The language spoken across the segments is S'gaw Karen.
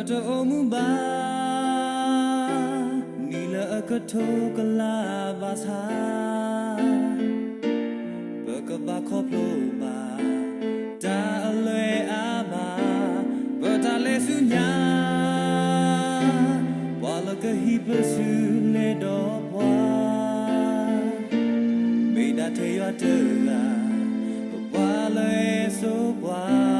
တအိၣ်မူဘၣ် နံၣ်လၢအကထိကလးဘၣ်ဆၣ်, ပကဘၣ်ခီဖျိဘၣ် တၢ်အလွဲအမး, ပတၢ်လဲၤဆူညါ, ပှၤလၢကဟံးပစုလဲၤဒီးပှၤ, မ့ၢ်ဒၣ်ထဲယွၤတဂၤ, ပှၤလၢအစိပှၤ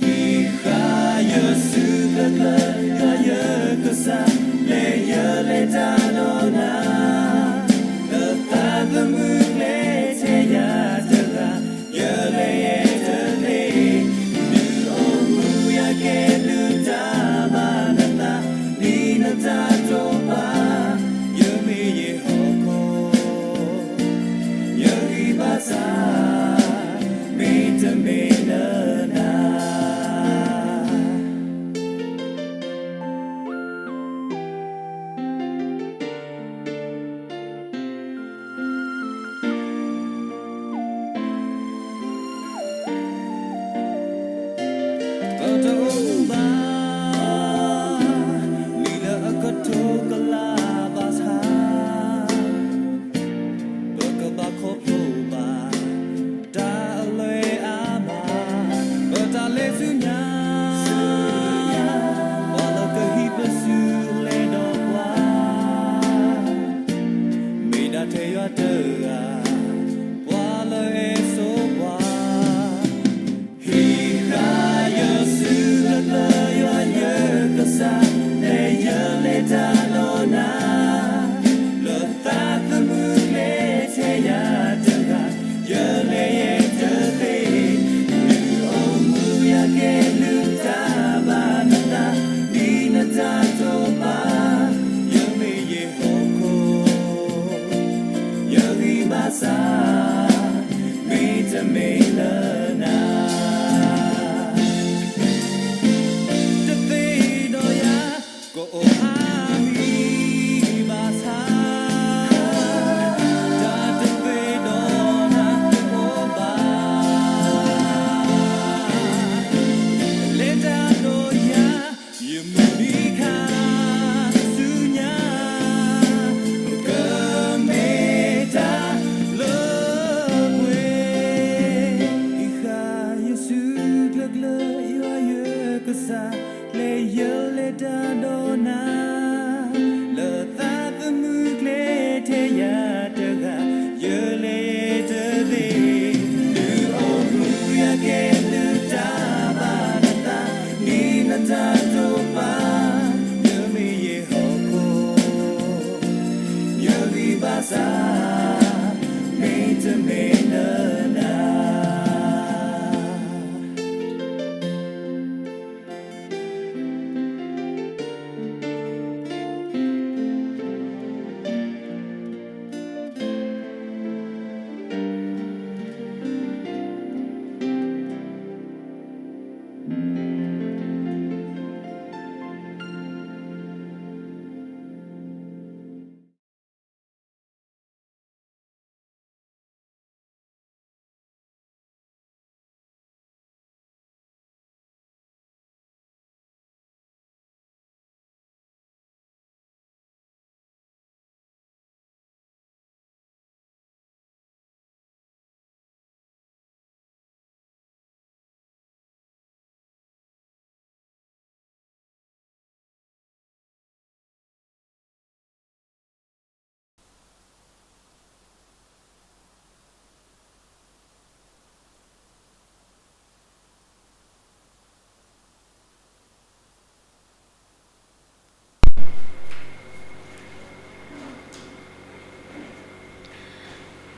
ဟံးဃာ်ယစုကျၢၤကျၢၤ ယွၤယကစၢ်, လဲၤယလဲၤတၢ်ဒီးနၤ, လၢသးသမူကျဲထဲယၤတဂၤ, ယလဲၤယဲတသ့, ဒုးအိၣ်မူယၤကဲဒုးတၢ်ဘၣ်နသး, ဒ်နတၢ်တိာ်ပာ်, ယမ့ၢ်ယဟီၣ်ခိၣ် ယဂံၢ်ဘါစၢ်, မ့တမ့ၢ်လၢနၤ. ပတအိၣ်မူဘၣ် နံၣ်လၢအကထိကလးဘၣ်ဆၣ်, ပကဘၣ်ခီဖျိဘၣ် တၢ်အလွဲအမး, ပတၢ်လဲၤဆူညါ, ပှၤလၢကဟံးပစုလဲၤဒီးပှၤ, မ့ၢ်ဒၣ်ထဲယွၤတဂၤ, ပှၤလၢအစိပှၤ ဟံးဃာ်ယစုကျၢၤကျၢၤ ယွၤယကစၢ်, လဲၤယလဲၤတၢ်ဒီးနၤ, လၢသးသမူကျဲထဲယၤတဂၤ, ယလဲၤယဲတသ့, ဒုးအိၣ်မူယၤကဲဒုးတၢ်ဘၣ်နသး, ဒ်နတၢ်တိာ်ပာ်, ယမ့ၢ်ယဟီၣ်ခိၣ် ယဂံၢ်ဘါစၢ်, မ့တမ့ၢ်လၢနၤ. တသ့ဒီးယၤ ကအိၣ်အါမံၤဘၣ်ဆၣ်, တၢ်တသ့ဒီးနၤတအိၣ်ဘၣ်, လဲၤတၢ်ဒီးယၤ ယမုၢ်နံၤခါဆူညါ, ကမ့ၢ်တၢ်လၢပှဲၤ, ဟံးဃာ်ယစုကျၢၤကျၢၤ ယွၤယကစၢ်, လဲၤယလဲၤတၢ်ဒီးနၤ, လၢသးသမူကျဲထဲယၤတဂၤ, ယလဲၤတသ့, ဒုးအိၣ်မူယၤကဲဒုးတၢ်ဘၣ်နသး, ဒ်နတၢ်တိာ်ပာ်, ယမ့ၢ်ယဟီၣ်ခိၣ် ယဂံၢ်ဘါစၢ်, မ့တမ့ၢ်လၢနၤ.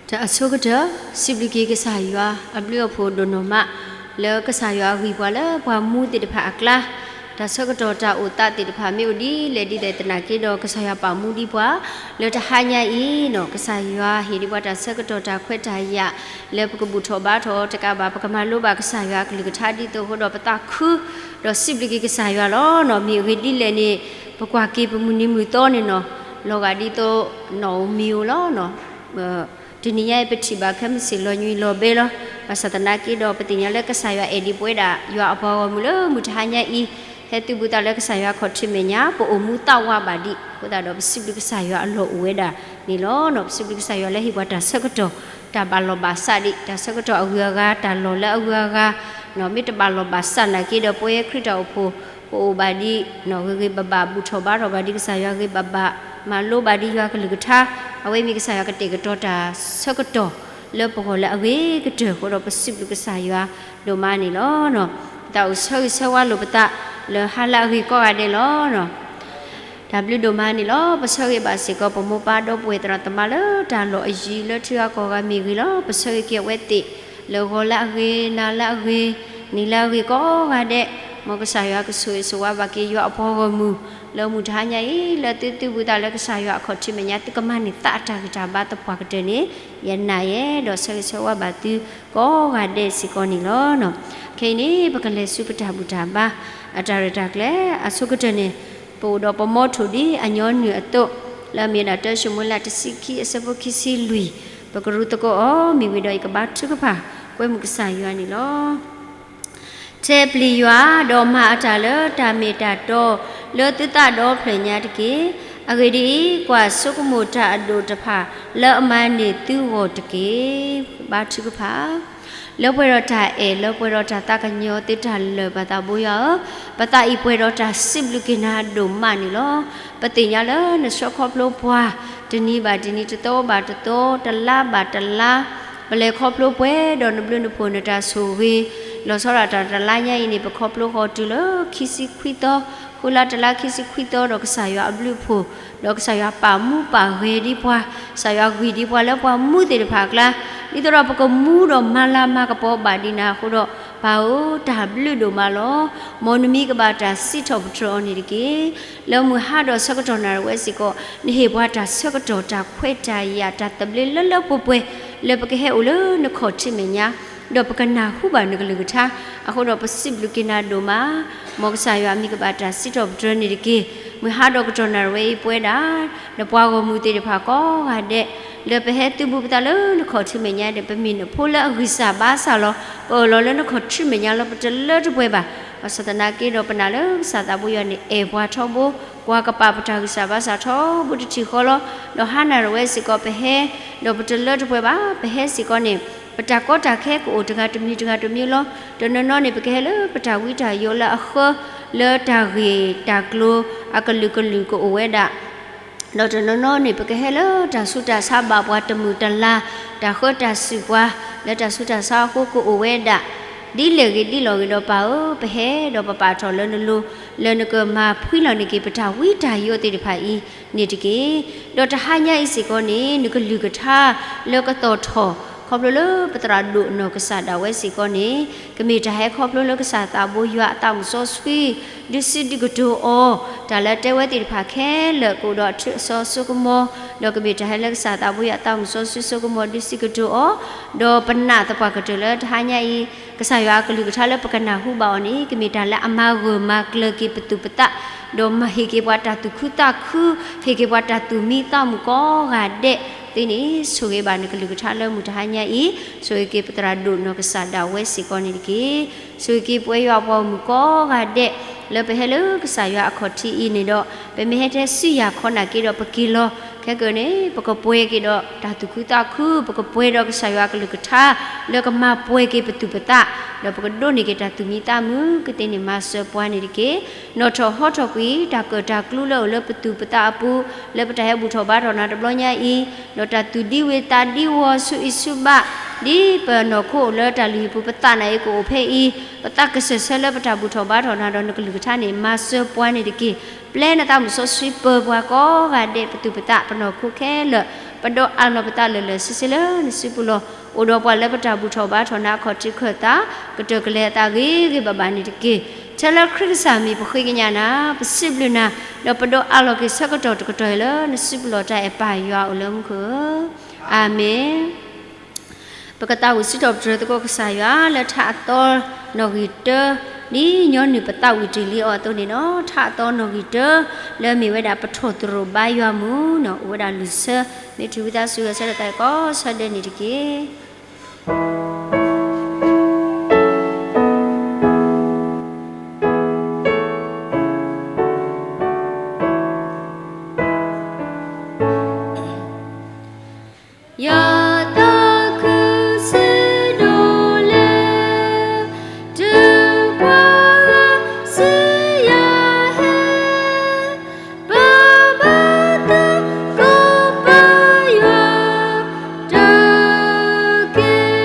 တၢ်အဆိကတၢၢ် စံးဘျုးက့ၤကစၢ်ယွၤအဘျုးအဖှိၣ်ဒိၣ်နီၢ်မး လၢကစၢ်ယွၤဂံၢ်ပှၤလၢပှၤမူသ့ၣ်တဖၣ်အကျါ, တၢ်ဆၢကတီၢ်တၢ်အိၣ်သးသ့ၣ်တဖၣ်မ့ၢ်အိၣ်ဒ်လဲၣ်ဒ်လဲၣ်သနာ်က့ဒီး ကစၢ်ယွၤပာ်မူဒံးပှၤ လၢတဟါညါအံၤနီၤ ကစၢ်ယွၤဟ့ၣ်ဒံးပှၤတၢ်ဆၢကတီၢ်တၢ်ခွဲးတၢ်ယာ် လၢပကဘူၣ်ထီၣ်ဘါထီၣ်တကးဘၣ် ပကမၤလိဘၣ်ကစၢ်ယွၤအကလုၢ်ကထါဒ်သိးအဃိဒီး ပသးခု ဒီးစံးဘျုးက့ၤကစၢ်ယွၤလီၤနီၤ. မ့ၢ်အဂ့ၢ်ဒ်လဲၣ်န့ၣ် ပကွၢ်က့ၤပမုၢ်နံၤမုၢ်သီန့ၣ်နီၤ လီၤဂာ်ဒ်သိး နီၣ်ဧိၤမံၤဧိၤလီၤနီၤ. တနံၤညါအံၤ ပထံၣ်ဘၣ်ခဲမုၢ်ဆ့ၣ်လီၤညွံးလီၤဘဲလီၤ. ဘၣ်ဆၣ်သနာ်က့ဒီး ပသ့ၣ်ညါလၢကစၢ်ယွၤအဲၣ်ဒံးပဝဲဒၣ် ယွၤအပှၤဂီၢ်မုၢ်လၢမုၢ်တဟါညါအံၤ, ဟဲသုးဘူးသးလၢကစၢ်ယွၤအခီၣ်ထံးမဲာ်ညါ ပအိၣ်မူသးဝးဘၣ်ဒံးအဃိသတးဒီး ပစံးဘျုးကစၢ်ယွၤအလီၢ်အိၣ်ဝဲဒၣ်န့ၣ်လီၤ. ပစံးဘျုးကစၢ်ယွၤလၢဟ့ၣ်ပှၤတၢ်ဆၢကတီၢ် တၢ်ဘၣ်လီၢ်ဘၣ်စးဒံး တၢ်ဆၢကတီၢ်အဂုၤအဂၤ တၢ်လီၢ်လၢအဂုၤအဂၤ မ့ၢ်တဘၣ်လီၢ်ဘၣ်စးနာ်က့ဒီး ပဝဲခရံာ်တၢ်အိၣ်ဖှိၣ် ပအိၣ်ဘၣ်ဒံး ဂ့ၤဂ့ၤဘၣ်ဘၣ် ဘူၣ်ထီၣ်ဘါထီၣ်ဘၣ်ဒံးကစၢ်ယွၤဂ့ၤဘၣ်ဘၣ် မၤလိဘၣ်ဒံးယွၤကလုၢ်ကထါ အဝဲမ့ၢ်ကစၢ်ယွၤကတဲာ်ကတီၤတၢ်ဆၢကတီၢ်လၢပဂီၢ်လၢအဂ့ၤကတၢၢ်အဃိဒီး ပစံးဘျုးကစၢ်ယွၤဒိၣ်မးန့ၣ်လီၤ. ပသးအိၣ်ဆၢဂ့ၤဆၢဝါလိာ်ပသးလၢဟါလၢအဂ့ၤကိးဂၤဒဲးလီၤ. တၢ်ဘျုးဒိၣ်မးန့ၣ်လီၤ. ပဆၢဂ့ၤဘၣ်စ့ၢ်ကီး ပမိၢ်ပၢ်ဒီပုၢ်ဝဲၢ်သရၣ်သမါလၢတၢ်လီၢ်အယံၤလၢထံဂၤကီၢ်ဂၤမ့ၢ်ဂ့ၤလီၤ. ပဆၢဂ့ၤက့ၤအဝဲသ့ၣ် လၢဂီၤလၢအဂ့ၤ နၤလၢအဂ့ၤ နံၤလၢအဂ့ၤကိးဂၤဒဲး, မ်ကစၢ်ယွၤကဆိၣ်ဂ့ၤဆိၣ်ဝါဘၣ်က့ၤယွၤအပှၤဂီၢ်မုၢ် လၢမုၢ်တဟါညါအံၤ လၢသုသုဘူးသးလၢကစၢ်ယွၤအခီၣ်ထံးမဲာ်ညါ သုကမၤန့ၢ်သးအတၢ်ဂံၢ်တၢ်ဘါသပှၢ်ကတၢၢ်န့ၣ် ယနာ်ယဲ ဒီးဆၢဂ့ၤဆၢဝါဘၣ်သုကိးဂၤဒဲးစ့ၢ်ကီးန့ၣ်လီၤ. ခဲအံၤန့ၣ် ပကလဲၤဆူပတၢ်ဘူၣ်တၢ်ဘါ အတၢ်ရဲၣ်တၢ်ကျဲၤအဆိကတၢၢ်န့ၣ် ပအိၣ်ဒီးပမီထိၣ်ဒ်အညီနုၢ်အသိး လၢအမ့ၢ်ဝဲဒၣ်တၢၡမူၤအ့လးတဆံခံအဆၢဖိခံဆံလွံၢ် ပကရူၢ်သကိးအီၤ မ့ၢ်ဝံၤဒီးယကဘါထုကဖၣ် ကွဲမုာ်ကစၢ်ယွၤန့ၣ်လီၤ. တဲပျံၤယွၤ ဒီးမၤအတၢ်လၢတၢ်မ့ၢ်တၢ်တီ လၢသုသးဒီဖျၢၣ်ညါတက့ၢ်. အဂ့ၢ်ဒ်အံၤ, ကွၢ်ဆိကမိၣ်တၢ်အဒိၣ်တဖၣ် လၢအမၤန့ၢ်သုဂီၢ်တက့ၢ်. ဘါထုကဖၣ် လၢပှဲၤဒီးတၢ်အဲၣ် လၢပှဲၤဒီးတၢ်သးကညီၤသ့ၣ်တဖၣ်လၢာ် ပၢ်သးဘိယွၤဧၢ, ပသးအံၤပှဲၤဒီးတၢ်စံးဘျုးက့ၤနၤဒိၣ်မးန့ၣ်လီၤ. ပသ့ၣ်ညါလၢနဆှၢခီဖျိပှၤ တနံၤဘၣ်တနံၤ တသီဘၣ်တသီ တလါဘၣ်တလါ ပလဲၤခီဖျိပှဲၤဒီးနဘျုးနဖှိၣ်နတၢ်ဆိၣ်ဂ့ၤ လီၤဆီဒၣ်တၢ်တလါညါအံၤန့ၣ် ပခီဖျိဃီၤတုၤလၢခံဆံခွံသီ ဃုလါတလါခံဆံခွံသီ ဒီးကစၢ်ယွၤအဘျုးအဖှိၣ် ဒီးကစၢ်ယွၤပာ်မူပာ်ဂဲၤဒံးပှၤ ကစၢ်ယွၤဂံၢ်ဒံးပှၤလၢပှၤမူသ့ၣ်တဖၣ်အကျါ ဒ်သိးဒီးပကမူဒီးမၤလၤမၤကပီၤဘၣ်ဒံးနၤအဃိဒီး ပၢ်ဧၢ တၢ်ဘျုးဒိၣ်မးလီၤ. မ်နမံၤကဘၣ်တၢ်စံးထီၣ်ပတြၢၤအီၤန့ၣ်တက့ၢ်. လၢမုၢ်ဟါဒီးဆၢကတီၢ်နၣ်ရံၣ်ဝဲစ့ၢ်ကီး နဟ့ၣ်ပှၤတၢ်ဆၢကတီၢ် တၢ်ခွဲးတၢ်ယာ် တၢ်သဘျ့လၢလၢပှဲၤပှဲၤ လၢပကဟဲအိၣ်လၢနခီၣ်ထံးမဲာ်ညါ ဒီးပကနၢ်ဟူဘၣ်နကလုၢ်ကထါ အဃိဒီးပစံးဘျုးက့ၤနၤဒိၣ်မး မ်ကစၢ်ယွၤအမံၤကဘၣ်တၢ်စံးထီၣ်ပတြၢၤန့ၣ်တက့ၢ်. မုၢ်ဟါဒီးကတီၢ်နၣ်ရံၣ်ဝဲအံၤပဝဲဒၣ် နပှၤဂီၢ်မုၢ်သ့ၣ်တဖၣ်ကိးဂၤဒဲး လၢပဟဲသုးဘူးပသးလၢနခီၣ်ထံးမဲာ်ညါဒီး ပမ့ၢ်နဖိလၢအဂံၢ်စၢ်ဘါစၢ်လီၤ. ပအၢၣ်လီၤလၢနခီၣ်ထံးမဲာ်ညါလီၤ ပတလၢတပှဲၤဘၣ်. ဘၣ်ဆၣ်သနာ်က့ဒီးပနာ်လၢကစၢ်သးဘိယွၤန့ၣ် အဲၣ်ပှၤထီဘိ ကွၢ်ကပာ်ပတၢ်ဂံၢ်စၢ်ဘါစၢ်ထီဘိတထံၣ်ဃီလီၤ. ဒီးဟါနၣ်ရံၣ်ဝဲစ့ၢ်ကီးပဟဲ ဒီးပတလၢတပှဲၤဘၣ်. ပဟဲစ့ၢ်ကီးန့ၣ် ပတၢ်ကီတၢ်ခဲကအိၣ်တဂၤတမံၤတဂၤတမံၤလီၤ. တနီၤနီၤန့ၣ် ပကဟဲလၢပတၢ်ဝံတၢ်ယိးလၢအဃၢ လၢတၢ်ဂ့ၢ်တၢ်ကျိၤအကလုာ်ကလုာ်ကအိၣ်ဝဲဒၣ် ဒီးတနီၤနီၤန့ၣ် ပကဟဲလၢတၢ်ဆူးတၢ်ဆါဘၣ်ပှၤတမုာ်တလၤ တၢ်ဃၢတၢ်စူၢ်ပှၤ လၢတၢ်ဆူးတၢ်ဆါအဃိကအိၣ်ဝဲဒၣ် ဒ်လဲၣ်ဂ့ၤဒ်လဲၣ်ဂ့ၤဒီးပၢ်ဧၢ ပဟဲဒီးပပာ်ထီၣ်လၢနလိၤ လၢနကမၤဖှံလီၤန့ၢ်က့ၤပတၢ်ဝံတၢ်ယိးသ့ၣ်တဖၣ်အံၤန့ၣ်တက့ၢ်. ဒီးတဟါညါအံၤစ့ၢ်ကီးန့ၣ် နကလုၢ်ကထါလၢကသီၣ်ထီၣ် ခီဖျိလၢပသရၣ်ဒိၣ်နီၢ်ကစၢ်ဒၣ်ဝဲစ့ၢ်ကီးန့ၣ် ကမ့ၢ်တၢ်ဟဲခီဖျိလၢကစၢ်သးဘိယွၤအသးမုၢ်စီဆှံ ဒုးစုဒုးကတိၤအီၤ တၢ်လၢတဲဝဲသ့ၣ်တဖၣ်ခဲလၢာ် ကအိၣ်ဒီးအထူးအစီၤစိကမီၤ ဒီးကမ့ၢ်တၢ်ဟဲလၢကစၢ်သးဘိယွၤအသးမုၢ်စီဆှံစိကမီၤ ဒုးစုကတိၤအီၤ ဒီးပနာ်သပှၢ်ကတၢၢ်လၢတဟါညါအံၤ ကစၢ်ယွၤအကလုၢ်ကထါလၢပကနၢ်ဟူဘၣ်အီၤန့ၣ် ကမ့ၢ်တၢ်လၢအမၤဂၢၢ်မၤကျၢၤက့ၤပသူၣ်ပသး ဒီးမၤဟ့ၣ်က့ၤပှၤတၢ်သူၣ်ခုသးခု ဟ့ၣ်က့ၤပှၤတၢ်သူၣ်မံသးမုာ်ကိးဂၤဒဲးသ့န့ၣ် ဆိၣ်ဂ့ၤဘၣ်နကလုၢ်ကထါလၢမုၢ်တဟါညါအံၤ ဆိၣ်ဂ့ၤက့ၤပသရၣ်ဒိၣ်နီၢ်ကစၢ်ဒၣ်ဝဲစ့ၢ်ကီးန့ၣ်တက့ၢ်. ဆိၣ်ဂ့ၤက့ၤပဝဲယွၤအပှၤဂီၢ်မုၢ်ကိးဂၤဒဲး လၢပဟဲလၢကစၢ်ယွၤအခီၣ်ထံးအံၤန့ၣ်ဒီး ပမ့ၢ်ဟဲထဲဆူယၤခီနာ်က့ဒီးပက့ၤလီၤ ခဲကနံၣ်န့ၣ် ပကပှဲၤက့ၤဒီးတၢ်သူၣ်ခုသးခု ပကပှဲၤဒီးကစၢ်ယွၤအကလုၢ်ကထါ လၢကမၤပှဲၤက့ၤပသူၣ်ပသး ဒီးပကဒိးန့ၢ်က့ၤတၢ်သူၣ်မံသးမုာ်ကသ့န့ၣ် မၤစၢၤပှၤန့ၣ်တက့ၢ်. နီၣ်ထီၣ်ဟီထီၣ်ကွံာ် တၢ်ကၢၣ်တၢ်ကျူလၢအအိၣ်လၢပသူၣ်ပသးအပူၤ လၢပတၢ်ဟဲဘူၣ်ထီၣ်ဘါထီၣ်နၤတဘျီညါအံၤ ဒီးတၢ်သူၣ်ဒံဝ့ၤသးဒံဝီၤဆူအံၤဆူဘး ဒ်ပနီၢ်ခိအိၣ်လၢတၢ်လုၢ်ဟံၣ်ပူၤ ပသးနာ်အံၤကအိၣ်ဖဲအံၤ ပသးကစၢၢ်ဆၢလၢပတၢ်ဘူၣ်ထီၣ်ဘါထီၣ်နၤဒီးနကလုၢ်ကထါန့ၣ် မၤစၢၤပှၤန့ၣ်တက့ၢ်. ပျဲနသးမုၢ်စီဆှံပၢၤပှၤကိးဂၤဒဲး ပသူၣ်ပသးပနီၢ်ခိခဲလၢာ် ပဒီးအးလီၤပသးလၢာ်လၢာ်ဆ့ဆ့လၢနစုပူၤလီၤ. အိၣ်ဒီးပှၤလၢပတၢ်ဘူၣ်ထီၣ်ဘါထီၣ်နၤအခီၣ်ထံးခၢၣ်သး ကတၢၢ်ကလဲၤအသးဂ့ၤဂ့ၤဘၣ်ဘၣ်န့ၣ်တက့ၢ်. ထဲလၢခရံာ်ကစၢ်မံၤပဃ့ကညးနၤ ပစံးဘျုးနၤ ဒီးပဒီးအးလီၤက့ၤဆၢကတီၢ်တကတီၢ်အံၤလၢနစုပူၤလီၤ တၢ်အဲၣ်ပၢ်ယွၤအိၣ်လၢမူခိၣ်ဧၢ, အၤမ့ၣ်. ပကသးဝံၣ်စံးထီၣ်ပတြၢၤသကိးကစၢ်ယွၤလၢထါအသီနီၣ်ဂံၢ်တၢ ဒ်ညီနုၢ်ပသးဝံၣ်တ့ၢ်လံအီၤအသိးန့ၣ်လီၤ. ထါအသီနီၣ်ဂံၢ်တၢ လၢအမ့ၢ်ဝဲဒၣ်ပထီၣ်သရိာ်ဘါယွၤမုၢ်န့ၣ် အိၣ်ဝဲဒၣ်လွံၢ်ဆၢ, မ့ၢ်ထုးဝံသးစူၤဂဲၤဆၢထၢၣ်သးကိးဆၢဒဲးန့ၣ်တက့ၢ်. ယသးခုစံးဒိၣ်လဲၣ်, တပှၤဂၤစံးယၤဟဲ, ပဘၣ်သကိးပယွၤတက့ၢ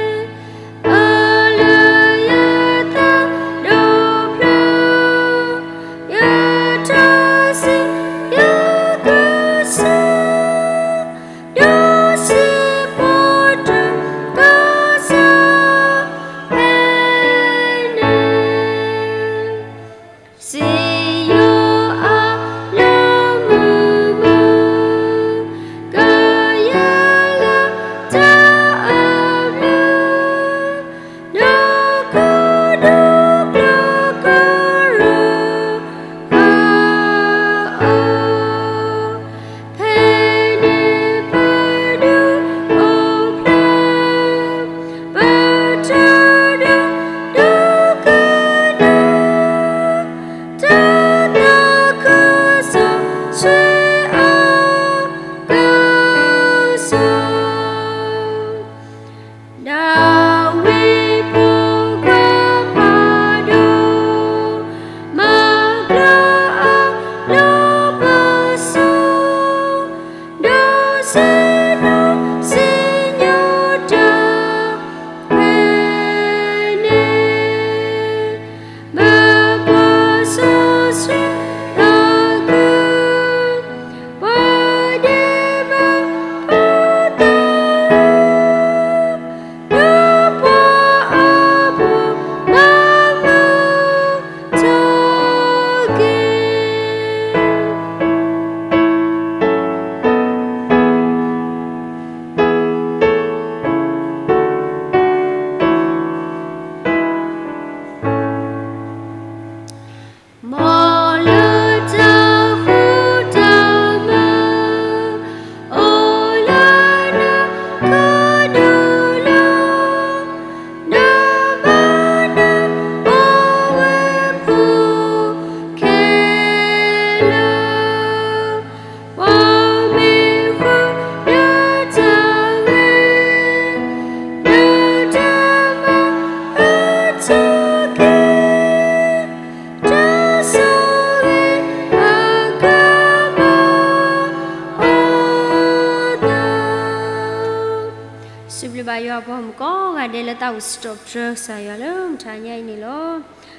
်. အၢၣ်လၢယသးဒီဖျၢၣ်, ယတၢ်စံးယကစၢ်, ဒီးစံးပတြၢၤကစၢ်ဖဲန့ၣ်. စံယိၤအၤလၢမုၢ်မုၢ်, ကယဲၢ်လၢတၢ်အဘျုး, ဒီးကဒိၣ်ကျၢၤကရၢအီၤ, ဖဲန့ၣ်ပဒုးအိၣ်ဖျဲၣ်, ပတၢ်ဒိၣ်ဒိၣ်ကဒၢ, တၢ်သးခုစီဆှံအကစၢ်. ဒၤဝံးဖိခွါဖးဒိၣ်, မၤကျၢၤအီၤလၢပစီ, ဒီးစံးဘျုးစံၣ်ညီၣ်တၢ်ဖဲန့ၣ်. မ့ၢ်ပှၤစီဆှံသးခု, ပှၤဒဲးဘးဖိသၣ်, ဒီးပှၤအါဘိၣ်မၤမုာ်တၢ်က့ၢ်. မ်လၢတၢ်ဃူတၢ်မုာ်, အိၣ်လၢနခီဒုၣ်လီၤ, နဘၣ်နပီၢ်ဝဲၢ်ဖိခဲလၢာ်, ပှၤမ့ၢ်ဃုနတၢ်ဂ့ၤ, နတမၤအၢတၢ်က့ၢ်, တၢ်ဆိၣ်ဂ့ၤအကမၤအီၤသး. စံးဘျုးဘၣ်ယွၤအပှၤဂီၢ်မုၢ်ကိးဂၤဒဲး လၢတၢ်အိၣ်ဆူၣ်အိၣ်ချ့ကစၢ်ယွၤလၢမုၢ်တနံၤညါအံၤန့ၣ်လီၤ.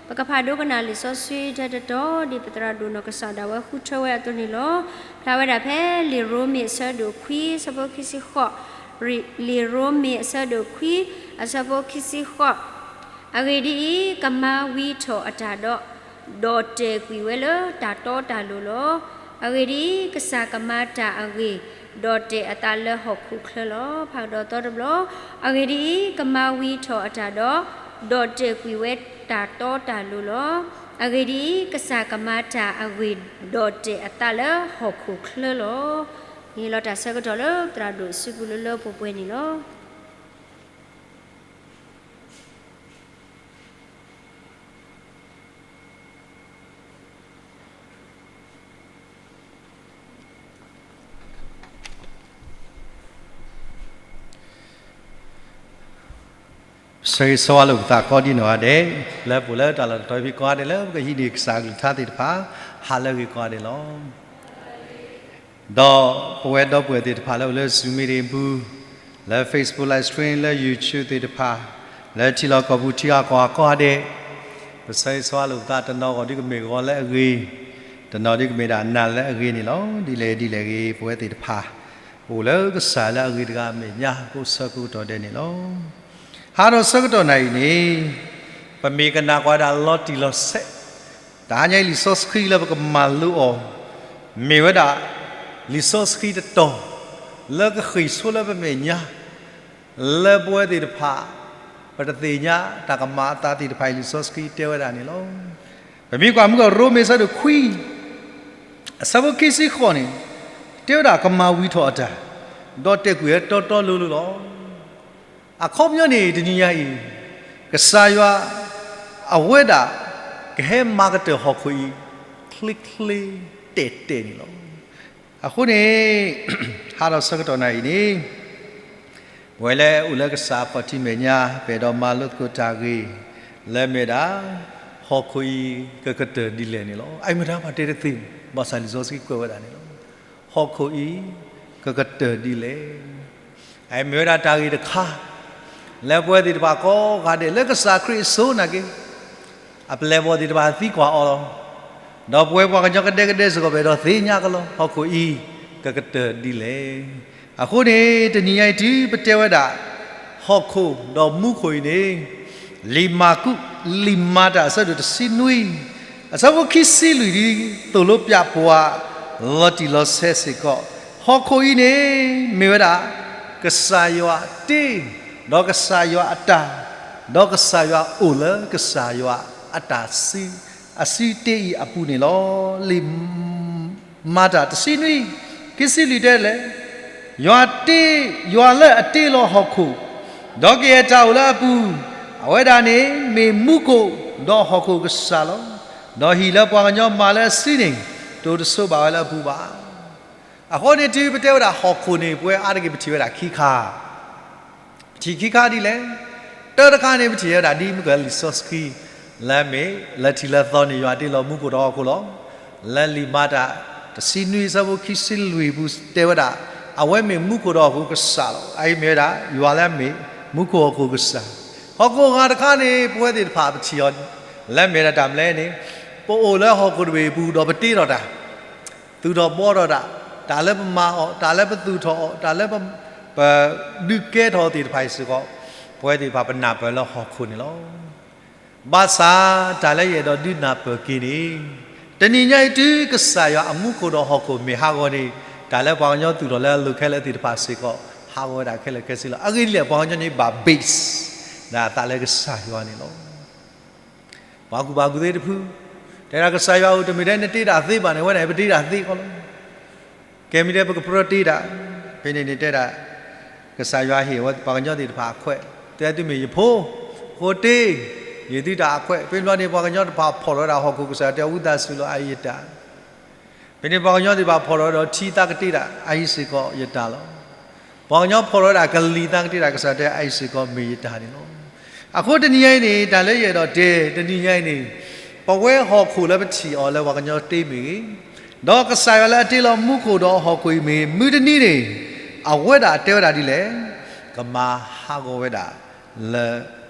ပကဖးဒိကနၣ်လံာ်စီဆှံထဲတတီၤ ဒ်ပသရၣ်ဒိၣ်နီၢ်ကစၢ်ဒၣ်ဝဲဃုထၢဝဲအသိးန့ၣ်လီၤ. ဖျါဝဲဒၣ်ဖဲလံာ်ရိမ့ၤအဆၢဒိၣ်ခွံ အဆၢဖိခံဆံဃိး, လံာ်ရိမ့ၤအဆၢဒိၣ်ခွံ အဆၢဖိခံဆံဃိး. အဂ့ၢ်ဒ်အံၤ, ကမၤဝံၤထီၣ်အတၢ်ဒီး, ဒီးတဲာ်ကွံာ်ဝဲလၢတၢ်တီတၢ်လိၤလီၤ. အဂ့ၢ်ဒ်အံၤ, ကစၢ်ကမၤတၢ်အဂ့ၢ်, ဒီးတဲာ်အသးလၢဟီၣ်ခိၣ်ချၢလီၤ. ဖးကဒီးသီတဘျီ, အဂ့ၢ်ဒ်အံၤ, ကမၤဝံၤထီၣ်အတၢ်ဒီး, ဒီးတဲာ်ကွံာ်ဝဲတၢ်တီတၢ်လိၤလီၤ. အဂ့ၢ်ဒ်အံၤ, ကစၢ်ကမၤတၢ်အဂ့ၢ်, ဒီးတဲာ်အသးလၢဟီၣ်ခိၣ်ချၢလီၤ. န့ၣ်လီၤတၢ်ဆၢကတီၢ်လၢသရၣ်ဒိၣ်စုပူၤလၢလၢပှဲၤပှဲၤန့ၣ်လီၤ. ပဆၢဂ့ၤဆၢဝါလိာ်ပသးကိးဒံနီၢ်ဂၤဒဲး, လၢပအိၣ်လၢတၢ်လီၢ်တတီၤဖဲကိးဂၤဒဲး လၢပကဟံးန့ၢ်ကစၢ်အကလုၢ်ကထါသ့ၣ်တဖၣ်, ဟးလၢအဂ့ၤကိးဂၤဒဲးလီၤ. ဒီးပဝဲဒီပုၢ်ဝဲၢ်သ့ၣ်တဖၣ်လၢအိၣ်လၢ Zoom meeting ပူၤ, လၢ Facebook live stream, လၢ YouTube သ့ၣ်တဖၣ်, လၢထံလီၢ်ကီၢ်ပူၤထံဂၤကီၢ်ဂၤကိးဂၤဒဲး, ပဆၢဂ့ၤဆၢဝါလိာ်ပသး တနီၤဂီၢ်ဒုးကမ့ၢ်ဂီၤလၢအဂ့ၤ, တနီၤဒုးကမ့ၢ်ဒၣ်နၤလၢအဂ့ၤန့ၣ်လီၤ. ဒ်လဲၣ်ဒ်လဲၣ်ဂ့ၤ, ပဝဲသ့ၣ်တဖၣ် ပအိၣ်လၢကစၢ်လၢအဂ့ၤတဂၤအမဲာ်ညါ ကိးဆၢကိးကတီၢ်ဒဲးန့ၣ်လီၤ. ဟးဒီးဆၢကတီၢ်နၤအံၤန့ၣ်, ပမ့ၢ်ကနၣ်ကွၢ်ဒၣ်လီၤတံၢ်လီၤဆဲး, တဟါညါအံၤလံာ်စီဆှံလၢပကမၤလိအီၤ, မ့ၢ်ဝဲဒၣ် လံာ်စီဆှံတတီၤ လၢကဃ့ၢ်ဆိလၢပမဲာ်ညါ, လၢပဝဲသ့ၣ်တဖၣ် ပတသ့ၣ်ညါတၢ်ကမၤအသးသ့ၣ်တဖၣ်အံၤ လံာ်စီဆှံတဲဝဲဒၣ်န့ၣ်လီၤ. ပမ့ၢ်ကွၢ်မုၢ်ကရိမ့ၤအဆၢဒိၣ်ခွံ အဆၢဖိခံဆံဃိးန့ၣ်, တဲဝဲဒၣ်ကမၤဝံၤထီၣ်အတၢ်, ဒီးတဲာ်ကွံာ်ဝဲတီတီလိၤလိၤလီၤ. အခီပညီန့ၣ် တနံၤညါအံၤ, ကစၢ်ယွၤ အဝဲဒၣ် ကဟဲမၤကတၢၢ်ဟီၣ်ခိၣ်အံၤ ချ့ချ့တဲာ်တဲာ်န့ၣ်လီၤ. အဃိန့ၣ် ဟါဒီးဆၢကတီၢ်နၤအံၤန့ၣ် ပဝဲလၢအိၣ်လၢကစၢ်အခီၣ်ထံးမဲာ်ညါ ပအဲၣ်ဒိးမၤလိသကိးတၢ်ဂ့ၢ် လၢအမ့ၢ်ဝဲဒၣ် ဟီၣ်ခိၣ်အံၤ ကကတၢၢ်ဒ်လဲၣ်န့ၣ်လီၤ. အအံၤမ့ၢ်တၢ်ပှၤတဲတသ့ ဘၣ်ဆၣ်လံာ်စီဆှံကွဲးဝဲဒၣ်န့ၣ်လီၤ. ဟီၣ်ခိၣ်အံၤ ကကတၢၢ်ဒ်လဲၣ် အမ့ၢ်ဝဲဒၣ်တၢ်ဂ့ၢ်တခါ လၢပဝဲသ့ၣ်တဖၣ်ကိးဂၤဒဲး လၢကစၢ်ခရံာ်အစိၤနာ်က့ အပျဲၢ်အဘီၣ်သ့ၣ်တဖၣ်သံကွၢ်အီၤလီၤ. ဒီးပဝဲပှၤကညီကဒဲကဒဲစ့ၢ်ကီး ပအဲၣ်ဒိးသ့ၣ်ညါကလီ ဟီၣ်ခိၣ်အံၤ ကကတၢၢ်ဒ်လဲၣ်. အဃိန့ၣ် တနံၤညါအံၤတုၤပတဲဝဲဒၣ် ဟီၣ်ခိၣ်ဒီးမူခိၣ်အံၤန့ၣ် လံာ်မၢ်ကူး လံာ်မၤတၢ် အဆၢဒိၣ်တဆံနွံ အဆၢဖိခံဆံလွံၢ် ဒ်သိၣ်လိပၠးပှၤ လီၤတံၢ်လီၤဆဲးစ့ၢ်ကီး, ဟီၣ်ခိၣ်အံၤန့ၣ် မ့ၢ်ဝဲဒၣ် ကစၢ်ယွၤတ့, ဒီးကစၢ်ယွၤအတၢ်, ဒီးကစၢ်ယွၤအိၣ်လၢကစၢ်ယွၤအတၢ်စု, အစုတ့အံၤအပူၤန့ၣ်လီၤ. လံာ်မၤတၢ်တဆံနွံ ခံဆံလွံၢ်တဲလဲၣ်, ယွၤတ့, ယွၤလၢအတ့လီၤဟီၣ်ခိၣ်, ဒီးကယဲၢ်တၢ်အိၣ်လၢအပူၤ, အဝဲဒၣ်န့ၣ် မ့ၢ်မူခိၣ် ဒီးဟီၣ်ခိၣ်ကစၢ်လီၤ. ဒီးဟံၣ်လၢပှၤကညီမၤလၢအစုန့ၣ် တအိၣ်တဆိးဘၣ်ဝဲလၢအပူၤဘၣ်. အဃိန့ၣ်တုၤပတဲဝဲဒၣ်ဟီၣ်ခိၣ်န့ၣ် ပဝဲအါတက့ၢ်ပထံၣ်ဝဲဒၣ်ခံခါ ပထံၣ်ခံခါဒ်လဲၣ်. တၢတခါန့ၣ် ပထံၣ်ဝဲဒၣ်ဒ်မုၢ်ကလံာ်စီဆှံ လၢအမ့ၢ် လၢထံးလၢသီန့ၣ် ယွၤတ့လီၤမူခိၣ်ဒီးဟီၣ်ခိၣ်လီၤ. လၢလံာ်မၤတၢ် တဆံနွံ အဆၢဖိခံဆံလွံၢ်ပူၤတဲဝဲဒၣ် အဝဲမ့ၢ်မူခိၣ်ဒီးဟီၣ်ခိၣ်ကစၢ်လီၤ. အအံၤမ့ၢ်ဝဲဒၣ် ယွၤလၢအမ့ၢ်မူခိၣ်ဟီၣ်ခိၣ်ကစၢ်. ဟီၣ်ခိၣ်ဂၤတခါန့ၣ် ပဝဲသ့ၣ်တဖၣ်ပထံၣ်အီၤ လၢအမ့ၢ်ဒၣ်တၢ်မနုၤလဲၣ်န့ၣ် ပအိၣ်လၢဟီၣ်ခိၣ်တဘ့ၣ်အပူၤဒီးပတ့ထီၣ်တၢ် သူၣ်ထီၣ်ဘှီထီၣ်တၢ်, တၢ်လၢပမၤအီၤ, တၢ်လၢပသူၣ်ထီၣ်အီၤ, တၢ်လၢပ, ပဒုးကဲထီၣ်သ့ၣ်တဖၣ်အံၤစ့ၢ်ကီး, ပဝဲသ့ၣ်တဖၣ်ပနၢ်ပၢၢ်လၢဟီၣ်ခိၣ်န့ၣ်လီၤ. ဘၣ်ဆၣ်တၢ်လၢယအဲၣ်ဒိးဒုးနၢ်ပၢၢ်က့ၤန့ၣ်, တနံၤညါအံၤတုၤကစၢ်ယွၤအမူခိၣ်ဒီးဟီၣ်ခိၣ်မ့ၢ်ဟးဂီၤန့ၣ်, တၢ်လၢပှၤကညီသူၣ်ထီၣ်လၢအလိၤခဲလၢာ်သ့ၣ်တဖၣ်စ့ၢ်ကီး ဟးဂီၤဝဲဒၣ်ခဲလၢာ်ခဲဆ့လီၤ. အဂ့ၢ်ဒ်လဲၣ် ပှၤကညီန့ၣ်ဘၣ် base ဒၣ်အသးလၢကစၢ်ယွၤန့ၣ်လီၤ. ပှၤကူၣ်ဘၣ်ကူၣ်သ့တဖု, တဲဒၣ်ကစၢ်ယွၤအိၣ်တမ့ၢ်ထဲနတ့တၢ်သ့ဘၣ်န့ၣ် ဝဲန့ၣ်ပတ့တၢ်သ့ဃီလီၤ. ကဲမ့ၢ်တဲပကပြၢတ့တၢ်, ဖဲန့ၣ်န့ၣ်တဲဒၣ်, ကစၢ်ယွၤဟ့ၣ်ဝဲပှၤကညီသ့ၣ်တဖၣ်အခွဲး, တဲသုမ့ၢ်ယဖိ, ဃိတ့, ယသုတၢ်အခွဲး, ဖဲဘျီန့ၣ်ပှၤကညီတဖၣ်ဖီၣ်ထီၣ်ဝဲဒၣ်ဟီၣ်ခိၣ်ကစၢ် တဲဝံသးစူၤလီၤ အအံၤယတၢ် ဖဲန့ၣ်ပှၤကညီသ့ၣ်တဖၣ်ဖီၣ်ထီၣ်ဝဲဒီးထံသးကတ့တၢ် အအံၤစ့ၢ်ကီးယတၢ်လီၤ. ပှၤကညီဖီၣ်ထီၣ်ဝဲဒၣ်ကလံၤသးကတ့တၢ် ကစၢ်တဲအအံၤစ့ၢ်ကီးမ့ၢ်ယတၢ်န့ၣ်လီၤ. အဃိတနံၤညါအံၤန့ၣ် တၢ်လၢယအဲၣ်ဒိးတဲ တနံၤညါအံၤန့ၣ် ပဝဲဟီၣ်ခိၣ်လၢပထံၣ်အီၤလၢပှၤကညီတ့မ့ၢ်ဂ့ၤ, ဒီးကစၢ်ယွၤလၢအတ့လီၤမူခိၣ်ဒီးဟီၣ်ခိၣ်အံၤမ့ၢ်ဂ့ၤ မုၢ်တနံၤန့ၣ် အဝဲဒၣ်တဲဝဲဒၣ်ဒ်လဲၣ်, ကမၤဟးဂီၤဝဲဒၣ်လၢ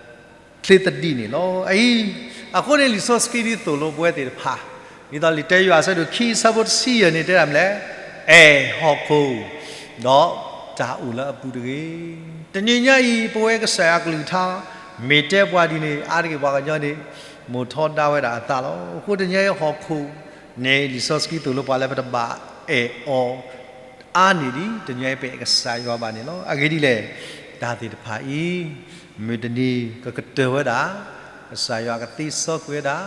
ချ့သဒံးန့ၣ်လီၤ. အအံၤ, အဃိန့ၣ်လံာ်စီဆှံဒ်သိၣ်လိပဝဲသ့ၣ်တဖၣ်, ဒ်သိးလံာ်တၢယွၤအဆၢဒိၣ်ခံ အဆၢဖိတဆံယဲၢ်န့ၣ်တဲဒၣ်မနုၤလဲၣ်, အဲၣ်ဟီၣ်ခိၣ်, ဒီးတၢ်အိၣ်လၢအပူၤတဂ့ၤ. တနံၤညါအံၤ ပဝဲကစၢ်ယွၤကလုၢ်ကထါ မ့ၢ်တဲပှၤဒ်န့ၣ် အါတက့ၢ်ပှၤကညီန့ၣ် မိၣ်ထီဒါဝဲဒၣ်အသးလီၤ. အဃိတနံၤညါအံၤဟီၣ်ခိၣ်န့ၣ် လံာ်စီဆှံသိၣ်လိပှၤလၢပတဘၣ်အဲၣ်အီၤ အါန့ၢ်ဒံး တနံၤညါအံၤပအဲၣ်ကစၢ်ယွၤဘၣ်န့ၣ်လီၤ. အဂ့ၢ်ဒ်လဲၣ်, တၢ်သ့ၣ်တဖၣ်အံၤ မုၢ်တနံၤကကတၢၢ်ဝဲဒၣ်, ကစၢ်ယွၤကသ့စီကွံာ်ဝဲဒၣ်,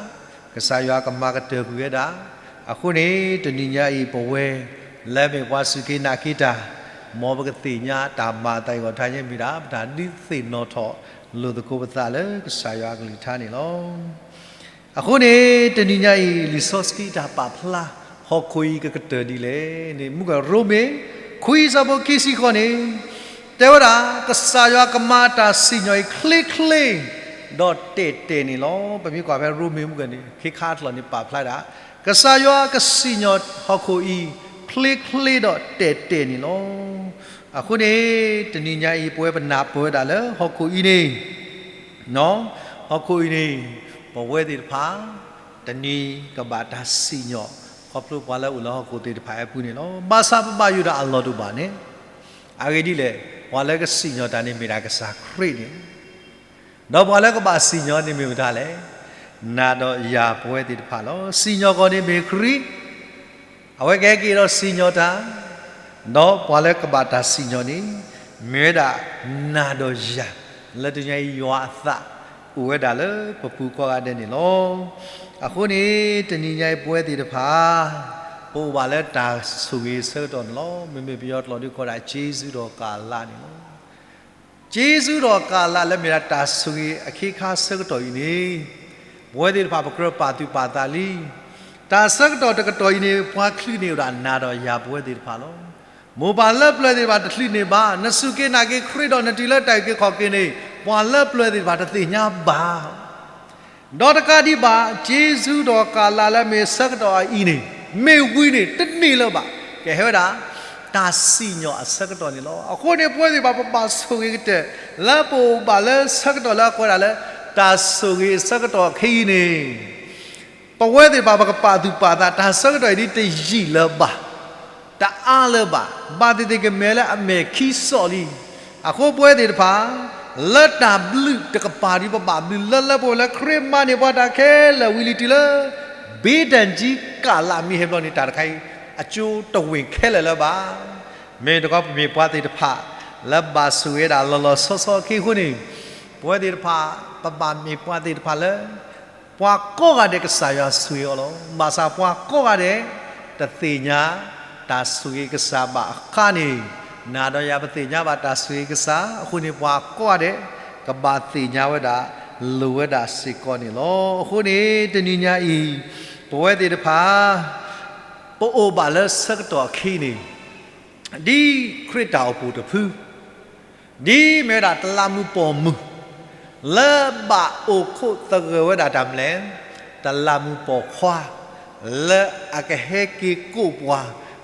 ကစၢ်ယွၤကမၤကတၢၢ်ကွံာ်ဝဲဒၣ်. အဃိန့ၣ် တနံၤညါအံၤပဝဲ လၢအမ့ၢ်ပှၤစူၢ်က့ၤနာ်က့ၤတၢ်, မ်ပကသ့ၣ်ညါတၢ်မၤအသးအံၤဂီၢ်ထါညါမ့ၢ်ဒၣ် ပတၢ်ဒုးသ့ၣ်နီၣ်ထီၣ်လိာ်သကိးပသးလၢကစၢ်ယွၤအကလုၢ်ကထါန့ၣ်လီၤ. အဃိန့ၣ် တနံၤညါအံၤ လံာ်စီဆှံတၢ်ပာ်ဖျါ ဟီၣ်ခိၣ်အံၤကကတၢၢ်ဒ်လဲၣ်န့ၣ် မူကရိမ့ၤ ခွံအဆၢဖိခံဆံဃိးန့ၣ် တဲဝဲဒၣ် ကစၢ်ယွၤကမၤတၢ်စံၣ်ညီၣ်အံၤချ့ချ့ ဒီးတဲာ်တဲာ်န့ၣ်လီၤ. ပမ့ၢ်ကွၢ်ဖဲရိမ့ၤမူကန့ၣ် ခ့ခါအကျိာ်န့ၣ်ပာ်ဖျါဒၣ် ကစၢ်ယွၤကစံၣ်ညီၣ်ဟီၣ်ခိၣ်အံၤ ချ့ချ့ဒီးတဲာ်တဲာ်န့ၣ်လီၤ. အဃိန့ၣ် တနံၤညါအံၤ ပဝဲပနၢ်ပၢၢ်ဝဲဒၣ်လၢဟီၣ်ခိၣ်အံၤန့ၣ် ဟီၣ်ခိၣ်အံၤန့ၣ် ပဝဲသ့ၣ်တဖၣ် တနံၤကဘၣ်တၢ်စံၣ်ညီၣ် ခီဖျိပှၤလၢအိၣ်လၢဟီၣ်ခိၣ်သ့ၣ်တဖၣ်အပူၤန့ၣ်လီၤ. ဘၣ်ဆၣ်ပဘၣ်ယိၣ်တၢ်အလီၢ်တအိၣ်ဘၣ်န့ၣ် အဂ့ၢ်ဒ်လဲၣ်, ပှၤလၢကစံၣ်ညီၣ်တၢ်န့ၣ်မ့ၢ်ဒၣ်ကစၢ်ခရံာ်န့ၣ် ဒီးပှၤလၢကဘၣ်စံၣ်ညီၣ်န့ၣ်မ့ၢ်မတၤလဲၣ်, နၤဒီးယၤပဝဲသ့ၣ်တဖၣ်လီၤ. စံၣ်ညီၣ်ကီၢ်န့ၣ်မ့ၢ်ခရံာ်, အဝဲကဟဲက့ၤဒီးစံၣ်ညီၣ်တၢ်, ဒီးပှၤလၢကဘၣ်တၢ်စံၣ်ညီၣ်န့ၣ် မ့ၢ်ဝဲဒၣ်နၤဒီးယၤ, လၢတနံၤညါအံၤယွၤအသး အိၣ်ဝဲဒၣ်လၢပပူၤကိးဂၤဒဲးန့ၣ်လီၤ. အဃိန့ၣ် တနံၤညါအံၤပဝဲသ့ၣ်တဖၣ် ပအိၣ်ဘၣ်လၢတၢ်ဆိၣ်ဂ့ၤအဆၢကတီၢ်န့ၣ်လီၤ. မ့မ့ၢ်ပယီၤကျိာ်ဒုးကိးဒၣ် ကျေးဇူးတော်ကာလ န့ၣ်လီၤ. ကျေးဇူးတော်ကာလ လၢမ့ၢ်ဒၣ်တၢ်ဆိၣ်ဂ့ၤအခ့အခါဆၢကတီၢ်အံၤန့ၣ် ပဝဲသ့ၣ်တဖၣ်ပကြၢးပာ်သူၣ်ပာ်သးလံ. တၢ်ဆၢကတီၢ်တကတီၢ်အံၤန့ၣ် ပှၤချုးန့ၢ်ဝဲဒၣ်နၤဒီးယၤပဝဲသ့ၣ်တဖၣ်လီၤ. မိၢ်ပၢ်လၢပျၢၤသ့ၣ်တဖၣ်တချုးန့ၢ်ဘၣ်, နစူၢ်က့ၤနာ်က့ၤခရံာ်ဒီးနတုၤလၢတၢ်အုၣ်က့ၤခီၣ်က့ၤန့ၣ် ပှၤလၢပျၢၤသ့ၣ်တဖၣ်တသ့ၣ်ညါဘၣ် ဒီးတကးဒံးဘၣ် က့ၤဆူဒီးကးလးလၢအမ့ၢ်ဆၢကတီၢ်အအံၤန့ၣ် မ့ၢ်ဝံၤန့ၣ် တန့ၢ်လၢၤဘၣ်, ကဟဲဝဲဒၣ် တၢ်စံၣ်ညီၣ်အဆၢကတီၢ်န့ၣ်လီၤ. အဃိန့ၣ် ပဝဲသ့ၣ်တဖၣ် ပဘၣ်ဆိၣ်ဂ့ၤကတၢၢ် လၢပအိၣ်ဘၣ်လၢဆၢကတီၢ်လၢအကိးဝဲဒၣ်လၢ တၢ်ဆိၣ်ဂ့ၤအဆၢကတီၢ်အခံအံၤန့ၣ် ပဝဲသ့ၣ်တဖၣ် ပကပာ်သူၣ်ပာ်သး တၢ်ဆၢကတီၢ်အံၤဒ်တယံာ်လၢၤဘၣ်, တအါလၢၤဘၣ်, ဘၣ်သ့ၣ်သ့ၣ်ကမ့ၢ်လၢအမဲာ်ခံစီၣ်လံ. အဃိပဝဲသ့ၣ်တဖၣ် လၢတၢ်ဘျုးတကပၤဒ်ပဘၣ်ဘျုးလၢလၢပှဲၤပှဲၤလၢခရံာ်မၤန့ၢ်ပှၤတၢ်ခဲလၢာ်ဝံၤလံတုၤလၢ ဘ့တၢၣ်ကၠံကးလးမ့ၢ်ဟဲဘျီန့ၣ် တၢ်တခါအံၤ အကၠိတဝ့ၢ်ခဲလၢာ်လၢၤဘၣ်. မ့ၢ်တခီပမ့ၢ်ပှၤသ့ၣ်တဖၣ် လၢဘၣ်ဆိၣ်ဂ့ၤဝဲဒၣ်လီၤလီၤဆီဆီအခံအဃိန့ၣ် ပဝဲသ့ၣ်တဖၣ် ပဘၣ်မ့ၢ်ပှၤသ့ၣ်တဖၣ်လၢ ပှၤကိးဂၤဒဲးကစၢ်ယွၤဆိၣ်ဂ့ၤအီၤလီၤ. ဘၣ်ဆၣ်ပှၤကိးဂၤဒဲး တသ့ၣ်ညါတၢ်ဆိၣ်ဂ့ၤကစၢ်ဘၣ်အခါန့ၣ် နၤဒီးယၤပသ့ၣ်ညါဘၣ်တၢ်ဆိၣ်ဂ့ၤကစၢ်, အဃိန့ၣ်ပှၤကိးဂၤဒဲး ကဘၣ်သ့ၣ်ညါဝဲဒၣ် လိၤဝဲဒၣ်စ့ၢ်ကီးန့ၣ်လီၤ. အဃိန့ၣ် တနံၤညါအံၤ ပဝဲသ့ၣ်တဖၣ် ပအိၣ်ဘၣ်လၢဆၢကတီၢ်အခံန့ၣ် ဒ်ခရံာ်တၢ်အိၣ်ဖှိၣ်တဖု ဒ်မ့ၢ်ဝဲဒၣ်တလးမူးပိာ်မုၣ် လၢဘၣ်အိၣ်ခိးသဂၢၢ်ဝဲဒၣ်တၢ်မနုၤလဲၣ်, တလးမူးပိာ်ခွါ လၢအကဟဲက့ၤကိးပှၤ,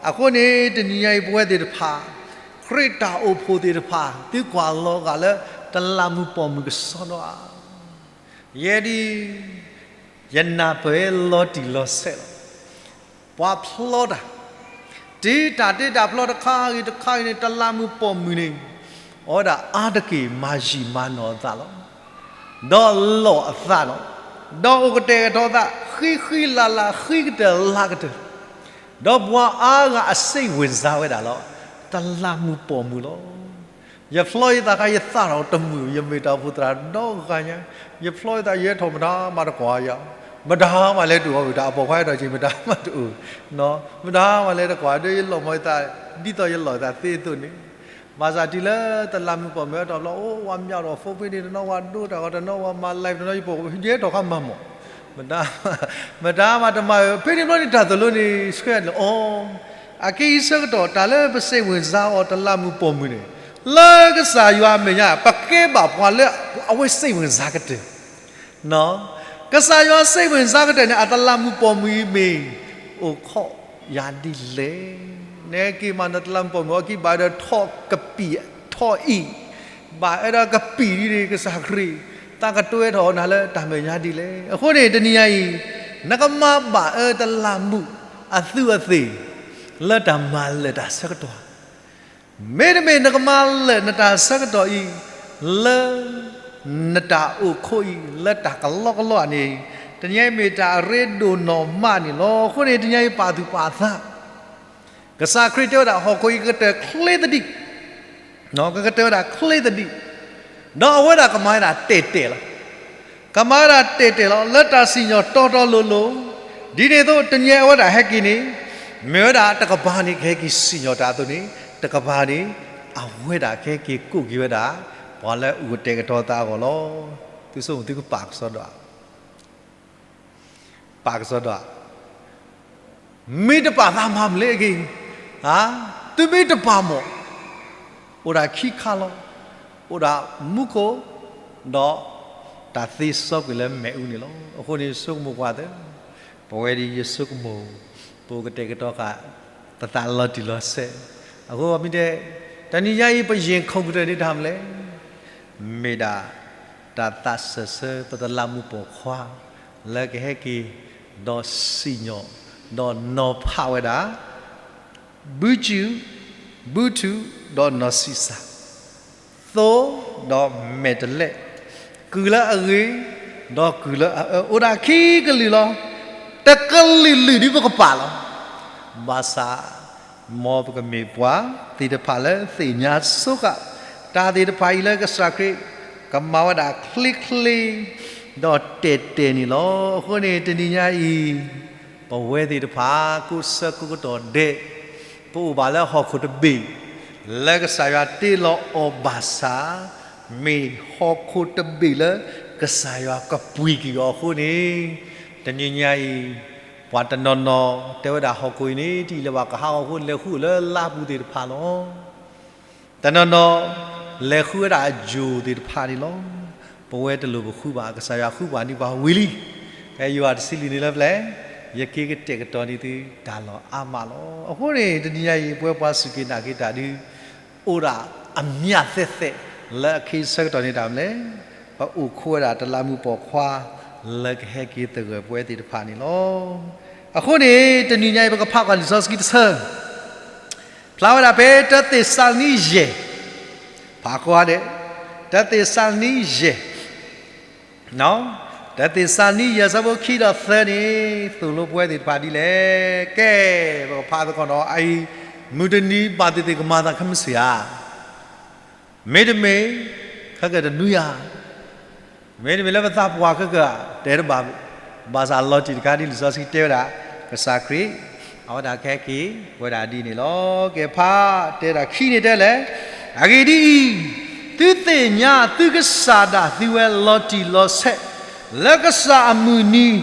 အဃိန့ၣ် တနံၤညါအံၤပဝဲသ့ၣ်တဖၣ် ခရံာ်တၢ်အိၣ်ဖှိၣ်သ့ၣ်တဖၣ် သုကွၢ်လီၤဂာ်လၢ တလးမူးပိာ်မုၣ်ကစီဒီဧါ. ယဲဒၣ် ယနၢ်ပၢၢ်လီၤတံၢ်လီၤဆဲးလီၤ. ပှၤဖျီတၢ်, တုၤတၢ်တ့တၢ်ဖျီတခါဂ့ၤတခါဂ့ၤန့ၣ် တလးမူးပိာ်မုၣ်န့ၣ် အဝဲဒၣ်အါတက့ၢ်မၤယံာ်မၤနီၢ်အသးလီၤ. ဒီးလီၢ်အသးလီၤ. ဒီးအိၣ်ကတဲာ်ကတီၤသး ဃံဃံလၤလၤ ဃံကတၢၢ်လၤကတၢၢ် ဒီးပှၤအါဂၤအစိတ်ဝင်စားဝဲဒၣ်လီၤ. တလးမူးပိာ်မုၣ်လီၤ. ယဖျီယသးခါ ယသၣ်ထီၣ်တမုာ် ယမ့ၢ်တၢ်အိၣ်ဖှိၣ်သရၣ်ဒီဂၤညါ, ယဖျီယသး ယဟဲထီၣ်မတၤမးတကွၢ်ယၤ, မတၤမးလဲၤတအိၣ်ဝဲတၢ်အပိာ်ခွါဟဲထီၣ်က့ၤ မတၤမးတအိၣ်, မတၤမးလဲၤတကွၢ်ဒီး ယလီၢ်မီၤယသး ဒ်သိးယလီၢ်ယသးသ့အသိးန့ၣ်, ဘၣ်ဆၣ်တုၤလၢတလးမူးပိာ်မုၣ်ဟဲထီၣ်ဘျီ အိၣ်ဝဲမၠးဒီး phone ဖဲန့ၣ် တနီၤဝဲဒိတၢ်ဂီၤ တနီၤဝဲမၤ live တနီၤ ယပိာ် ယဟဲထီၣ်ခါမၤမီၢ် မတၤ, မတၤမးတမၤဧၢ ဖဲန့ၣ်ဘျီန့ၣ် တၢ်သိၣ်လိန့ၣ် ဆှဲန့ၣ် အီၤ, အက့အံၤဆၢကတီၢ် တၢ်လၢပစိတ်ဝင်စားအီၤ တလးမူးပိာ်မုၣ်န့ၣ် လၢကစၢ်ယွၤအမဲာ်ညါ ပကဲဘၣ်ပှၤလၢ အဝဲ စိတ်ဝင်စား ကတၢၢ် ကစၢ်ယွၤ စိတ်ဝင်စား ကတၢၢ်န့ၣ် အတလးမူးပိာ်မုၣ်အံၤမ့ၢ် အိၣ်ခိးယၤဒ်လဲၣ်. နက့ၤမး နတလးမူးပိာ်မုၣ်အီၤကံၣ်ဘၣ်ဒီး ထီၣ်ကပံာ်ထီၣ်အံၣ်, ဘၣ်အဲၣ်ဒိးကပံာ်ဒ်န့ၣ် ကစၢ်ခရံာ် သးကတွဲထီၣ်နၤလၢတၢ်မဲာ်ညါဒ်လဲၣ်. အဃိန့ၣ် တနံၤညါအံၤ နကမၤဘၣ်အၢတလးမူးအသူးအသ့ၣ် လၢတၢ်မၤလၢာ်တၢ်ဆၢကတီၢ် မ့တမ့ၢ်နကမၤလၢာ်နတၢ်ဆၢကတီၢ်အံၤ လၢ နတၢ်အိၣ်ခိးအံၤ လၢတၢ်ကလီကလီန့ၣ် တနံၤညါအံၤမ့ၢ်တၢ်အရ့ဒိၣ်နီၢ်မးန့ၣ်လီၤ. အဃိန့ၣ် တနံၤညါအံၤပာ်သူၣ်ပာ်သး ကစၢ်ခရံာ်တဲဝဲဒၣ် ဟီၣ်ခိၣ်အံၤ ကကတၢၢ်ချ့သဒံး, ကကတၢၢ်ဝဲဒၣ်ချ့သဒံး, ဒီးအဝဲဒၣ်ကမၤဝဲဒၣ်တဲာ်တဲာ်လီၤ. ကမၤဝဲဒၣ်တဲာ်တဲာ်လီၤ လၢတၢ်စံၣ်ညီၣ်တီတီလိၤလိၤ, ဒ်န့ၣ်အသိး တနံၤအံၤအဝဲဒၣ်ဟဲက့ၤန့ၣ် မ့ၢ်ဝဲဒၣ်တကပၤန့ၣ် ကဟဲက့ၤစံၣ်ညီၣ်တၢ်အသိးန့ၣ် တကပၤန့ၣ် အဝဲဒၣ်ကဟဲက့ၤကိးက့ၤဝဲဒၣ် ပှၤလၢအအိၣ်ကတဲာ်ကတီၤသးအဂီၢ်လီၤ. သုဆိကမိၣ်သုကပာ်ကစီဒီဧါ ပာ်ကစီဒီဧါ, မ့ၢ်တပာ်သးမၤမနုၤလဲၣ်အဂ့ၢ်, သုမ့ၢ်တပာ်မး, အိၣ်ဒၣ်ခံခါလီၤ, အိၣ်ဒၣ်မူခိၣ်, ဒီးတၢ်သ့စီကွံာ်လၢမ့ၣ်အူန့ၣ်လီၤ. အဃိန့ၣ် ဆိကမိၣ်ကွၢ်သ့, ပဝဲဒၣ်ယဆိကမိၣ်, ပအိၣ်ကတဲာ်ကတီၤဃာ် ပသးလီၤတံၢ်လီၤဆဲး, အဃိမ့ၢ်တဲ, တနံၤညါအံၤ ပယ့ၢ်ခိၣ်ကတၢၢ်န့ၣ်တၢ်မနုၤလဲၣ် မ့ၢ်ဒၣ် တၢ်သးစၢၢ်ဆၢပတလးမူးပိာ်ခွါ လၢကဟဲက့ၤ ဒီးစံၣ်ညီၣ် ဒီးနီၤဖးဝဲဒၣ် ဘုစုၣ်, ဘုထုး, ဒီးနီၢ်ဆံးစၢ်, သိ, ဒီးမဲာ်တဲးလဲး, ကုၢ်လၢအဂ့ၤ, ဒီးကုၢ်လၢအအၢ, အိၣ်ဒၣ်ခံကလုာ်လီၤ. တကလုာ်လုာ်ဒ်ပကပာ်လီၤ. ဘၣ်ဆၣ် မ်ပကမ့ၢ်ပှၤသ့ၣ်တဖၣ်လၢသ့ၣ်ညါဆိဃာ် တၢ်သ့ၣ်တဖၣ်အံၤလၢကစၢ်ခရံာ် ကမၤဝဲဒၣ်ချ့ချ့ ဒီးတဲာ်တဲာ်န့ၣ်လီၤ. အဃိန့ၣ် တနံၤညါအံၤ ပဝဲသ့ၣ်တဖၣ် ကိးဆၢကိးကတီၢ်ဒဲး ပအိၣ်ဘၣ်လၢဟီၣ်ခိၣ်တဘ့ၣ် လၢကစၢ်ယွၤတ့လီၤအီၤဘၣ်ဆၣ် မ့ၢ်ဟီၣ်ခိၣ်တဘ့ၣ်လၢကစၢ်ယွၤကပှ့ၤက့ၤအီၤအဃိန့ၣ် တနံၤညါအံၤ ပှၤတနီၤနီၤတဲဝဲဒၣ် ဟီၣ်ခိၣ်အံၤန့ၣ် တအံၤလၢၤဘၣ်ကဟးဂီၤအဃိ လဲၤဃုအိၣ်လၢလါပူၤသ့ၣ်တဖၣ်လီၤ. တနီၤနီၤ လဲၤဃုဝဲဒၣ်အယိာ်သ့ၣ်တဖၣ်န့ၣ်လီၤ. ပဝဲတလိၣ်ပဃုဘၣ်, ကစၢ်ယွၤဃုပှၤန့ၢ်ပှၤဝံၤလံ. ဖဲယိၤဟၣ်တဆံလွံၢ်န့ၣ်လၢပျဲၢ်, ယက့ၤကတဲာ်ကတီၤန့ၢ်သုတၢ်လီၢ်အါမးလီၤ. အဃိန့ၣ် တနံၤညါအံၤ ပဝဲပှၤစူၢ်က့ၤနာ်က့ၤတၢ်ဒုး အိၣ်ဒၣ်အမျၢ်သဲးသဲး လၢအခဲအံၤဆၢကတီၢ်န့ၣ်တၢ်မနုၤလဲၣ်, ပအိၣ်ခိးဝဲဒၣ်တလးမူးပိာ်ခွါ လၢကဟဲက့ၤသဂၢၢ်ပဝဲသ့ၣ်တဖၣ်န့ၣ်လီၤ. အဃိန့ၣ် တနံၤညါအံၤ ပကဖးကွၢ်လံာ်စီဆှံတဆၢ, ဖျါဝဲဒၣ်ဖဲတၢသ့းစၤလနံယဲၢ်, ဖးကွၢ်ဒဲး, တၢသ့းစၤလနံယဲၢ် တၢသ့းစၤလနံယဲၢ် အဆၢဖိခံဒီးသၢန့ၣ် သိၣ်လိပဝဲသ့ၣ်တဖၣ်ဒ်လဲၣ်. ကဲ, ပကဖးသကိးနီၤ, အအံၤ မုၢ်တနံၤဘၣ်သ့ၣ်သ့ၣ်ကမၤသးခဲမုၢ်ဆ့ၣ်ဧါ, မ့တမ့ၢ် ခဲကတနွံဧါ, မ့တမ့ၢ်လၢပသးပှၢ်ခဲကတၢၢ်ဧါ, တဲတဘၣ်, ဘၣ်ဆၣ်လီၤတံၢ်တခါဒ်လံာ်စီဆှံတဲဝဲဒၣ်, ကစၢ်ခရံာ် အဝဲဒၣ်ကဟဲက့ၤဝဲဒၣ်ဒ်န့ၣ်လီၤ. ကဲဖး, တဲဒၣ်ခံန့ၣ်တဲလဲၣ်, အဂ့ၢ်ဒ်အံၤ, သုသ့ၣ်ညါသုကစၢ်ဒၣ်သုဝဲလီၤတံၢ်လီၤဆဲး, လၢကစၢ်အမုၢ်နံၤ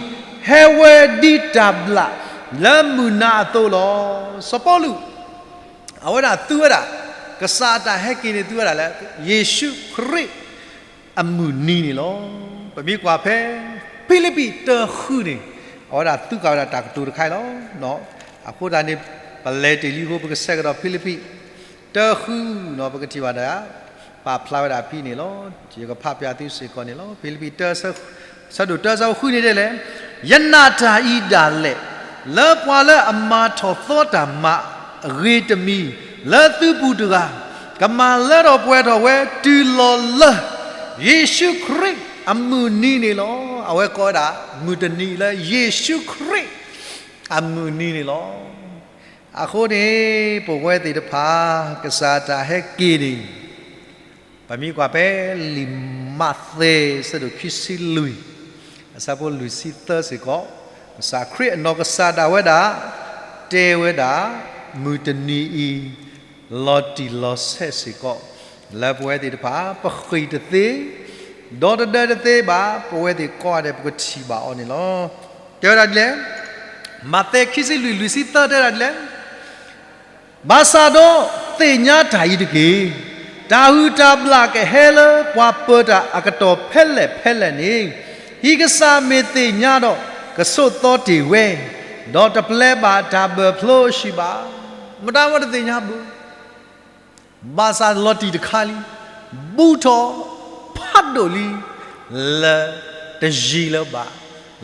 ဟဲဝဲဒ်တၢ်ဘျၣ်လၢမုၢ်နၤအသိးလီၤ. စီၤပီလူး အဝဲဒၣ်သူဝဲဒၣ် ကစၢ်အတၢ်ဟဲက့ၤန့ၣ် သူဝဲဒၣ်လၢ ယ့ၣ်ၡူးခရံာ်အမုၢ်နံၤန့ၣ်လီၤ. ပမ့ၢ်ကွၢ်ဖဲ ဖံလံးပံးတၢဃုန့ၣ် အဝဲဒၣ်သူကၣ်ဝဲဒၣ်တၢ်ကတိၤတခါအံၤလီၤ. အဃိသတးန့ၣ် ပလဲၤတ့ၢ်လံအဃိ ပကဆဲးကဒီးဖံလံးပံး တၢဃုနီၤ ပကထံၣ်ဘၣ်ဒၣ် ပာ်ဖျါဝဲဒၣ်ဖဲန့ၣ်လီၤ. ယကဖးပျၢ်သုစ့ၢ်ကီးန့ၣ်လီၤ. ဖံလံးပံး ဆၢဒိၣ်တၢ ဆၢဖိဃုန့ၣ်တဲလဲၣ်, ယနာ်တၢ်အံၤဒၣ်လဲာ် လၢပှၤလၢအမၤထီၣ်သီတၢ်မၤအဂ့ၤတမံၤ လၢသုပူၤတဂၤ ကမၤလၢထီၣ်ပှဲၤထီၣ်ဝဲတုၤလီၤလၢ ယ့ၣ်ၡူးခရံာ်အမုၢ်နံၤန့ၣ်လီၤ. အဝဲကိးဝဲဒၣ် မုၢ်တနံၤလၢယ့ၣ်ၡူးခရံာ်အမုၢ်နံၤန့ၣ်လီၤ. အဃိန့ၣ် ပဝဲသ့ၣ်တဖၣ် ကစၢ်တၢ်ဟဲက့ၤန့ၣ် ပမ့ၢ်ကွၢ်ဖဲလံာ်မးသဲ ဆၢဒိၣ်ခံဆံလွံၢ် အဆၢဖိလွံၢ်ဆံသၢစ့ၢ်ကီး, ကစၢ်ခရံာ်အနီၢ်ကစၢ်ဒၣ်ဝဲဒၣ် တဲဝဲဒၣ်, မုၢ်တနံၤအံၤ လီၤတံၢ်လီၤဆဲးစ့ၢ်ကီး လၢပဝဲသ့ၣ်တဖၣ် ပဃ့ၢ်တသ့, ဒီးတဒၢတသ့ဘၣ်, ပဝဲသ့ၣ်ကိးဂၤဒဲး ပကထံၣ်ဘၣ်အီၤန့ၣ်လီၤ. တဲဝဲဒၣ်ဒ်လဲၣ်, မးသဲခံဆံလွံၢ် လွံၢ်ဆံသၢ တဲဝဲဒၣ်ဒ်လဲၣ်, ဘၣ်ဆၣ်ဒီးသ့ၣ်ညါတၢ်အံၤတက့ၢ်. တၢ်ဟုၣ်တၢ်ဘျၣ်ကဟဲလၢပှၤပၢၤတၢ်အကတီၢ်ဖဲလဲၣ်ဖဲလဲၣ်န့ၣ်, ဟံၣ်ကစၢ်မ့ၢ်သ့ၣ်ညါဒီး ကဆိးသီတ့ၢ်ဝဲ, ဒီးတပျဲဘၣ်တၢ်ဘၢၣ်ဖျိအဆံးဘၣ်. မတၤမ့ၢ်တသ့ၣ်ညါဘၣ်, ဘၣ်ဆၣ်လီၤတံၢ်တခါလံ, ဘူးထီၣ်ဖးဒိၣ်လံ, လၢတယံာ်လၢၤဘၣ်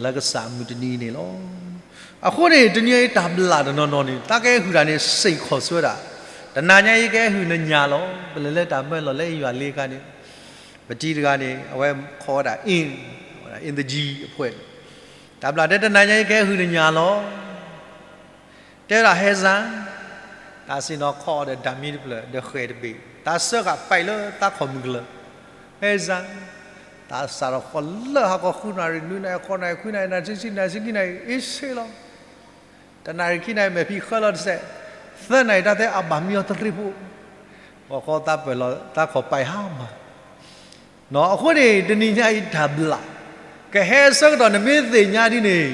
လၢကစၢ်မုၢ်တနံၤန့ၣ်လီၤ. အဃိန့ၣ် တနံၤအံၤတၢ်ဘျၣ်တနီၤနီၤန့ၣ် တၢ်ကဟဲဟုၣ်တၢ်န့ၣ် စ့ၢ်ကီးဆိဝဲဒၣ်, တနၤညါအံၤကဟဲဟုၣ်နညၣ်လီၤ. ပလဲၤလၢတၢ်မၢလီၢ်လၢယွၤလ့အခါန့ၣ်, ပတံၤတဂၤန့ၣ် အဝဲခိးဝဲဒၣ် in, in the G အဖှဲး, တၢ်ဘျၣ်တဲတနၤညါအံၤကဟဲဟုၣ်နညၣ်လီၤ. တဲဒၣ်ဟဲစၢ်, တၢ်စံၣ်နီၤခီအီၤဒီးဒၣ်မံတဖျၢၣ် ဒီးဃဲၤတဘ့ၣ်, တၢ်စၢဃာ်ပဲာ်လၢသးခီၣ်မုၢ်ကလၢၢ်, ဟဲစၢ်, တၢ်စးထီၣ်ဃီလၢဟါခီ ဃုနၣ်ရံၣ် နွံနၣ်ရံၣ် ဃိးနၣ်ရံၣ် ခွံနၣ်ရံၣ် နၣ်ရံၣ် ဆံဆံ နၣ်ရံၣ် ဆံခံနၣ်ရံၣ် အ့ၣ်ဆ့လီၤ. တနၣ်ရံၣ်ခံနၣ်ရံၣ် မဲာ်ဖံးဃၢလီၤတစဲး, သၢနၣ်ရံၣ်တၢ်သဲအဘၣ်မံအီၤတရံးဖိ, ပှၤဃီသးပၢၢ်လီၤ သးခီၣ်ပဲာ်ဟါမၢ် အဃိန့ၣ် တနံၤညါအံၤတၢ်ဘျၣ် ကဟဲအဆၢကတီၢ် နမ့ၢ်သ့ၣ်ညါဒ်န့ၣ်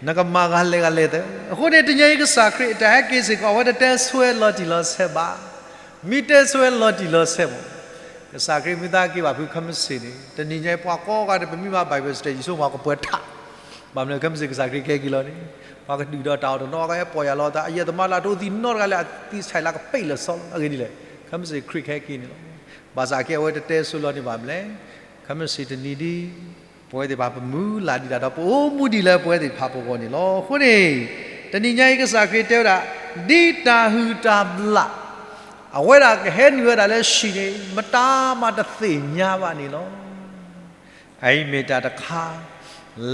နကမၤဂၤလဲၤဂၤလဲၤသၢ. အဃိန့ၣ် တနံၤညါအံၤကစၢ်ခရံာ်အတၢ်ဟဲက့ၤစ့ၢ်ကီး အဝဲတတဲဆိဝဲလီၤတံၢ်လီၤဆဲးဘၣ်, မ့ၢ်တဲဆိဝဲလီၤတံၢ်လီၤဆဲးမး, ကစၢ်ခရံာ်မ့ၢ်သးက့ၤဘၣ်ဖုခဲမုၢ်ဆ့ၣ်န့ၣ် တနံၤညါအံၤပှၤကိးဂၤဒဲး ပမ့ၢ်ဘၣ် Bible study ယဆိကမိၣ်ကပှဲၤထး, ဘၣ်မနုၤခဲမုၢ်ဆ့ၣ်ကစၢ်ခရံာ်ကဟဲက့ၤလီၤန့ၣ် ပှၤကဒုၣ်ဒီးတၢ်အီၣ်တနီၤ ကဟဲပိာ်ယၤလီၤသး အယဲၢ်သမါလၢတအိၣ်သံနီတဂၤလၢအသံဆဲးလၢကပ့ၢ်လၢာ်စီလီၤ. အဂ့ၢ်ဒ်လဲၣ်, ခဲမုၢ်ဆ့ၣ်ခရံာ်ကဟဲက့ၤန့ၣ်လီၤ. ဘၣ်ဆၣ်က့ၤအဝဲတတဲဆိလီၤန့ၣ်ဘၣ်မလဲၣ်, ခဲမုၢ်ဆ့ၣ်တနံၤဒ် ပဝဲသ့ၣ်တဖၣ်ပမုၢ်လၢ်ဒံးတၢ်ဒီး ပအိၣ်မူဒံးလၢပဝဲသ့ၣ်တဖၣ်ပဂီၢ်န့ၣ်လီၤ. အဃိန့ၣ် တနံၤညါအံၤကစၢ်ခရံာ်တဲဝဲဒၣ် ဒ်တၢ်ဟုၣ်တၢ်ဘျၣ် အဝဲဒၣ်ကဟဲနုာ်ဝဲဒၣ်လၢဟံၣ်န့ၣ် မတၤမးတသ့ၣ်ညါဘၣ်န့ၣ်လီၤ. အအံၤမ့ၢ်တၢ်တခါ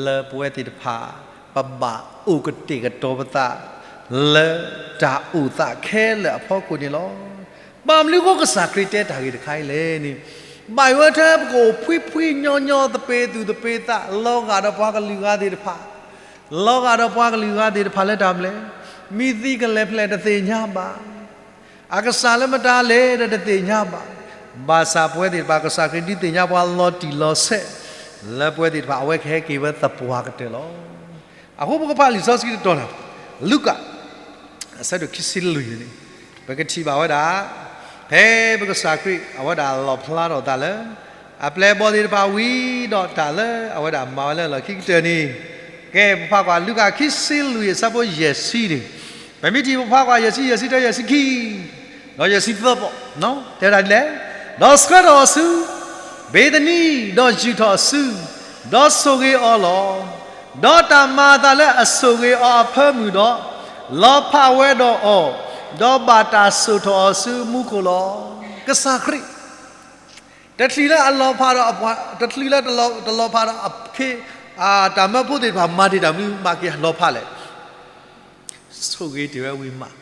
လၢပဝဲသ့ၣ်တဖၣ် ပဘၣ်အိၣ်ကတဲာ်ကတီၤပသး လၢတၢ်အိၣ်သးခဲလၢာ်အဖီခိၣ်န့ၣ်လီၤ. ဘၣ်မနုၤအဃိကစၢ်ခရံာ်တဲတၢ်ဂ့ၢ်တခါအံၤလဲၣ်န့ၣ်, ဘၣ်ယိၣ်ဝဲထဲပကအိၣ်ဖှံဖှံညီညီသပ့ၤသူၣ်သပ့ၤသး လီၤဂာ်ဒီးပှၤကလုာ်ဂၤသ့ၣ်တဖၣ်, လီၤဂာ်ဒီးပှၤကလုာ်ဂၤသ့ၣ်တဖၣ်လၢတၢ်မနုၤလဲၣ်, မံသံကလဲၤဖျဲးတသ့ၣ်ညါဘၣ် အကစၢ်လၢမတၤလဲၣ်ဒီးတသ့ၣ်ညါဘၣ်. ဘၣ်ဆၣ်ပဝဲသ့ၣ်တဖၣ် ကစၢ်ခရံာ်ဒုးသ့ၣ်ညါပှၤလီၤတံၢ်လီၤဆဲး လၢပဝဲသ့ၣ်တဖၣ် အဝဲကဟဲက့ၤဝဲသပှၢ်ကတၢၢ်လီၤ. အဃိပကဖးလံာ်စီဆှံတတီၤန့ၣ်, လူၤကၣ် အဆၢဒိၣ်ခံဆံလွံၢ်န့ၣ်, ပကထံၣ်ဘၣ်ဝဲဒၣ် ဖဲပကစၢ်ခရံာ်အဝဲဒၣ်လီၣ်ဖျါထီၣ်အသးလၢ အပျဲၢ်အဘီၣ်သ့ၣ်တဖၣ်ဝံၤဒီးတၢ်လၢအဝဲဒၣ်မၤဝဲလၢလီၢ်ခံကတၢၢ်န့ၣ်, ကဲ ပဖးကွၢ်လူၤကၣ်ခံဆံလွံၢ်အဆၢဖိယဲၢ်ဆံန့ၣ်, ပမ့ၢ်ထံၣ်ပဖးကွၢ်ယဲၢ်ဆံ ယဲၢ်ဆံတၢ ယဲၢ်ဆံခံ ဒီးယဲၢ်ဆံသၢပီၢ်, တဲဝဲဒၣ်ဒ်လဲၣ်, ဒီးဆှၢထီၣ်အီၤဆူ ဘ့ၤသနံ ဒီးယုၢ်ထီၣ်အစု, ဒီးဆိၣ်ဂ့ၤအီၤလီၤ. ဒီးတၢ်မၤအသးလၢအဆိၣ်ဂ့ၤအီၤအဖၢမုၢ်ဒီး, လီၤဖးဝဲဒီးအီၤ, ဒီးဘၣ်တၢ်စိာ်ထီၣ်အီၤဆူမူခိၣ်လီၤ. ကစၢ်ခရံာ် တချုးလၢအလီၤဖးဒီးအပှၤ, တချုးလၢတလီၤဖးဒီးအခ့, တၢ်မၢဖိသ့ၣ်တဖၣ်မၤတ့ၢ်တၢ်မနုၤမၤက့ၤလီၤဖးလဲၣ်. ဆိၣ်ဂ့ၤတ့ၢ်ဝဲဝံၤမး,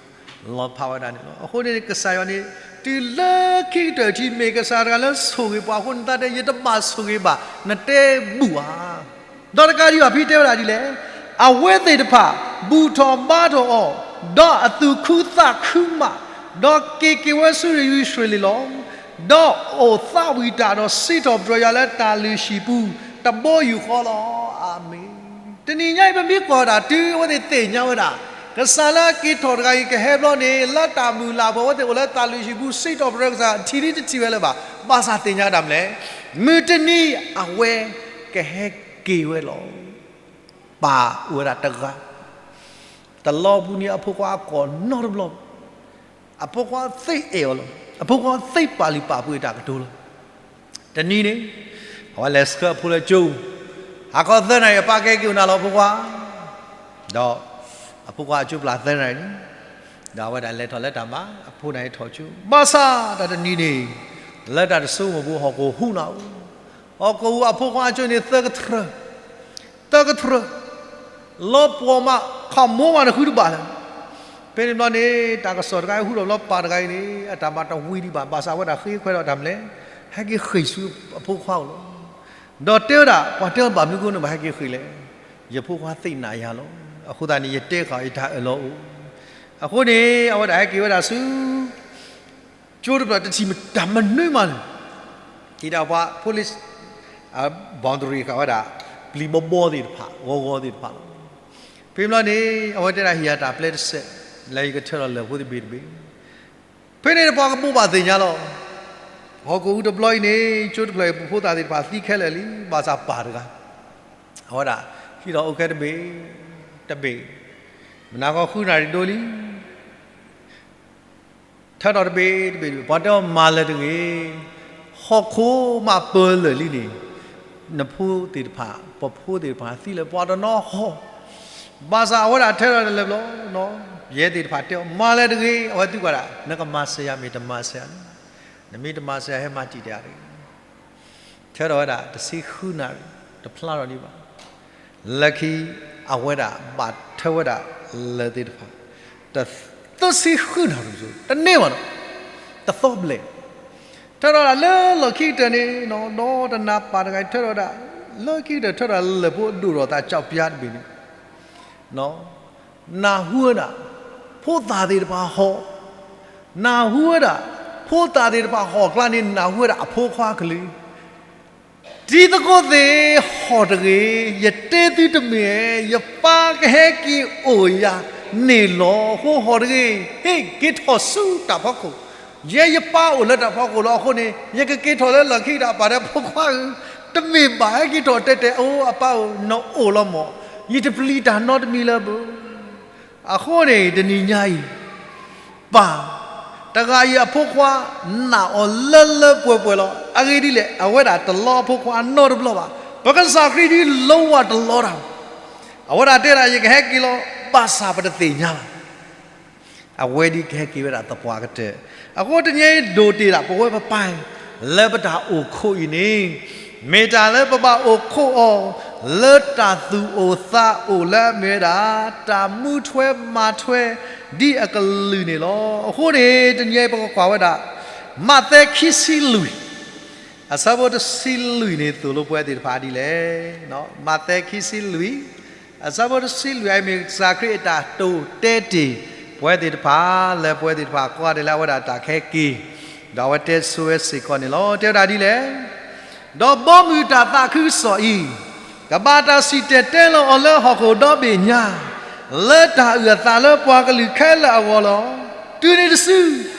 လီၤဖးဝဲဒၣ်န့ၣ်လီၤ. အဃိန့ၣ်ကစၢ်ယွၤန့ၣ် တုၤလၢခံကတၢၢ်ထံးမ့ၢ်ကစၢ်တဂၤလၢဆိၣ်ဂ့ၤပှၤအဃိန့ၣ် သးတဲ ယတဘၣ်ဆိၣ်ဂ့ၤဘၣ်, နတဲဘူၣ်ဧါ. ဒီးတကးဒံးဘၣ်ဖဲတဲဝဲဒၣ်ဒ်လဲၣ်, အဝဲသ့ၣ်တဖၣ် ဘူၣ်ထီၣ်ဘါထီၣ်အီၤ, ဒီးအသူၣ်ခုသးခုမး, ဒီးက့ၤက့ၤဝဲဆူယရူၤၡလ့ၣ်လီၤ. ဒီးအိၣ်သးဝံၣ်တၢ်ဒီးစံးထီၣ်ပတြၢၤယွၤလၢတၢ်လုၢ်ဟံၣ်ပူၤ တဘိယူၢ်ဃီလီၤ. အၤမ့ၣ်. တနံၤညါအံၤပမ့ၢ်ကွၢ်ဝဲဒၣ် တုၤအဝဲသ့ၣ်သ့ၣ်ညါဝဲဒၣ် ကစၢ်လၢအက့ၤထီၣ်တဂၤအံၤ ကဟဲဘျီန့ၣ် လၢတၢ်မုၢ်လၢ်ပူၤ အဝဲသ့ၣ်အိၣ်လၢတၢ်လုၢ်ဟံၣ်ပူၤ စံးထီၣ်ပတြၢၤကစၢ် ထံၣ်လံတထံၣ်ဝဲလၢၤဘၣ်. ဘၣ်ဆၣ်သ့ၣ်ညါဝဲဒၣ်မနုၤလဲၣ်, မုၢ်တနံၤအဝဲကဟဲက့ၤဝဲလီၤ. ပၢ်အိၣ်ဝဲဒၣ်တဂၤ, တလီၤပူၤန့ၣ်အဖိခွါအကိာ်နီတဘျီဘၣ်. အဖိခွါသ့အဲၣ်အီၤလီၤ. အဖိခွါသ့ပာ်လုၢ်ပာ်ပှ့ၤတၢ်ကတိၤလီၤ. တနံၤန့ၣ် အဝဲလဲၤဆှၢအဖိလၢကၠိ, ဟါခီသၢနၣ်ရံၣ် အပၢ်ကဟဲက့ၤအိၣ်နၤလီၤအဖိခွါ, ဒီးအဖိခွါအကၠိပျၢ်သၢနၣ်ရံၣ်န့ၣ်, ဒီးအဝဲဒၣ်လဲၤထီၣ်လၢတၢ်မၤအဖိန့ၣ်ဟဲထီၣ်ကၠိ, ဘၣ်ဆၣ်တၢ်တနံၤန့ၣ် လၢတၢ်တဆိကမိၣ်ပူၤ ဟီၣ်ခိၣ်ဟူးနၢ်အိၣ်, ဟီၣ်ခိၣ်ဟူး အဖိခွါအကၠိန့ၣ်သၢကထြၢ သၢကထြၢ လီၤပှီၢ်မး ခးမိၢ်မးတဃုတဘၣ်လၢၤ. ဖဲန့ၣ်ဘျီန့ၣ် တၢ်ကစီၣ်တခါအံၤဟူထီၣ်ဘျီ ပၢ်တဂၤအံၤန့ၣ် အတၢ်မၤတဝံၤဒံးဘၣ်, ဘၣ်ဆၣ်အဝဲဒၣ်ဃ့ခွဲးဒီးတၢ်မနုၤလဲၣ်, ဟဲက့ၤဃ့ၢ်ဆူအဖိခွါအအိၣ်လီၤ. ဒီးတဲဝဲဒၣ် ပှၤတဲအီၤဘၣ်မနုၤအဃိန့ၣ် ဘၣ်ဟဲက့ၤဃ့ၢ်လဲၣ်, ယဖိခွါသ့နာ်ယၤလီၤ. အဃိသတးန့ၣ် ယတဲဃာ်အီၤ ယတၢ်အၢၣ်လီၤအိၣ်. အဃိန့ၣ် အဝဲဒၣ်ဟဲက့ၤဝဲဒၣ်ဆူ ကၠိတဖျၢၣ် တထံၣ်တၢ်မနုၤမးလၢၤ, ထံၣ်ဒၣ်ပှၤ police boundary ဃာ်ဝဲဒၣ် ပျံၤဘီဘီသ့ၣ်တဖၣ် ဂီၤဂီၤသ့ၣ်တဖၣ်လီၤ. ဖဲဘျီန့ၣ် အဝဲတဲဒၣ် ဟ့ၣ်ယၤတၢ်ပျဲတစဲး လၢယကထၢထီၣ်လၢၢ်ဖိတဘ့ၣ်တဘ့ၣ်. ဖဲန့ၣ်ပှၤကဘိးဘၣ်သ့ၣ်ညါလီၤ. ဟီၣ်ခိၣ်ဟူးတဘျီအံၤန့ၣ် ကၠိတဖျၢၣ်အံၤ ပှၤဖိသၣ်သ့ၣ်တဖၣ်သံခဲလၢာ်လံ, ဘၣ်ဆၣ်ပၢ်တဂၤ အဝဲဒၣ် ဟံးထီၣ်အိၣ်ခဲတဘ့ၣ် တဘ့ၣ်, မနၤဃီဃုနၣ်ရံၣ်ဒိလံ ထၢထီၣ်တဘ့ၣ်တဘ့ၣ်တဘ့ၣ်, ပှၤတဲအီၤမၤလၢၤတဂ့ၤ, ဟီၣ်ခိၣ်မးပၢၤလၢာ်လံန့ၣ်, နဖိသ့ၣ်တဖၣ် ပဖိသ့ၣ်တဖၣ်သံလၢၤ ပှၤတနီၤဟီၣ်, ဘၣ်ဆၣ်အဝဲဒၣ်ထၢထီၣ်တလၢၤဘျီ, ယဲသ့ၣ်တဖၣ်တဲအီၤ မၤလၢၤတဂ့ၤ, အဝဲသံကွၢ်ဒၣ် နကမၤစၢၤယၤမ့ၢ်တမၤစၢၤယၤလဲၣ်, နမ့ၢ်တမၤစၢၤယၤ ဟဲမၤတံာ်တာ်တဂ့ၤ. ထၢထီၣ်ဝဲဒၣ်တဆံဃုနၣ်ရံၣ် တဖျါထီၣ်ဒံးဘၣ်. လၢခံ အဝဲဒၣ်ဘၣ်ထၢဝဲဒၣ်လၢၢ်သ့ၣ်တဖၣ် တသၢဆံဃုနၣ်ရံၣ် တန့ၢ်ဘၣ်နီၤ, တသီဘျဲၣ်. ထၢထီၣ်ဒၣ်လၢလီၢ်ခံကတၢၢ်န့ၣ် ဒီးတနၤပၢ်တဂၤအံၤထၢထီၣ်ဒၣ် လၢခံကတၢၢ်ထၢထီၣ်လၢၢ်ဖိဒိၣ်ထီၣ်သး ကၠီၣ်ပၠါတဘ့ၣ်န့ၣ် နၢ်ဟူဝဲဒၣ် ဖိသၣ်သ့ၣ်တဖၣ်ဟီၣ်, နၢ်ဟူဝဲဒၣ် ဖိသၣ်သ့ၣ်တဖၣ်ဟီၣ်ကျါန့ၣ် နၢ်ဟူဝဲဒၣ်အဖိခွါကလုၢ်, တံၤသကိးသ့ၣ် ဟီၣ်တဂ့ၤ, ယတဲသုတမ့ၢ်, ယပၢ်ကဟဲက့ၤအိၣ်ယၤန့ၣ်လီၤ. အဃိဟီၣ်တဂ့ၤ, ဟ့ၣ်က့ၤထီၣ်ဆူတၢ်ဖီခိၣ်, ယဲယပၢ်အိၣ်လၢတၢ်ဖီခိၣ်လီၤ. အဃိန့ၣ် ယကက့ၤထီၣ်လၢလီၢ်ခံကတၢၢ် ပၢ်ဒီးဖိခွါဧၢ, တမ့ၢ်ဘၣ်ဟဲက့ၤထီၣ်တဲတဲ အိၣ်အပၢ်ဧၢ, နအိၣ်လီၤမး, ယတပျံၤတၢ်နီတမံၤလၢၤဘၣ်. အဃိန့ၣ် တနံၤညါအံၤ ပၢ်တဂၤအံၤအဖိခွါ နာ်အီၤလၢလၢပှဲၤပှဲၤလီၤ. အဂ့ၢ်ဒ်လဲၣ်, အဝဲဒၣ်တလီအဖိခွါနီတဘျီဘၣ်. ပကစၢ်ခရံာ်ဒ် လုံးဝတလီတၢ်ဘၣ်. အဝဲဒၣ်တဲဒၣ် ယကဟဲက့ၤလီၤ, ဘၣ်ဆၣ်ပတသ့ၣ်ညါဘၣ်. အဝဲဒ်ကဟဲက့ၤဝဲဒၣ်သပှၢ်ကတၢၢ်. အဃိတနံၤအံၤဒိၣ်တ့ၢ်ဒၣ်ပဝဲပပၢ် လၢပတၢ်အိၣ်ခိးအံၤန့ၣ်, မ့ၢ်တၢ်လၢပဘၣ်အိၣ်ခိးအီၤ လၢတၢ်သူၣ်အိၣ်သးအိၣ်လၢအမ့ၢ်ဝဲဒၣ် တၢ်မူထွဲမၤထွဲ ဒ်အကလုၢ်န့ၣ်လီၤ. အဃိန့ၣ် တနံၤအံၤပကကွၢ်ဝဲဒၣ် မးသဲခံဆံလွံၢ် အဆၢဖိတဆံလွံၢ်န့ၣ် သိၣ်လိပဝဲသ့ၣ်တဖၣ်ဒ်လဲၣ်. မးသဲခံဆံလွံၢ် အဆၢဖိတဆံလွံၢ်အံၤ မ့ၢ်ကစၢ်ခရံာ်အတၢ်တိာ်တဲတ့ၢ်ပဝဲသ့ၣ်တဖၣ် လၢပဝဲသ့ၣ်တဖၣ်ကွၢ်ဒ်လၢအဝဲဒၣ်တၢ်ကဟဲက့ၤ, ဒီးအဝဲတဲဆိဝဲစ့ၢ်ကီးန့ၣ်လီၤ. တဲဝဲဒၣ်ဒ်လဲၣ်, ဒီးဘီမုၢ်တၢ်သးခုကစီၣ်အံၤ ကဘၣ်တၢ်စံၣ်တဲၤတဲလီၤအီၤလၢဟီၣ်ခိၣ်ဒီဘ့ၣ်ညါ, လၢတၢ်အုၣ်အသးလၢပှၤကလုာ်ခဲလၢာ်အဂီၢ်လီၤ. တုၤနုၤတစု,